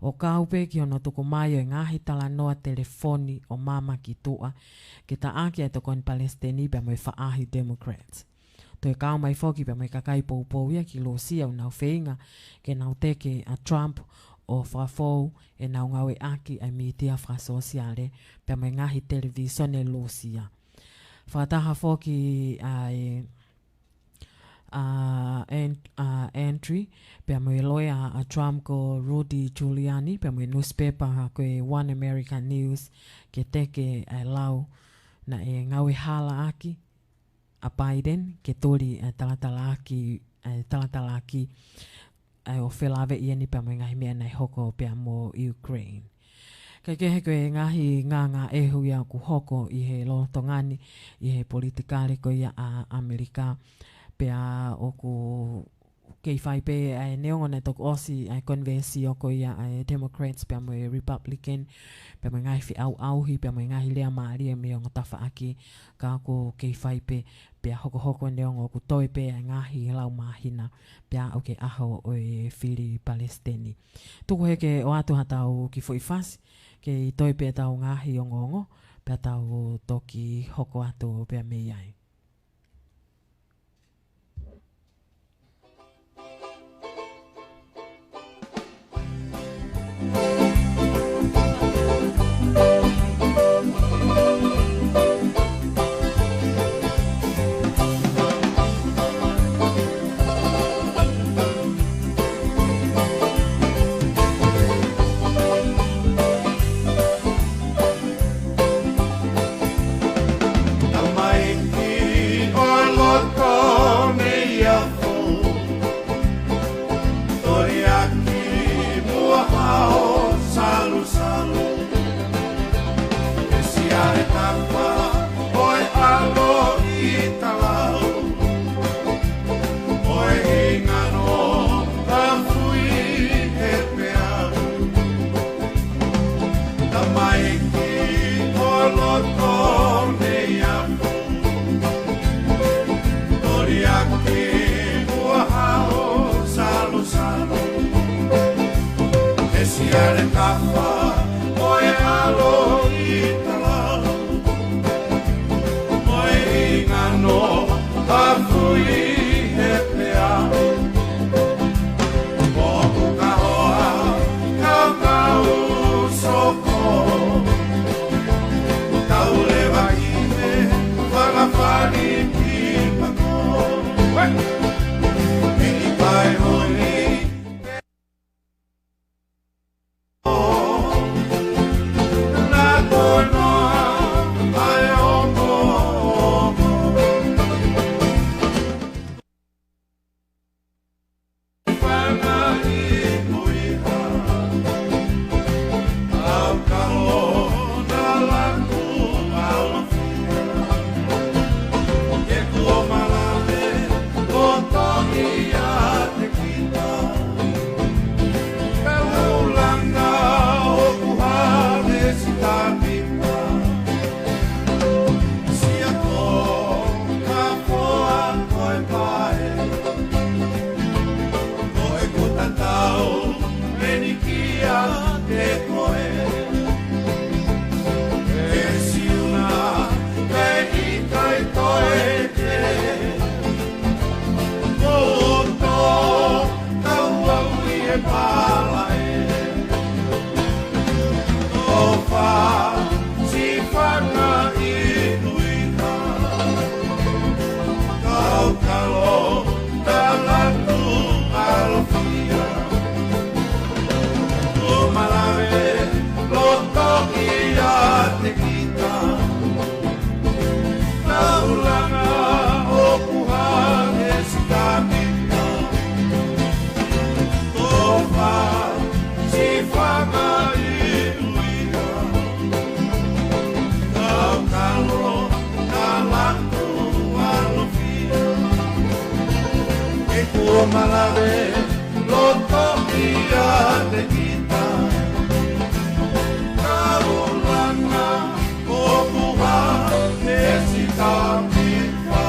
ʻo kau pē ki hono tuku mai ʻo e ngaahi talanoa telefoni ʻo mama ki tuʻa ke taʻaki ʻa e tokoni palesiteni pea mo e faʻahi Democrats. Toe kau mai foki pea mo e kakai poupou ia ki Lūsia ʻoku nau feinga ke nau teke ʻa Trump ʻo fakafou ʻenau ngāueʻaki ʻa e mītia fakasōsiale pea mo e ngaahi televīsone Lūsia. Fakataha foki ʻa e ʻa An-, ʻa Andrew, pea mo e loea ʻa Trump ko Rudy Giuliani, pea mo e newspaper ko e One American News, ke teke ʻa e lau naʻe ngāue halaʻaki ʻa Biden ke tuli ʻa e talatalaaki, ʻa e talatalaaki ʻa e ʻo felāveʻi eni pea mo e ngaahi meʻa naʻe hoko pea mo Ukraine. Kae kehe ko e ngaahi ngāngāʻehu ia ʻoku hoko ʻi he lolotonga ni ʻi he politikale ko ia ʻa ʻAmelika, pea ʻoku kei fai pē ʻa e neongo naʻe toki ʻosi ʻa e konivēsio ko ia ʻa e Democrats pea mo e Republican, pea mo e ngaahi feʻauʻauhi, pea mo e ngaahi lea mālie mei he ongo tafaʻaki, ka ʻoku kei fai pē, pea hokohoko neongo ʻoku toe pē ʻa e ngaahi lau māhina, pea ʻoku ke ʻaho ʻo e fili palesiteni. Tuku hē ke ʻoatu haʻatau kiʻi foʻi fasi, kei toe pē ʻetau ngaahi ongoongo, pea tau toki hoko atu pē mei ai. Tamaiki ʻo loto mei ʻafu, tori ʻaki muʻa hao salusalu. He siale tapa ʻo e ʻAlo ʻi talau, ʻo e hingano ʻa fui he peau. Tamaiki ʻo loto mei ʻafu, tori ʻaki muʻa hao salusalu. He siale tapa ʻo e ʻAlo ʻi talau, ʻo e hingano ʻa fui he peau. ʻOku ka hoa ka kau soko, kau leva ʻi he fanga fali ki pako. Miki pae honi. Malave, loto ia te kita. Kaulana, o kuha, e si ta mi fa.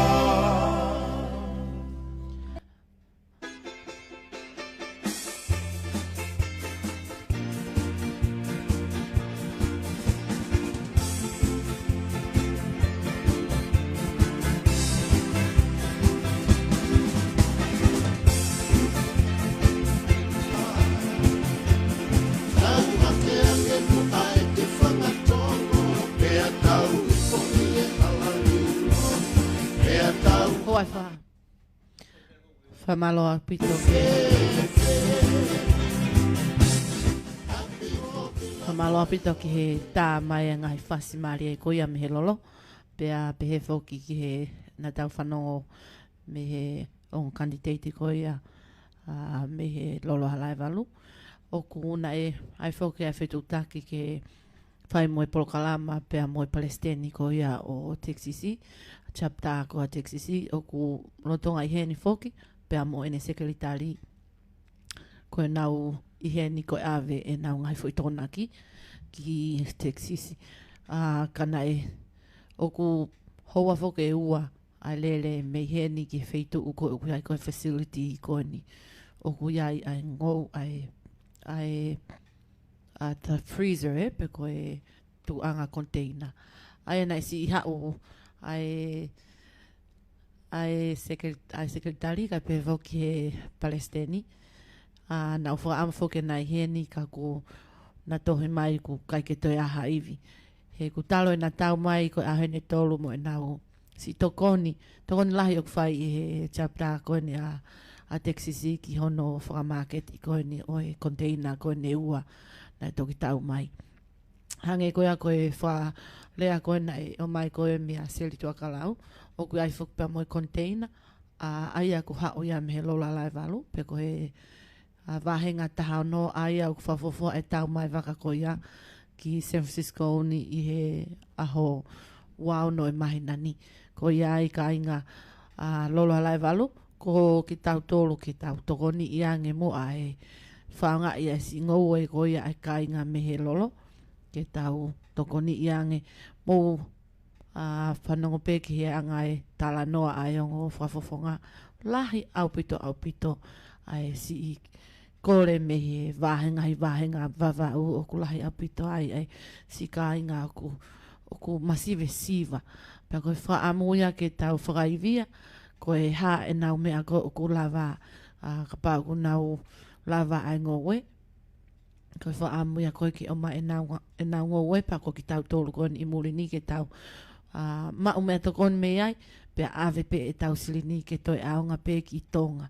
Pai fa. Fakamālō ʻaupito ki he, fakamālō ʻaupito ki he tā mai e ngaahi fasi mālie ko ia mei he Lolo. Pea pehē foki ki he naʻa tau fanongo mei he ongo kanititeiti ko ia, ʻa, mei he Lolo ʻa Halaevalu. ʻOku naʻe ʻi ai foki ʻa e fetuʻutaki ke fai mo e polokalama pea mo e palesiteni ko ia ʻo Texas, chapter ko ia Texas, ʻoku lolotonga ʻi heni foki, pea mo ʻene sekelitali. Ko ʻenau ʻi heni ko e ʻave ʻenau ngaahi foʻi tokonaki ki Texas. ʻA, ka naʻe ʻoku houa foki ʻe ua ʻa e lele mei heni ki he feituʻu ko ē ʻoku ʻi ai ko e facility ko eni. ʻOku ʻi ai ʻa e ngou, ʻa e, ʻa e, ʻa e freezer, ē, pe ko e tuʻuʻanga container. ʻA ia naʻe siʻi haʻu ʻa e, ʻa e sekel-, ʻa e sekelitali kae pehē foki ki he palesiteni. ʻA, naʻa ku fakaʻamu foki ke na ʻi heni ka kuo na tohi mai ʻoku ʻikai ke toe ʻi ai ha ivi. He ʻoku talo ʻena tau mai ko e ʻaho ʻe tolu mo ʻenau siʻi tokoni, tokoni lahi ʻoku fai ʻi he chapter ko eni ʻa, ʻa Texas ki hono fakamāketi ko eni ʻo e container ko eni ʻe ua naʻe toki tau mai. Hangē ko ia ko e fakalea ko ē naʻe ʻomai ko ē meia Seli Tuʻakalau, ʻoku ʻi ai foki pea mo e container, ʻa, ʻa ia ʻoku haʻu ia mei he Lolo ʻa Halaevalu, pe ko e, ʻa, vāhenga taha ono, ʻa ia ʻoku fakafuofua ʻe tau mai vaka ko ia ki San Francisco ni ʻi he ʻaho ua ono ʻo e māhina ni. Ko ia ai kāinga, ʻa, Lolo ʻa Halaevalu, ko kitautolu ke tau tokoniʻi ange muʻa e faʻahinga ia siʻi ngoue ko ia ʻa e kāinga mei he Lolo, ke tau tokoniʻi ange. Mou, ʻa, fanongo pē ki he anga e talanoa ʻa e ongo fakafofonga. Lahi ʻaupito, ʻaupito ʻa e siʻi kole mei he vāhenga, ʻi he vāhenga Vavaʻu ʻoku lahi ʻaupito ai ʻa e siʻi kāinga ʻoku, ʻoku masivesiva. Pea ko e fakaʻamu ia ke tau fakaivia, ko e hā ʻenau meʻa ko ē ʻoku lava, ʻa, kapau ʻoku nau lava ʻa e ngoue. Ko e fakaʻamu ia ko ē ke ʻomai ʻenau nga-, ʻenau ngoue pea ko kitautolu ko eni ʻi muli ni ke tau, ʻa, maʻu meʻatokoni mei ai, pea ʻave pē ʻetau silini ke toe ʻaonga pē ki Tonga.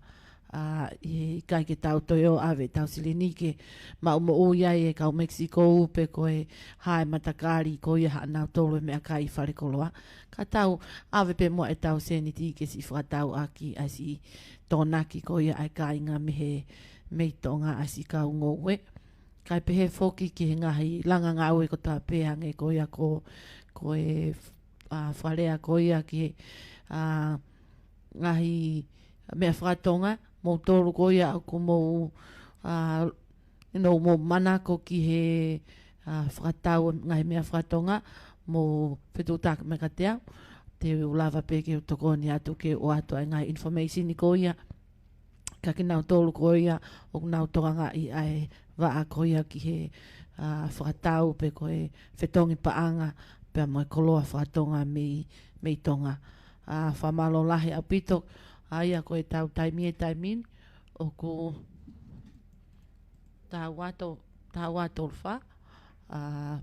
ʻA, ʻi he ʻikai ke tau toe ō ʻave ʻetau silini ke maʻu moʻui ai e kau Mexico pe ko e hā e matakali ko ia haʻanautolu e meʻakai ʻi falekoloa. Ka tau ʻave pē muʻa ʻetau sēniti ke siʻi fakatau ʻaki ʻa e siʻi tokonaki ko ia ʻa e kāinga mei he, mei Tonga ʻa e siʻi kau ngoue. Kae pehē foki ki he ngaahi langa ngāue kotoa pē hangē ko ia ko, ko e, ʻa, fakalea ko ia ki he, ʻa, ngaahi meʻa fakatonga, moutolu ko ia ʻoku mou, ʻa, you know, mou manako ki he, ʻa, fakatau ngaahi meʻa fakatonga, mou fetuʻutaki mai kiate au, te u lava pē ke u tokoni atu ke u ʻoatu ʻa e ngaahi information ko ia, kia kinautolu ko ia ʻoku nau tokangaʻi ʻa e vaʻa ko ia ki he, ʻa, fakatau pe ko e fetongi paʻanga pea mo e koloa fakatonga mei, mei Tonga. ʻA, fakamālō lahi ʻaupito, ʻa ia ko ʻetau taimi he taimi ni, ʻoku taha ua to-, taha ua tolu fā, ʻa,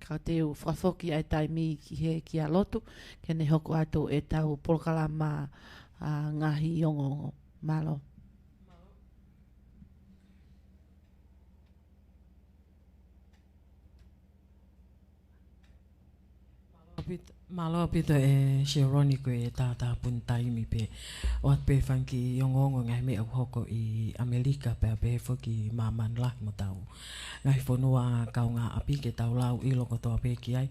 ka te u fakafoki ʻa e taimi ki he kia lotu, ke ne hoko atu ʻetau polokalama, ʻa, ngaahi ongoongo. Mālō. Mālō ʻaupito, mālō ʻaupito ʻe Sheroni ko e tātāpuni taimi pē. ʻOatu pē fanga kiʻi ongoongo ngaahi meʻa ʻoku hoko ʻi ʻAmelika pea pehē foki ʻi māmani lahi mo hotau ngaahi fonua kaungāʻapi ke tau lau ʻilo kotoa pē ki ai.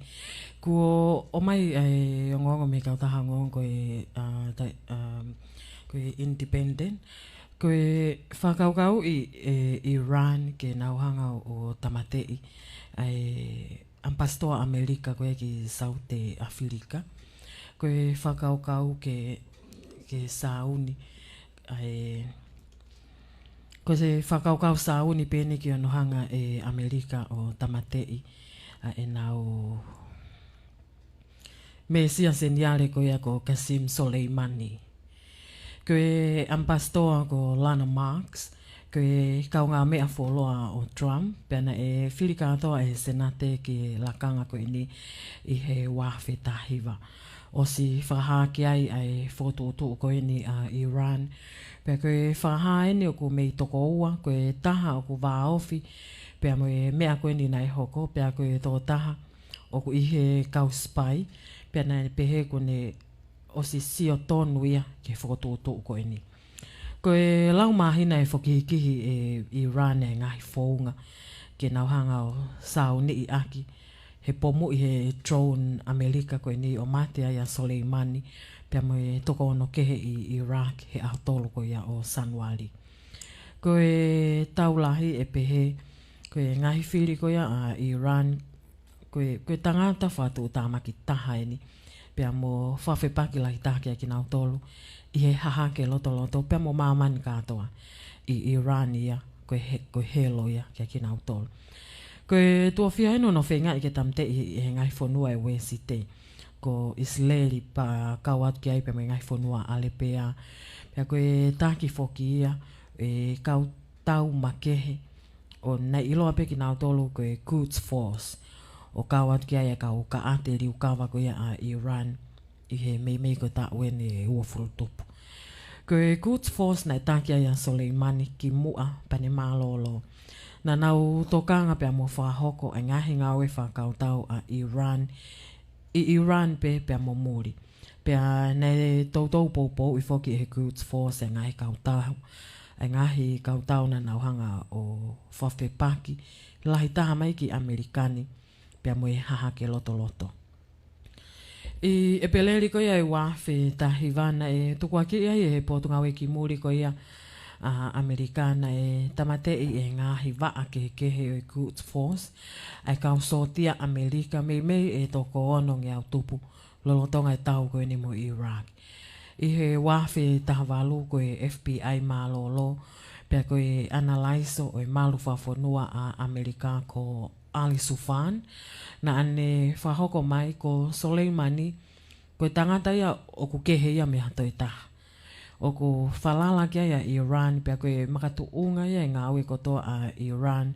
Kuo ʻomai ʻa e ongoongo mei he kautaha ongoongo ko e, ʻa, tai-, ʻa, ko e Independent. Ko e fakakaukau ʻi, ʻe, Iran ke nau hanga ʻo tāmateʻi ʻa e ʻamipasitoa ʻAmelika ko ē ki Saute ʻAfilika. Ko e fakakaukau ke, ke sāuni, ʻa e, ko e fakakaukau sāuni pē eni ki hono hanga ʻe ʻAmelika ʻo tāmateʻi ʻa ʻenau mēsia seniale ko ia ko Qasem Soleimani. Ko e ʻamipasitoa ko Lana Marks, ko e kaungāmeʻa fuoloa ʻo Trump, pea naʻe fili kātoa ʻe he Senate ki he lakanga ko eni ʻi he ua afe taha hiva. ʻOsi fakahā ki ai ʻa e fokotuʻutuʻu ko eni ʻa Iran. Pea ko e fakahā eni ʻoku mei toko ua, ko e taha ʻoku vāofi, pea mo e meʻa ko eni naʻe hoko, pea ko e tokotaha ʻoku ʻi he kau sipai, pea naʻe pehē kuo ne ʻosi sio tonu ia ki he fokotuʻutuʻu ko eni. Ko e lau māhina ʻe fokihikihi ʻe Iran e ngaahi founga ke nau hanga ʻo sauniʻi ʻaki he pomuʻi he drone ʻAmelika ko eni ʻo mate ai ʻa Soleimani, pea mo e toko ono kehe ʻi Iraq he ʻaho tolu ko ia ʻo Sānuali. Ko e tau lahi ʻe pehē, ko e ngaahi fili ko ia ʻa Iran, ko e, ko e tangata fakatuʻutāmaki taha eni, pea mo fakafepaki lahi taha kiate kinautolu ʻi he hahake lotoloto, pea mo māmani kātoa ʻi Iran ia, ko e he-, ko e helo ia kiate kinautolu. Ko e tuʻo fiha eni hono feingaʻi ke tāmateʻi ʻe he ngaahi fonua ʻe Uēsite, ko ʻIsileli pea kau atu ki ai pea mo e ngaahi fonua ʻAlepea. Pea ko e taki foki ia e kau tau makehe, ʻo naʻe ʻiloa pē kinautolu ko e Quds Force, ʻo kau atu ki ai e kau kaʻate liukava ko ia ʻa Iran ʻi he meimei ko e taʻu eni ʻe uofulu tupu. Ko e Quds Force naʻe taki ai ʻa Soleimani kimuʻa pea ne mālōlō. Naʻa nau tokanga pea mo fakahoko e ngaahi ngāue fakakautau ʻa Iran ʻi Iran pē pea mo muli. Pea naʻe toutou poupouʻi foki ʻe he Quds Force e ngaahi kautau, e ngaahi kautau naʻa nau hanga ʻo fakafepaki lahi taha mai ki ʻAmelika ni, pea mo e hahake lotoloto. ʻI ʻEpeleli ko ia ʻe ua afe taha hiva naʻe tukuakiʻi ai ʻe he Potungāue ki Muli ko ia ʻa ʻAmelika naʻe tāmateʻi ʻe he ngaahi vaʻa kehekehe ʻo e Quds Force ʻa e kau sōtia ʻAmelika meimei ʻe toko onongeau tupu lolotonga e tau ko eni mo Iraq. ʻI he ua afe taha valu ko e F B I mālōlō, pea ko e ʻanalaiso ʻo e malu fakafonua ʻa ʻAmelika ko Ali Soufan, naʻa ne fakahoko mai ko Soleimani, ko e tangata ia ʻoku kehe ia mei ha toe taha. ʻOku falala ki ai ʻa Iran, pea ko e makatuʻunga ia e ngāue kotoa ʻa Iran,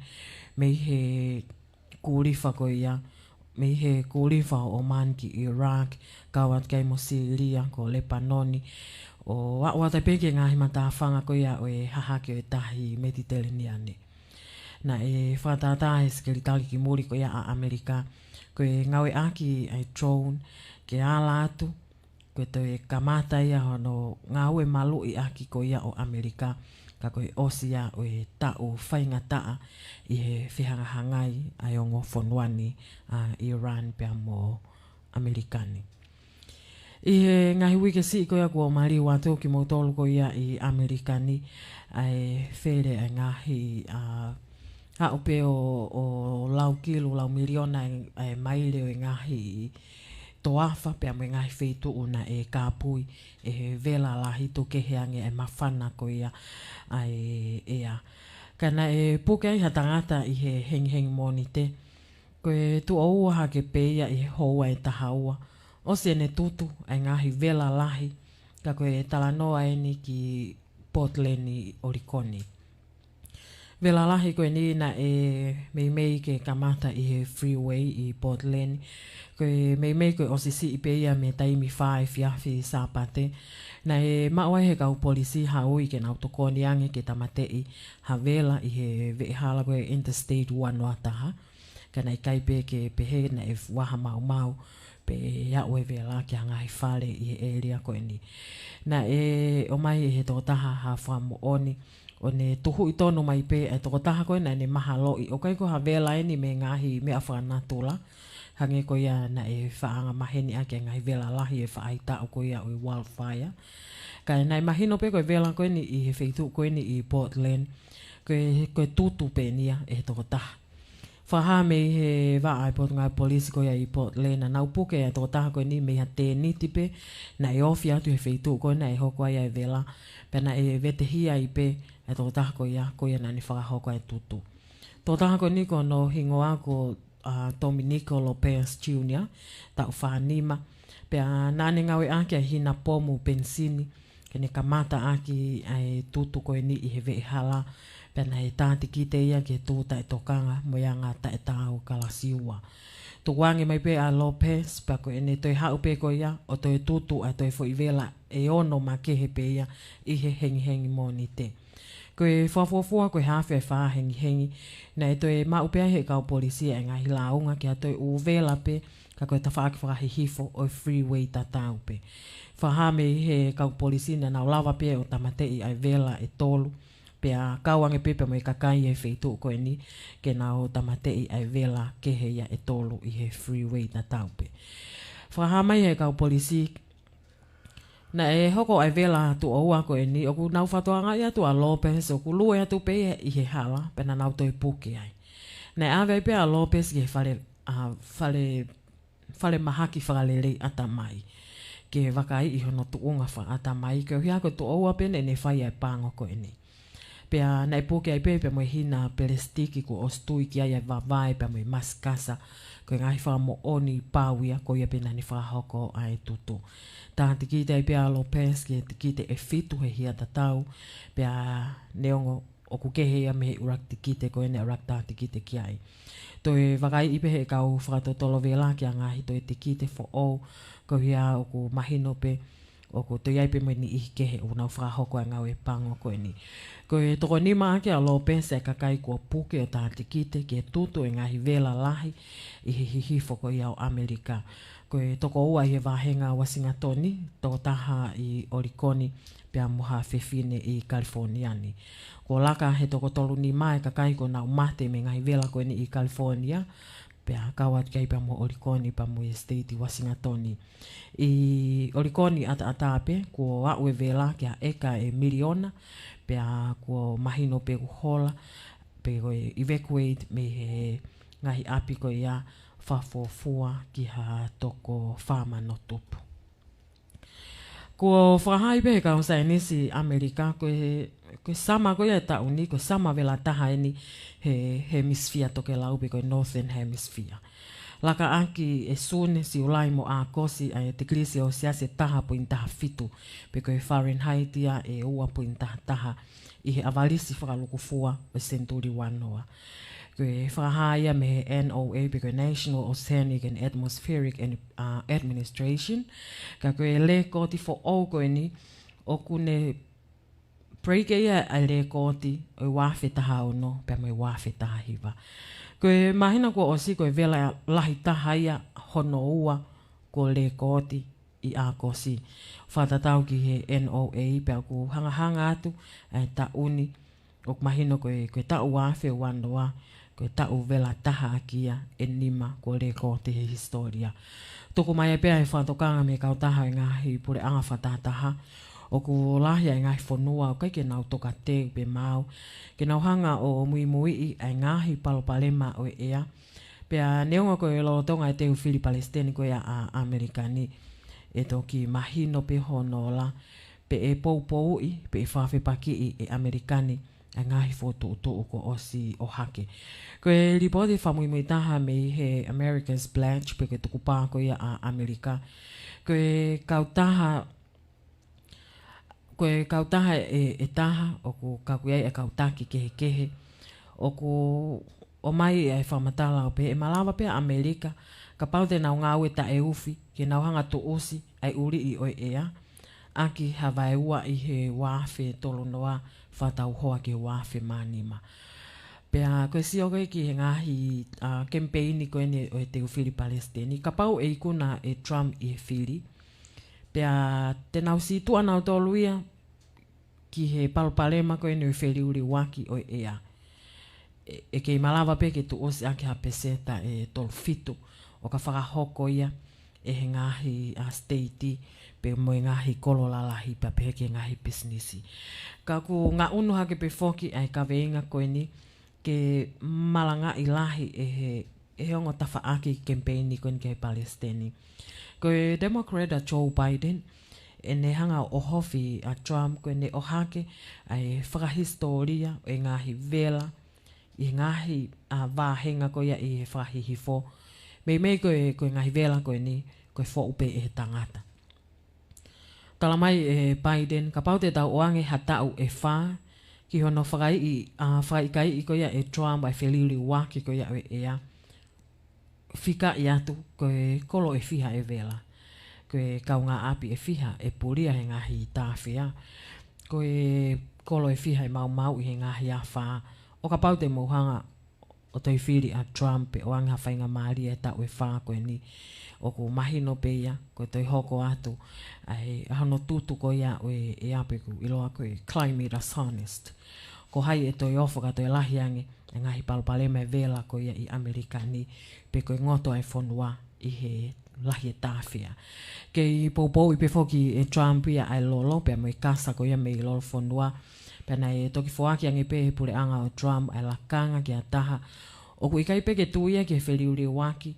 mei he kūlifa ko ia, mei he kūlifa ʻo Oman ki Iraq, kau atu ki ai mo Sīlia, ko Lepanoni, ʻo aʻu atu pē ki he ngaahi matāfanga ko ia ʻo e hahake ʻo e tahi Mediterranean. Naʻe fakatātā ʻe he Sekelitali ki Muli ko ia ʻa ʻAmelika, ko e ngāueʻaki ʻa e drone ke ala atu, ko e toe kamata ia hono ngāue maluʻi ʻaki ko ia ʻo ʻAmelika, ka ko e ʻosi ia ʻo e taʻu faingataʻa ʻi he fehangahangai ʻa e ongo fonua ni ʻa Iran pea mo ʻAmelika ni. ʻI he ngaahi uike siʻi ko ia kuo maliu atu kimoutolu ko ia ʻi ʻAmelika ni, ʻa e fele ʻa e ngaahi, ʻa, aʻu pē ʻo, ʻo lau kilu, lau miliona e, e maile ʻo e ngaahi toafa pea mo e ngaahi feituʻu naʻe kāpui ʻe he vela lahi, tukukehe ange e māfana ko ia ʻa e ʻea. Ka naʻe puke ai ha tangata ʻi he hengihengi Mōnite, ko e tuʻo ua hake pē ia ʻi he houa ʻe taha ua, ʻosi ʻene tutu ʻa e ngaahi vela lahi, ka ko e talanoa eni ki Portland ʻi ʻOlikoni. Vela lahi ko eni naʻe meimei ke kamata ʻi he freeway ʻi Portland. Ko e meimei ko e ʻosi siʻi pē ia mei he taimi fā efiafi Sāpate. Naʻe maʻu ai ʻe he kau polisi ha ui ke nau tokoni ange ke tāmateʻi ha vela ʻi he veʻehala ko e Interstate ua noa taha. Ka naʻe ʻikai pē ke pehē naʻe fuʻu maumau pe aʻu e vela ki ha ngaahi fale ʻi he ʻēlia ko eni. Naʻe ʻomai ʻe he tokotaha ha fakamoʻoni, ʻo ne tuhuʻi tonu mai pē ʻa e tokotaha ko ē naʻa ne mahaloʻi ʻoku ʻikai ko ha vela eni mei he ngaahi meʻa fakanatula, hangē ko ia naʻe faʻa angamaheni ʻaki e ngaahi vela lahi ʻi he faʻahitaʻu ko ia ʻo e wildfire. Ka naʻe mahino pē ko e vela ko eni ʻi he feituʻu ko eni ʻi Portland, ko e, ko e tutu pē eni ia ʻe he tokotaha. Fakahā mei he vaʻa ʻa e Potungāue Polisi ko ia ʻi Portland, naʻa nau puke ʻa e tokotaha ko eni mei ha tēniti pē naʻe ofi atu he feituʻu ko ē naʻe hoko ai ʻa e vela, pea naʻe vetehia ai pē ʻa e tokotaha ko ia, ko ia naʻa ne fakahoko ʻa e tutu. Tokotaha ko eni ko hono hingoa ko, ʻa, Dominico Lopez Junior, taʻu fā nima, pea naʻa ne ngāueʻaki ʻa e hina pomu penisini, ke ne kamata ʻaki ʻa e tutu ko eni ʻi he veʻehala, pea naʻe tātikite ia ke tū taʻetokanga mo e anga taʻetaau kalasi ua. tukuange mai pē ʻa Lopez, pea ko ʻene toe haʻu pē ko ia ʻo toe tutu ʻa e toe foʻi vela ʻe ono makehe pē ia ʻi he hengihengi Mōnite. Ko e fakafuofua ko e haafe ʻa e fā hengihengi, naʻe toe maʻu pē ʻe he kau polisi ʻa e ngaahi lāunga ki ha toe ʻū vela pē, ka ko e tafaʻaki fakahihifo ʻo e freeway tatau pē. Fakahā mei he kau polisi naʻa nau lava pē ʻo tāmateʻi ʻa e vela ʻe tolu, pea kau ange pē pea mo e kakai ʻi he feituʻu ko eni ke nau tāmateʻi ʻa e vela kehe ia ʻe tolu ʻi he freeway tatau pē. Fakahā mai ʻe he kau polisi, naʻe hoko ʻa e vela tuʻo ua ko eni, ʻoku nau fakatokangaʻi atu ʻa Lopez ʻoku lue atu pē ia ʻi he hala, pea naʻa nau toe puke ai. Naʻe ʻave ai pē ʻa Lopez ki he fale, ʻa, fale, fale mahaki fakalelei ʻatamai, ke vakaiʻi hono tuʻunga fakaʻatamai, koeʻuhi ko e tuʻo ua pē naʻa ne fai ʻa e pango ko eni. Pea naʻe puke ai pē pea mo e hina pelesitiki kuo ʻosi tui ki ai ʻa e vavae pea mo e masikasa, ko e ngaahi fakamoʻoni pau ia, ko ia pē naʻa ne fakahoko ʻa e tutu. Tā tikite ai pē ʻa Lopez ki he tikite ʻe fitu he hia tatau, pea neongo ʻoku kehe ia mei he ʻuluaki tikite ko eni naʻe ʻuluaki tā tikite ki ai. Toe vakaiʻi pē ʻe he kau fakatotolo vela ki ha ngaahi toe tikite foʻou, koeʻuhi ʻoku mahino pē ʻoku toe ʻi ai pē mo e niʻihi kehe ʻoku nau fakahoko ʻa e ngāue pango ko eni. Ko e toko nima ʻaki ʻa Lopez ʻa e kakai kuo puke ʻo tā tikite ki he tutu ʻa e ngaahi vela lahi ʻi he hihifo ko ia ʻo ʻAmelika. Ko e toko ua ʻi he vāhenga Uasingatoni, toko taha ʻi ʻOlikoni, pea mo ha fefine ʻi Kalefōnia ni. Kuo laka he toko tolu nima ʻa e kakai kuo nau mate mei he ngaahi vela ko eni ʻi Kalefōnia, pea kau atu ki ai pea mo ʻOlikoni pea mo e state Uasingatoni. ʻI ʻOlikoni ʻataʻatā pē, kuo aʻu e vela ki ha ʻeka ʻe miliona, pea kuo mahino pē kuo hola, pe ko e evacuate mei he ngaahi ʻapi ko ia, fakafuofua ki ha toko fā mano tupu. Kuo fakahā ai pē ʻe he kau saienisi ʻAmelika, ko e, ko e summer ko ia ʻo e taʻu ni, ko e summer vela taha eni he, he hemisphere tokelau pe ko e Northern Hemisphere. Laka ʻaki ʻe Sune, Siulai mo ʻAokosi ʻa e tikilī selesiasi ʻe taha poini taha fitu, pe ko e Fahrenheit ia ʻe ua poini taha taha, ʻi he ʻavalisi fakalūkufua ʻo e senituli ua noa. Ko e fakahā ia mei he N O A pe ko e National Oceanic and Atmospheric and, uh, Administration. Ka ko e lēkooti foʻou ko eni, ʻoku ne break ia ʻa e lēkooti ʻo e ua afe taha ono pea mo e ua afe taha hiva. Ko e māhina kuo ʻosi ko e vela lahi taha ia hono ua kuo lēkooti ʻi ʻAokosi. Fakatatau ki he N O A, pea ʻoku hangahanga atu ʻa e taʻu ni, ʻoku mahino ko e, ko e taʻu ua afe ua noa, ko e taʻu vela taha ʻaki ia ʻe nima kuo lēkooti he hisitōlia. Tuku mai ai pē ʻa e fakatokanga mei he kautaha ʻo e ngaahi puleʻanga fakatahataha, ʻoku lahi ʻa e ngaahi fonua ʻoku ʻikai ke nau tokateu pe maau ke nau hanga ʻo muimuiʻi ʻa e ngaahi palopalema ʻo e ʻea. Pea neongo ko e lolotonga e teu fili palesiteni ko ia ʻa ʻAmelika ni, ʻe toki mahino pē hono ola, pe ʻe poupouʻi, pe ʻe fakafepakiʻi ʻe ʻAmelika ni ʻa e ngaahi fokotuʻutuʻu kuo ʻosi ʻohake. Ko e lipooti fakamuimui taha mei he America's Pledge, pe ko e tukupā ko ia ʻa ʻAmelika. Ko e kautaha, ko e kautaha ʻe, ʻe taha, ʻoku kau ki ai ʻa e kau taki kehekehe. ʻOku ʻomai ʻa e fakamatala ʻo pehē ʻe malava pē ʻa ʻAmelika, kapau te nau ngāue taʻeufi, ke nau hanga ʻo tuʻusi ʻa e ʻuliʻi ʻo e ʻea, ʻaki ha vaeua ʻi he ua afe tolu noa, fakatauhoa ki he ua afe mā nima. Pea ko e sio ko ē ki he ngaahi, ʻa, kemipeini ko eni ʻo e teu fili palesiteni, kapau ʻe ikuna ʻe Trump ʻi he fili, pea te nau sītuʻa nautolu ia ki he palopalema ko eni ʻo e feliuliuaki ʻo e ʻea. ʻE, ʻe kei malava pē ke tuʻusi ʻaki ha peseta ʻe tolu fitu ʻo ka fakahoko ia ʻe he ngaahi, ʻa, siteiti pe mo e ngaahi kolo lalahi pea pehē ki he ngaahi pisinisi. Ka ʻoku ngaʻunu hake pē foki ʻa e kaveinga ko eni ke malangaʻi lahi ʻe he, ʻe he ongo tafaʻaki kemipeini ko eni ki he palesiteni. Ko e Democrat ʻa Joe Biden, ʻene hanga ʻo ʻohofi ʻa Trump, ko ʻene ʻohake ʻa e fakahisitōlia ʻo e ngaahi vela ʻi he ngaahi, ʻa, vāhenga ko ia ʻi he fakahihifo. Meimei ko e, ko e ngaahi vela ko eni, ko e foʻu pē ʻe he tangata. Tala mai ʻe Biden, kapau te tau ʻoange ha taʻu ʻe fā ki hono fakaiʻi, ʻa, fakaʻikaiʻi ko ia ʻe Trump ʻa e feliuliuaki ko ia ʻo e ʻea, fikaʻi atu ko e kolo ʻe fiha ʻe vela, ko e kaungāʻapi ʻe fiha ʻe pulia he ngaahi tāfea, ko e kolo ʻe fiha ʻe maumauʻi he ngaahi afā. ʻO kapau te mou hanga ʻo toe fili ʻa Trump pe ʻoange ha faingamālie he taʻu ʻe fā ko eni, ʻoku mahino pē ia ko e toe hoko atu ʻa e, ʻa hono tutu ko ia ʻo e, ʻe ʻapi ʻoku ʻiloa ko e climate arsonist. Ko hai ʻe toe ofo ka toe lahi ange e ngaahi palopalema ʻe vela ko ia ʻi ʻAmelika ni, pe ko e ngoto ʻa e fonua ʻi he lahi e tāfea. Kei poupouʻi pē foki ʻe Trump ia ʻa e lolo pea mo e kasa ko ia mei lolofonua. Pea naʻe toki foaki ange pē he puleʻanga ʻo Trump ʻa e lakanga ki ha taha ʻoku ʻikai pē ke tui ia ki he feliuliuaki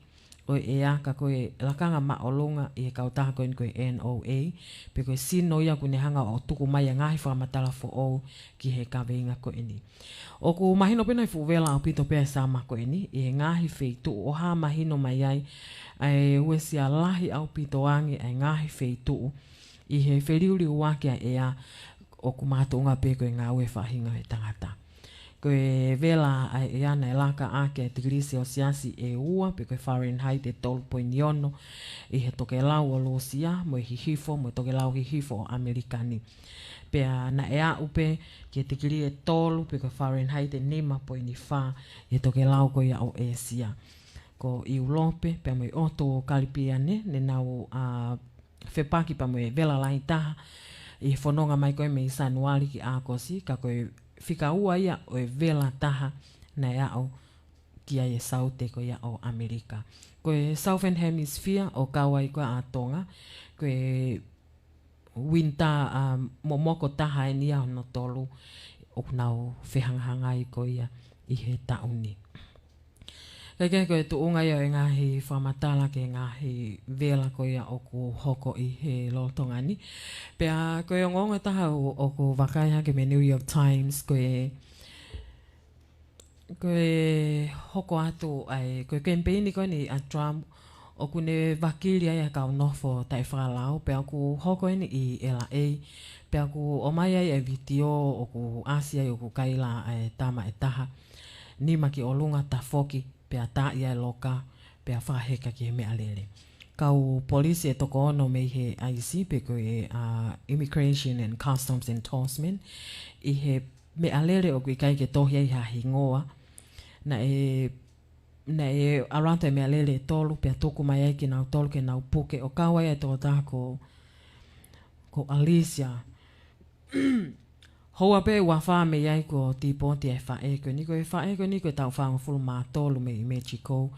ʻo e ʻea, ka ko e lakanga māʻolunga ʻi he kautaha ko eni ko e N O A, pe ko e sino ia ʻoku ne hanga ʻo tuku mai ʻa e ngaahi fakamatala foʻou ki he kaveinga ko eni. ʻOku mahino pē naʻe fuʻu vela ʻaupito pē ʻa e sama ko eni ʻi he ngaahi feituʻu, ʻo hā mahino mai ai ʻa e uesia lahi ʻaupito ange ʻa e ngaahi feituʻu ʻi he feliuliuaki ʻa e ʻea ʻoku makatuʻunga pē ko e ngāue faʻahinga ʻo e tangata. Ko e vela ʻa e ʻea naʻe laka ʻaki ʻa e tikilī selesiasi ʻe ua pe ko e Fahrenheit ʻe tolu poini ono ʻi he tokelau ʻo Lūsia mo e hihifo mo e tokelau hihifo ʻo ʻAmelika ni. Pea naʻe aʻu pē ki he tikilī ʻe tolu pe ko e Fahrenheit ʻe nima poini fā ʻi he tokelau ko ia ʻo ʻĒsia. Ko ʻIulope pea mo e ʻotu ʻo Kalipiane ne nau, ā, fepaki pea mo e vela lahi taha ʻi he fononga mai ko ē mei Sānuali ki ʻAokosi, ka ko e fika ua ia ʻo e vela taha naʻe aʻu ki ai e saute ko ia ʻo ʻAmelika. Ko e Southern Hemisphere ʻo kau ai ko ē ʻa Tonga, ko e winter, ā, momoko taha eni ia hono tolu ʻoku nau fehangahangai ko ia ʻi he taʻu ni. Kae kehe ko e tuʻunga ia ʻo e ngaahi fakamatala ki he ngaahi vela ko ia ʻoku hoko ʻi he lolotonga ni. Pea ko e ongoongo ʻe taha ʻo-, ʻoku vakai hake mei he New York Times ko e, ko e hoko atu ʻa e, ko e kemipeini ko eni ʻa Trump ʻoku ne vakili ai ʻa e kau nofo taʻefakalao, pea ʻoku hoko eni ʻi L A, pea ʻoku ʻomai ai ʻa e vitiō ʻoku ʻasi ai ʻoku kaila ʻa e tama ʻe taha, nima ki ʻolunga, tafoki, pea taaʻi ʻa e loka, pea fakaheka ki he meʻalele. Kau polisi ʻe toko ono mei he I C pe ko e, ā, Immigration and Customs Enforcement ʻi he meʻalele ʻoku ʻikai ke tohi ai ha hingoa. Naʻe, naʻe ʻalu atu e meʻalele ʻe tolu pea tuku mai ai kinautolu ke nau puke, ʻo kau ai ʻa e tokotaha ko, ko Alicia. Houa pē ua fā mei ai kuo tīpoti e faʻē ko eni. Ko e faʻē ko eni ko e taʻu fāngofulu mā tolu mei Mexico.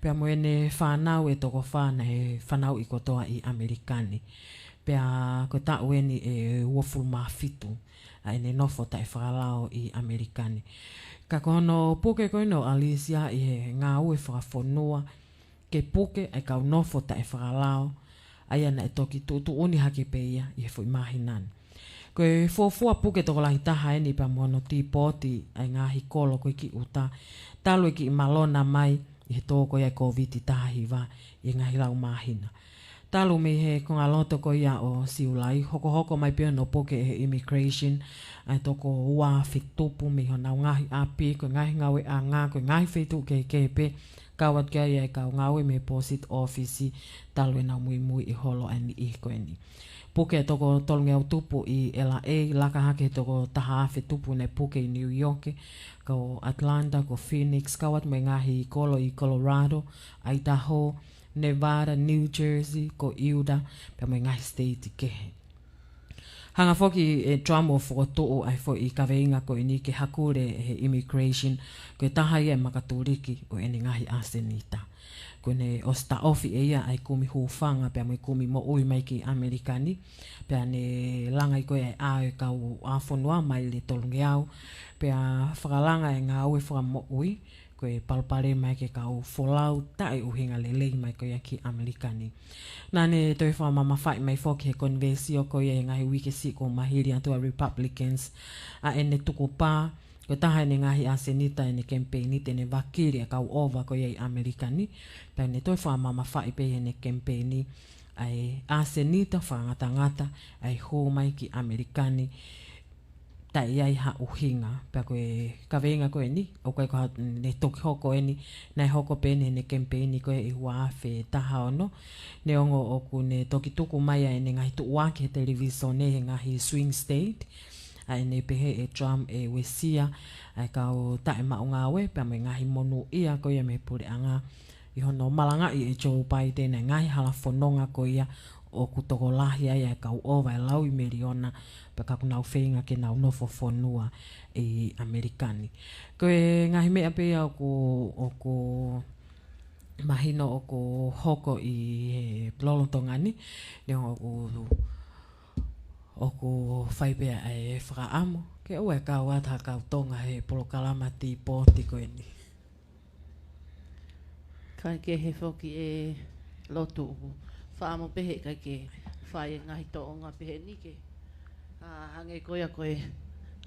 Pea mo ʻene fānau ʻe toko fā naʻe fanauʻi kotoa ʻi ʻAmelika ni. Pea ko e taʻu eni ʻe uofulu mā fitu ʻa ʻene nofo taʻefakalao ʻi ʻAmelika ni. Ka ko hono puke ko eni ʻo Alicia ʻi he ngāue fakafonua ke puke ʻa e kau nofo taʻefakalao, ʻa ia naʻe toki tuʻutuʻuni hake pē ia ʻi he foʻi māhina ni. Ko e fuofua puke tokolahi taha eni pea mo hono tīpoti ʻa e ngaahi kolo ko ē ki ʻuta, talu e kiʻi malona mai ʻi he tō ko ia e Kōviti taha hiva ʻi he ngaahi lau māhina. Talu mei he kongaloto ko ia ʻo Siulai, hokohoko mai pē hono puke ʻe he immigration ʻa e toko ua afe tupu mei honau ngaahi ʻapi, ko e ngaahi ngāueʻanga, ko e ngaahi feituʻu kehekehe pē, kau atu ki ai ʻa e kau ngāue mei he Post Office, talu ʻenau muimui ʻi he holo ʻa e niʻihi ko eni. Puke ʻa e toko tolungeau tupu ʻi L A, laka hake he toko taha afe tupu naʻe puke ʻi New York, ko Atlanta, ko Phoenix, kau atu mo e ngaahi kolo ʻi Colorado, Idaho, Nevada, New Jersey, ko Utah, pea mo e ngaahi state kehe. Hanga foki ʻe Trump ʻo fokotuʻu ʻa e foʻi kaveinga ko eni ke hakule ʻe he immigration ko e taha ia e makatuliki ʻo ʻene ngaahi ʻasenita. Kuo ne ʻosi taʻofi ʻe ia ʻa e kumi hūfanga pea mo e kumi moʻui mai ki ʻAmelika ni. Pea ne langa ai ko ē ʻa e kau ʻa fonua maile tolungeau. Pea fakalanga e ngāue fakamoʻui ko e palopalema ia ki he kau folau taʻeʻuhinga lelei mai ko ia ki ʻAmelika ni. Naʻa ne toe fakamamafaʻi mai foki he konivesio ko ia he ngaahi uike siʻi kuo maliu atu ʻa e Republicans ʻa ʻene tukupā, ko e taha ʻene ngaahi ʻasenita ʻene kemipeini te ne vakili ʻa e kau ʻova ko ia ʻi ʻAmelika ni. Pea ne toe fakamamafaʻi pē ʻene kemipeini ʻa e ʻasenita fakangatangata ʻa e hū mai ki ʻAmelika ni. taʻe ʻi ai ha ʻuhinga. Pea ko e kaveinga ko eni, ʻoku ʻikai ko ha, ne toki hoko eni, naʻe hoko pē eni he kemipeini ko ē ʻi he ua afe taha ono, neongo ʻoku ne toki tuku mai ʻa ʻene ngaahi tuʻuaki he televīsone he ngaahi swing state, ʻa ʻene pehē ʻe Trump ʻe uesia ʻa e kau taʻemaʻu ngāue, pea mo e ngaahi monūʻia ko ia mei he puleʻanga, ʻi hono malangaʻi ʻe Joe Biden ʻa e ngaahi hala fononga ko ia ʻoku tokolahi ai ʻa e kau ʻova ʻe laui miliona, pea ka ʻoku nau feinga ke nau nofo fonua ʻi ʻAmelika ni. Ko e ngaahi meʻa pē ia ʻoku, ʻoku mahino ʻoku hoko ʻi he lolotonga ni, neongo ʻoku, ʻoku fai pē ʻa e fakaʻamu ke ʻoua ʻe kau atu ha kau Tonga he polokalama tīpoti ko eni. Kae kehe foki ʻe lotu ʻoku fakaʻamu pē he ʻikai ke fai e ngaahi tōʻonga pehē ni ke, ʻa, hangē ko ia ko e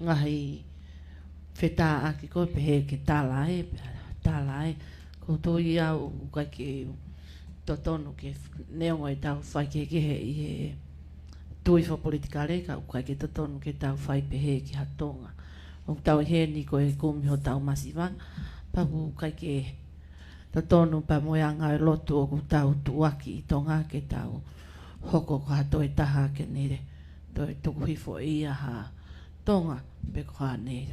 ngaahi fetāʻaki ko ē pehē ke tala ē, pea tala ē. ʻOku ou tui au ʻoku ʻikai ke totonu ke neongo ʻetau fai kehekehe ʻi he tui fakapolitikale, ka ʻoku ʻikai ke totonu ke tau fai pehē ki ha Tonga. ʻOku tau ʻi heni ko e kumi hotau masiva, pea ʻoku ʻikai ke totonu pea mo e anga e lotu ʻoku tau tuʻuaki ʻi Tonga ke tau hoko ko ha toe taha ke ne toe tuku hifo ʻe ia ha Tonga, pe ko haʻane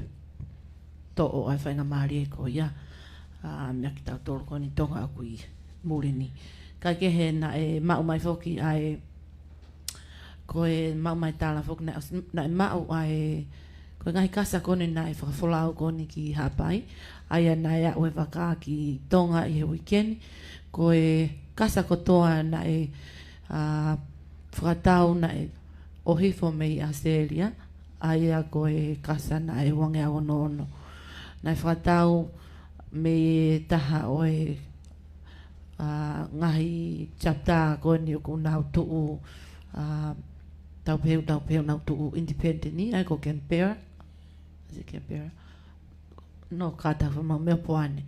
toʻo ʻa e faingamālie ko ia, ʻa, meia kitautolu ko eni Tonga ʻoku ʻi muli ni. Kae kehe naʻe maʻu mai foki ʻa e, ko e maʻu mai tala foki naʻe, naʻe maʻu ʻa e, ko e ngaahi kasa ko eni naʻe fakafolau ko eni ki Haʻapai, ʻa ia naʻe aʻu e vaka ki Tonga ʻi he uike ni, ko e kasa kotoa naʻe, ʻa, fakatau naʻe ʻohifo mei ʻAositelēlia, ʻa ia ko e kasa naʻe uangeau ono ono. Naʻe fakatau mei he taha ʻo e, ʻa, ngaahi chapter ko eni ʻoku nau tuʻu, ʻa, tau pehē, tau pehē nau tuʻu independent ni, ʻa ia ko Canberra. Is it Canberra? No, ka tau fa mau Melbourne.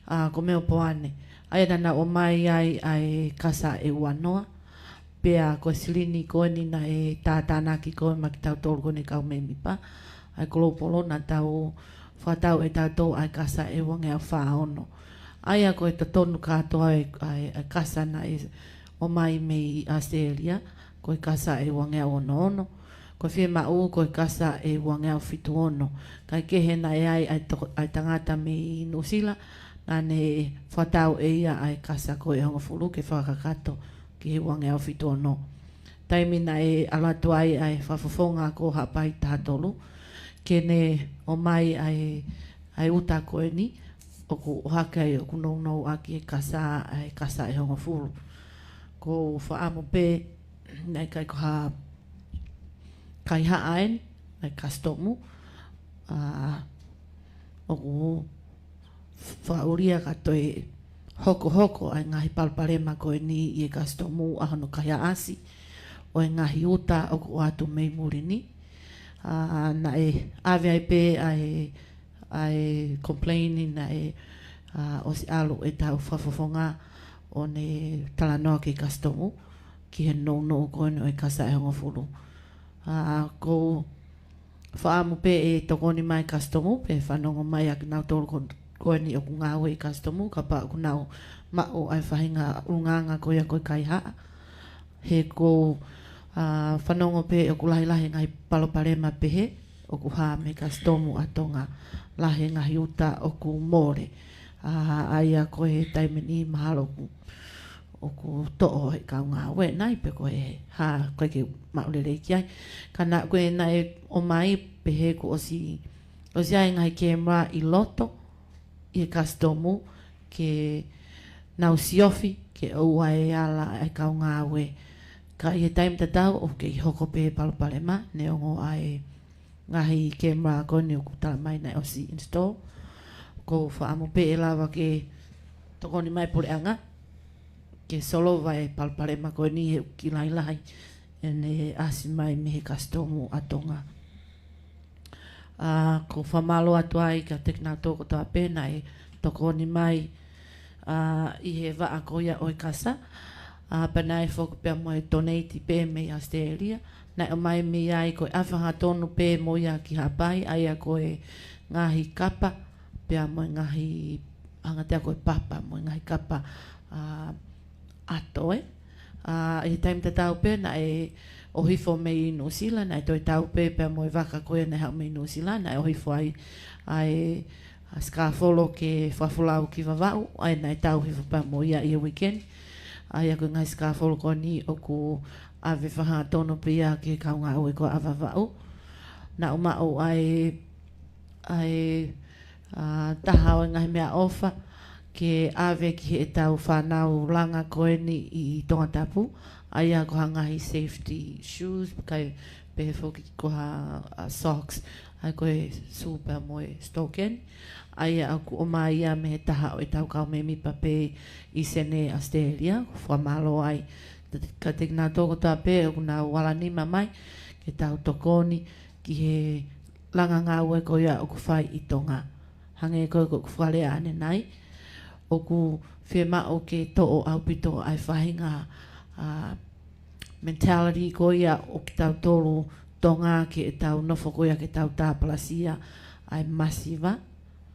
ʻA, ko Melbourne. ʻA ia naʻa nau ʻomai ai ʻa e kasa ʻe uanoa. Pea ko e silini ko eni naʻe tātānaki ko ē maʻa kitautolu ko eni kau mēmipa ʻa e Global, naʻa tau fakatau ʻe tautolu ʻa e kasa ʻe uangeau fā ono. ʻA ia ko e totonu kātoa ʻa e, ʻa e, ʻa e kasa naʻe ʻomai mei ʻAositelēlia, ko e kasa ʻe uangeau ono ono. Ko e fiemaʻu ko e kasa ʻe uangeau fitu ono. Kae kehe naʻe ʻi ai ʻa e toko-, ʻa e tangata mei Nuʻusila, naʻa ne fakatau ʻe ia ʻa e kasa ko ē ʻe hongofulu ke fakakakato ki he uangeau fitu ono. Taimi naʻe ʻalu atu ai ʻa e fakafofonga ko Haʻapai taha tolu, ke ne ʻomai ʻa e, ʻa e uta ko eni, ʻoku ʻohake ai ʻoku nounou ʻaki e kasa, ʻa e kasa ʻe hongofulu. ʻOku ou fakaʻamu pē naʻe ʻikai ko ha kaihaʻa eni, ʻa e kasitomu, ʻa, ʻoku fakaʻulia ka toe hokohoko ʻa e ngaahi palopalema ko eni ʻi he kasitomu ʻa hono kaihaʻasi ʻo e ngaahi uta ʻoku ʻoatu mei muli ni. ʻA, naʻe ʻave ai pē ʻa e, ʻa e complain naʻe, ʻa, ʻosi ʻalu ʻetau fakafofonga ʻo ne talanoa ki he kasitomu, ki he nounou ko eni ʻo e kasa ʻe hongofulu. ʻA, ʻoku ou fakaʻamu pē ʻe tokoni mai kasitomu, pe fanongo mai ʻa kinautolu ko, ko eni ʻoku ngāue ʻi kasitomu, kapau ʻoku nau maʻu ʻa e faʻahinga ʻulungaanga ko ia ko e kaihaʻa. He ʻoku ou, ʻa, fanongo pē ʻoku lahilahi ngaahi palopalema pehē, ʻoku hā mei kasitomu ʻa Tonga, lahi ngaahi uta ʻoku mole. ʻA, ʻa ia ko e taimi ni mahalo ʻoku ʻoku toʻo he kau ngāue nai pe ko e hā, ʻikai ke maʻu lelei ki ai. Ka naʻa ko ē naʻe ʻomai pehē kuo ʻosi, ʻosi ʻi ai ngaahi kēmera ʻi loto ʻi he kasitomu ke nau siofi ke ʻoua ʻe ala ʻa e kau ngāue. Ka ʻi he taimi tatau ʻoku kei hoko pē palopalema neongo ʻa e ngaahi kēmera ko eni ʻoku tala mai naʻe ʻosi install. ʻOku ou fakaʻamu pē ʻe lava ke tokoni mai puleʻanga ke solova e palopalema ko eni he ʻoku kiʻi lahilahi ʻene ʻasi mai mei he kasitomu ʻa Tonga. ʻA, ʻoku ou fakamālō atu ai kiate kinautolu kotoa pē naʻe tokoni mai, ʻa, ʻi he vaʻa ko ia ʻo e kasa. ʻA, pea naʻe foki pea mo e donate pē mei ʻAositelēlia, Naʻe ʻomai mei ai ko e ʻafe hangatonu pē mo ia ki Haʻapai, ʻa ia ko e ngaahi kapa, pea mo e ngaahi, hangē ko e papa, mo e ngaahi kapa, ʻa, ʻato, ē. ʻA, ʻi he taimi tatau pē naʻe ʻohifo mei Nuʻusila, naʻe toe tau pē pea mo e vaka ko ia naʻe haʻu mei Nuʻusila, naʻe ʻohifo ai ʻa e, ʻa, sikāfolo ke fakafolau ki Vavaʻu, ʻa ia naʻe tau hifo pea mo ia ʻi he weekend. ʻA ia ko e ngaahi sikāfolo ko eni ʻoku ʻave ʻafe hangatonu pē ia ki he kau ngāue ko ia ʻa Vavaʻu. Naʻa ku maʻu ʻa e, ʻa e, ʻa, taha ʻo e ngaahi meʻaʻofa ke ʻave ki heʻetau fānau langa ko eni ʻi Tongatapu, ʻa ia ko ha ngaahi safety shoes, kae pehē foki ko ha, ʻa, socks, ʻa ia ko e sū pea mo e stockings. ʻA ia ʻoku ʻomai ia mei he taha ʻo ʻetau kau mēmipa pē ʻi Senē, Australia, fakamālō ai. Ka te kinautolu kotoa pē ʻoku nau alanima mai ke tau tokoni ki he langa ngāue ko ia ʻoku fai ʻi Tonga. Hangē ko e, ko ʻeku fakalea ʻanenai, ʻoku fiemaʻu ke toʻo ʻaupito ʻa e faʻahinga, ʻa, mentality ko ia ʻo kitautolu Tonga ke tau nofo ko ia ke tau tāpalasia ʻa e masiva.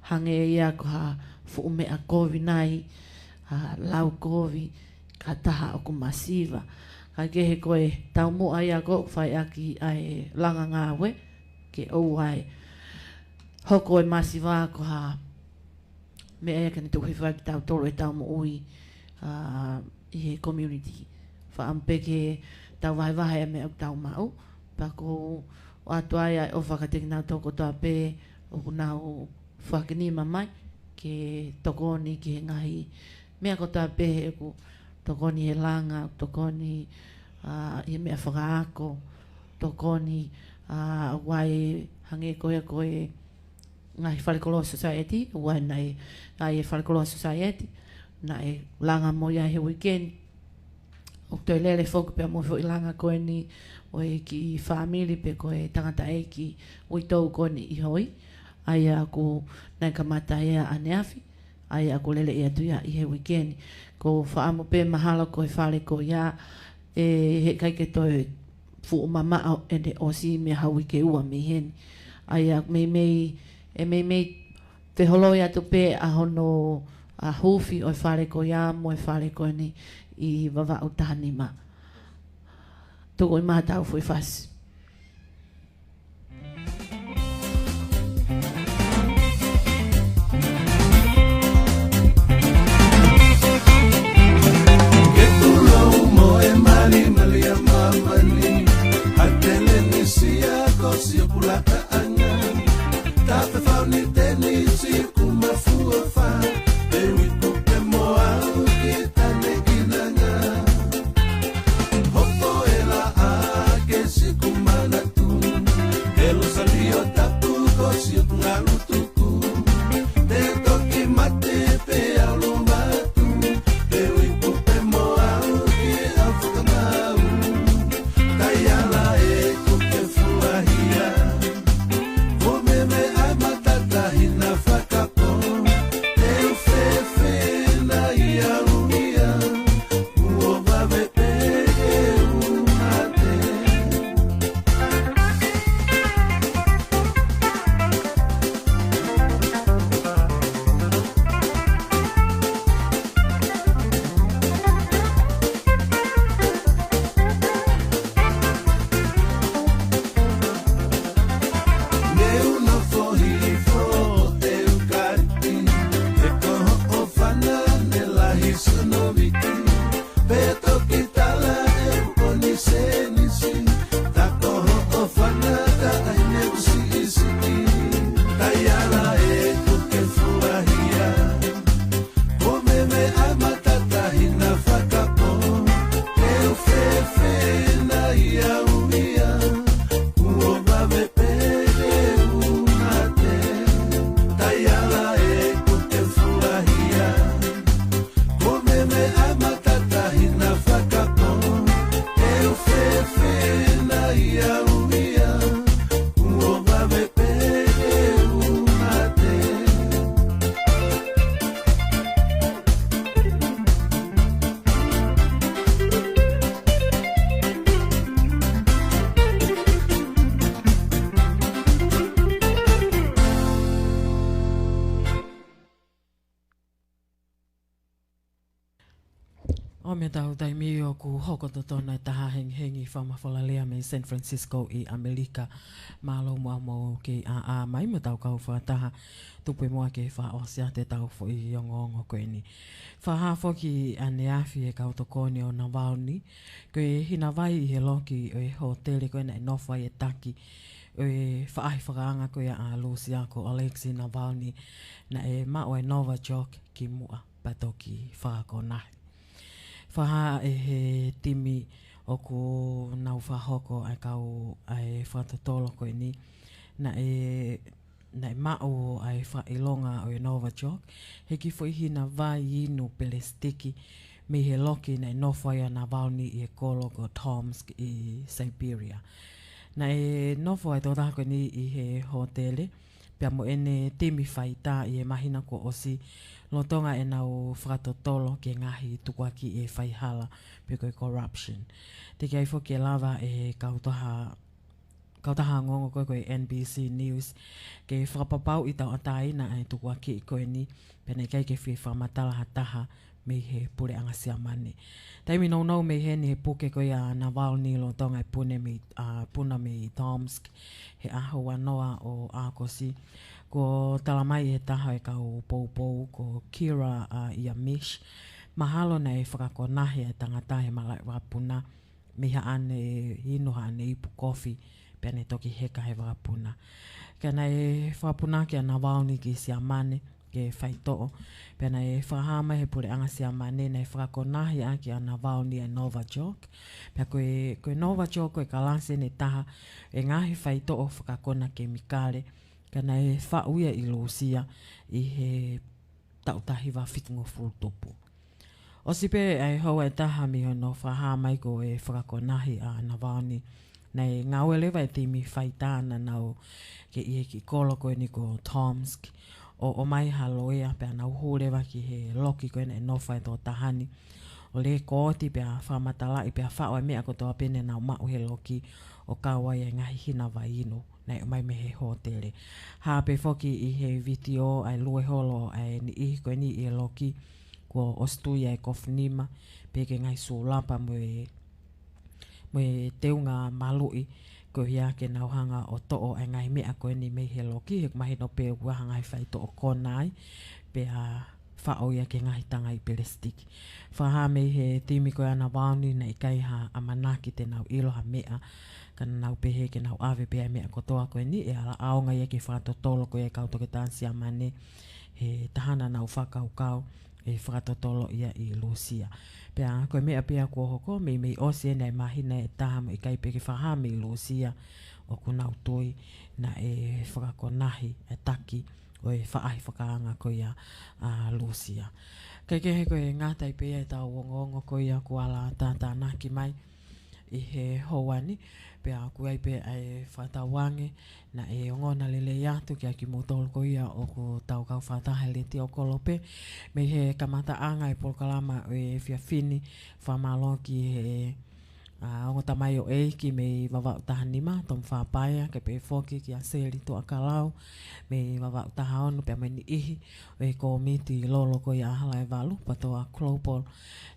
Hangē ia ko ha fuʻu meʻa kovi nai, ʻa, lau kovi, ka taha ʻoku masiva. Kae kehe ko e taumuʻa ia ko ē ʻoku fai ʻaki ʻa e langa ngāue, ke ʻoua ʻe hoko e masiva ko ha meʻa ia ke ne tuku hifo ai kitautolu ʻetau moʻui, ʻa, ʻi he community. Fakaʻamu pē ke tau vahevahe ʻa e meʻa ʻoku tau maʻu, pea ʻoku ou ʻoatu ai ʻa e ʻofa kiate kinautolu kotoa pē ʻoku nau fakinima mai ke tokoni ki he ngaahi meʻa kotoa pē, ʻoku tokoni he langa, tokoni, ʻa, ʻi he meʻa fakaako, tokoni, ʻa, ʻoku ʻi ai hangē ko ia ko e ngaahi falekoloa society, ʻoku ʻi ai naʻe, ʻa e falekoloa society, naʻe langa mo ia he weekend. ʻOku toe lele foki pea mo e foʻi langa ko eni ʻo e kiʻi fāmili pe ko e tangataʻeiki uitou ko eni ʻi Hoi. ʻA ia ʻoku nau kamata ia ʻaneafi, ʻa ia ʻoku lele atu ia ʻi he weekend. ʻOku ou fakaʻamu pē mahalo ko e fale ko ia ʻe heʻikai ke toe fuʻu mamaʻo ʻene ʻosi meia ha uike ʻe ua mei heni. ʻA ia meimei, ʻe meimei feholoi atu pē ʻa hono, ʻa, huufi ʻo e fale ko ia mo e fale ko eni ʻi Vavaʻu taha nima. Tuku ʻi maʻa ʻetau foʻi fasi. Ke tulou mo e malimali ʻa māmani, ʻa Telenisia ko siʻoku lakaʻanga. Tape fau ni tenisi ku mafua fa, pe wiku pe mo au ki tane kinanga. Hopo e laʻā ke siku ʻOmai ʻetau taimi ʻoku hoko totonu e taha hengihengi fakamafola lea mei San Francisco ʻi ʻAmelika. Mālō muʻa hoʻomou kei ʻā mai mo ʻetau kau fakataha, tuku muʻa ke fakaʻosi atu ʻetau foʻi ongoongo ko eni. Fakahā foki ʻaneafi ʻe he kau tokoni ʻo Navalny, ko e hina vai ʻi he loki ʻo e hōtele ko ē naʻe nofo ai e taki ʻo e faʻahi fakaanga ko ia ʻa Lūsia ko Alexei Navalny, naʻe maʻu e Novichok kimuʻa pea toki fakakonahi. Fakahā ʻe he timi ʻoku nau fakahoko ʻa e kau ʻa e fakatotolo ko eni, naʻe, naʻe maʻu ʻa e fakaʻilonga ʻo e Novichok he kiʻi foʻi hina vai inu pelesitiki mei he loki naʻe nofo ai ʻa Navalny ʻi he kolo ko Tomsk ʻi Siberia. Naʻe nofo ʻa e tokotaha ko eni ʻi he hōtele pea mo ʻene timi faitā ʻi he māhina kuo ʻosi, lolotonga ʻenau fakatotolo ki he ngaahi tukuakiʻi e faihala pe ko e corruption. Teʻeki ai foki ke lava ʻe he kautaha, kautaha ongoongo ko ē ko e N B C News ke fakapapauʻi tauʻatāina ʻa e tukuakiʻi ko eni, pea naʻe ʻikai ke fie fakamatala ha taha mei he puleʻanga Siamane. Taimi nounou mei heni he puke ko ia ʻa Navalny lolotonga e puna mei, ʻa, puna mei Tomsk he ʻaho ua noa ʻo ʻAokosi, kuo tala mai ʻe he taha e kau poupou ko Kira, ʻa, Yarmysh, mahalo naʻe fakakonahi e tangata he malaʻe vakapuna mei haʻane inu haʻane ipu kofi, pea ne toki heka he vakapuna. Ka naʻe fakapunaki ʻa Navalny ki Siamane ke faitoʻo, pea naʻe fakahā mai he puleʻanga Siamane naʻe fakakonahi ʻaki ʻa Navalny e Novichok. Pea ko e, ko e Novichok ko e kalasi ʻe taha e ngaahi faitoʻo fakakona kemikale, ka naʻe faʻu ia ʻi Lūsia ʻi he taʻu taha hiva fitungofulu tupu. ʻOsi pē ʻa e houa ʻe taha mei hono fakahā mai ko e fakakonahi ʻa Navalny, naʻe ngāue leva e timi faitā naʻa nau kei ʻi he kiʻi kolo ko eni ko Tomsk, ʻo ʻomai ha loea pea nau hū leva ki he loki ko ē naʻe nofo ai e tokotaha ni, ʻo lekooti pea fakamatalaʻi pea faʻo e meʻa kotoa pē naʻa nau maʻu he loki, ʻo kau ai e ngaahi hina vai inu naʻe ʻomai mei he hōtele. Hā pē foki ʻi he vitiō ʻa e lue holo ʻa e niʻihi ko eni ʻi he loki, kuo ʻosi tui ʻa e kofu nima, pehē ki he ngaahi sūlapa mo e, mo e teunga maluʻi, koeʻuhi ke nau hanga ʻo toʻo ʻa e ngaahi meʻa ko eni mei he loki, he ʻoku mahino pē ʻoku ʻi ai ha ngaahi faitoʻo kona ai, pea faʻo ia ki he ngaahi tangai pelesitiki. Fakahā mei he timi ko ia ʻa Navalny naʻe ʻikai ha ʻamanaki te nau ʻilo ha meʻa, ka naʻa nau pehē ke nau ʻave pē ʻa e meʻa kotoa ko eni, ʻe ala ʻaonga ia ki he fakatotolo ko ia ʻa e kau toketā Siamane, he taha naʻa nau fakakaukau ʻe fakatotolo ia ʻi Lūsia. Pea ko e meʻa pē ia kuo hoko, meimei ʻosi eni ʻa e māhina ʻe taha mo e ʻikai pē ke fakahā mei Lūsia ʻoku nau tui naʻe fakakonahi e taki ʻo e faʻahi fakaanga ko ia ʻa Lūsia. Kae kehe, ko e ngata ai pē ia ʻetau ongoongo ko ia kuo ala tātānaki mai ʻi he houa ni, pea ʻoku ʻi ai pē ʻa e fakatauange naʻe ongona lelei atu kiate kimoutolu ko ia ʻoku tau kau fakataha he Letiō Kolope, mei he kamataʻanga e polokalama ʻo e efiafi ni, fakamālō ki he ʻa, ongo tamaioʻeiki mei Vavaʻu taha nima, Tom Fapaia, kae pehē foki kia Seli Tuʻakalau mei Vavaʻu taha ono, pea mo e niʻihi ʻo e kōmiti lolo ko ia ʻa Hala ʻe Valu, PTOA Global,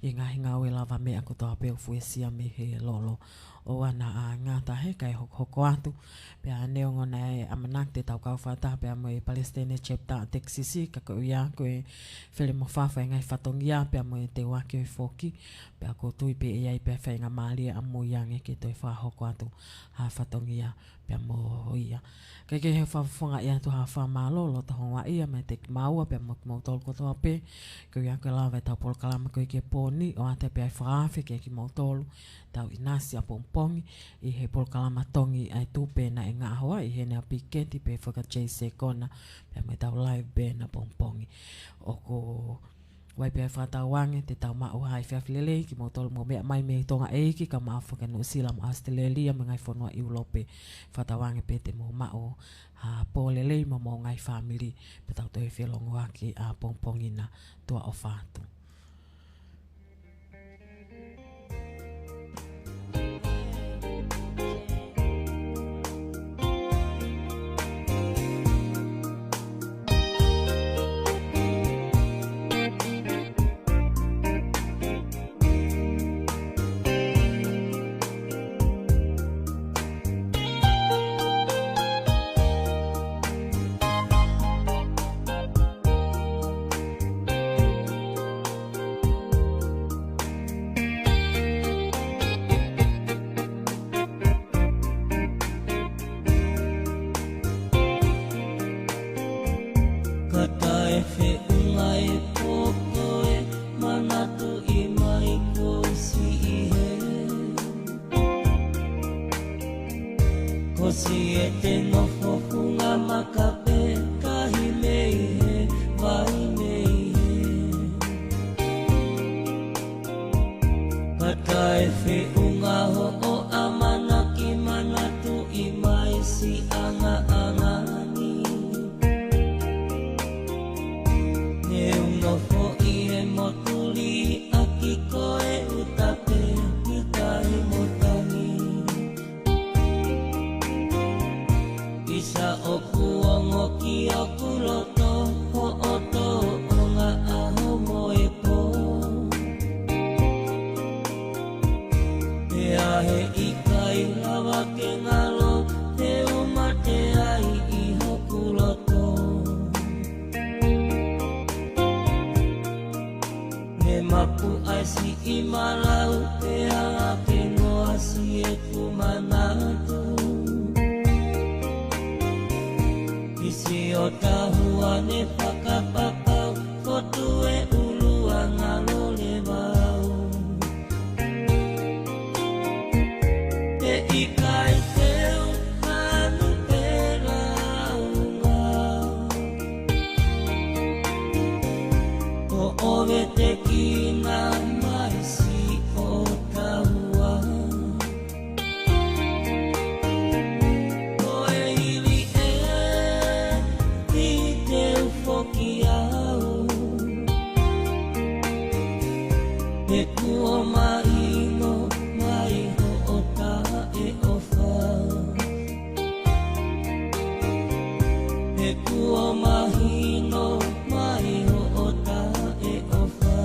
ʻi he ngaahi ngāue lavameʻa kotoa pē ʻoku fuesia mei he lolo. ʻOua naʻa ngata, he kae hokohoko atu, pea neongo naʻe ʻamanaki te tau kau fakataha pea mo e Palesiteni Chapter Texas, ka ko ia ko e felemofafa e ngaahi fatongia pea mo e teuaki ʻo e foki, pea ʻoku ou tui pē ʻe ʻi ai pē faingamālie ʻamui ange ke toe fakahoko atu ha fatongia pea mo ia. Kae kehe, fakafofongaʻi atu ha fakamālō loto houngaʻia meiate kimaua pea mo kimoutolu kotoa pē, koeʻuhi ko e lava ʻetau polokalama ko ē ki he pō ni, ʻoatu pē ʻa e fakaafe kiate kimoutolu, tau ʻinasi ʻapongipongi ʻi he polokalama Tongi ʻa e Tupe naʻe ngaohi ʻe Hena Piketi pea foki ʻa Jay Sekona, pea mo ʻetau live band ʻapongipongi. ʻOku ʻi ai pē ʻa e fakatauange te tau maʻu ha efiafi lelei, kimoutolu ʻoku mou meʻa mai mei Tonga ʻEiki, kae ʻumaʻā foki ʻa Nuʻusila mo ʻAositelēlia mo e ngaahi fonua ʻIulope. Fakatauange pē te mou maʻu ha pō lelei mo homou ngaahi fāmili, pea tau toe felōngoaki ʻapongipongi na. Tuʻa ʻofa atu. Ka taʻefeʻunga e pō ko ē, manatuʻi mai kuo u siʻi hē. Ko siʻete nofo funga maka pē, kahi mei hē, vai mei hē. Ka taʻefeʻunga hoʻo ʻamanaki, manatuʻi mai siʻi ʻangaʻanga ni. Ne u nofo ʻi he motu liʻaki ko e uta pē, ʻi tahi mo tangi. ʻIsa ʻoku ongo ki hoku loto, hoʻo tōʻonga ʻaho mo e pō. Pea he ʻikai lava ke ngalo, te u mate ai ʻi hoku loto. Ne mapu ai siʻi malau, pea ke noa siʻeku manatu. Ki siʻo tahua ne fakapapau, fotu e ʻulu ʻa ngalo leva au. He ʻikai te u hanu pē launga. Ko ʻoe te kina mai siʻo tahua. Ko e hili ē, ʻi te u foki au. He kuo mahino mai hoʻo taʻeʻofa. He kuo mahino mai hoʻo taʻeʻofa.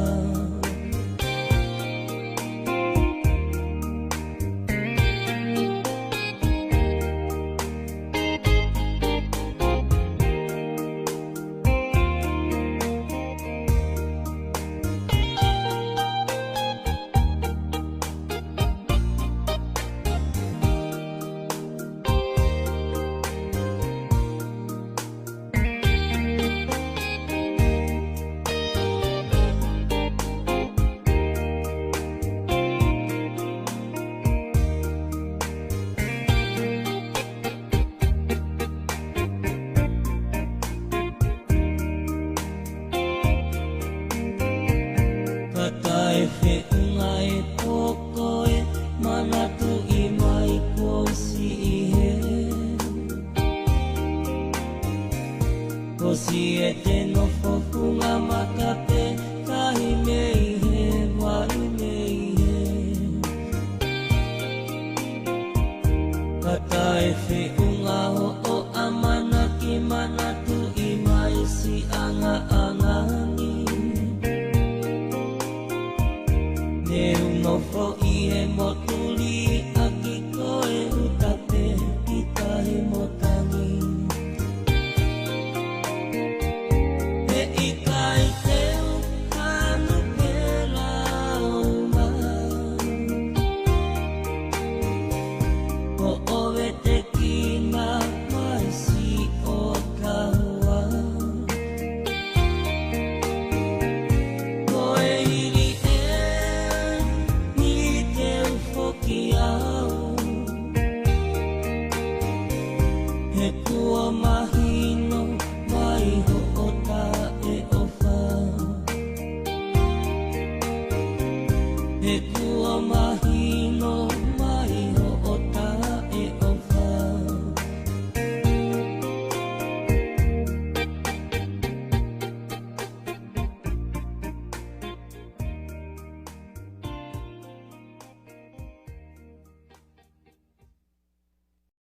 Ka taʻefeʻunga e pō ko ē, manatuʻi mai kuo u siʻi hē. Ko siʻete nofo funga maka pē, kahi mei hē, vai mei hē. Ka taʻefeʻunga hoʻo ʻamanaki, manatuʻi mai siʻi ʻangaʻanga ni. Ne u nofo ʻi he motu liʻaki ko e uta pē, ʻi tahi mo tangi. He ʻikai te u hanu pē launga. Ko ʻoe te kina mai siʻo tahua. Ko e hili ē, ʻi te u foki au. He kuo mahino mai hoʻo taʻeʻofa. He kuo mahino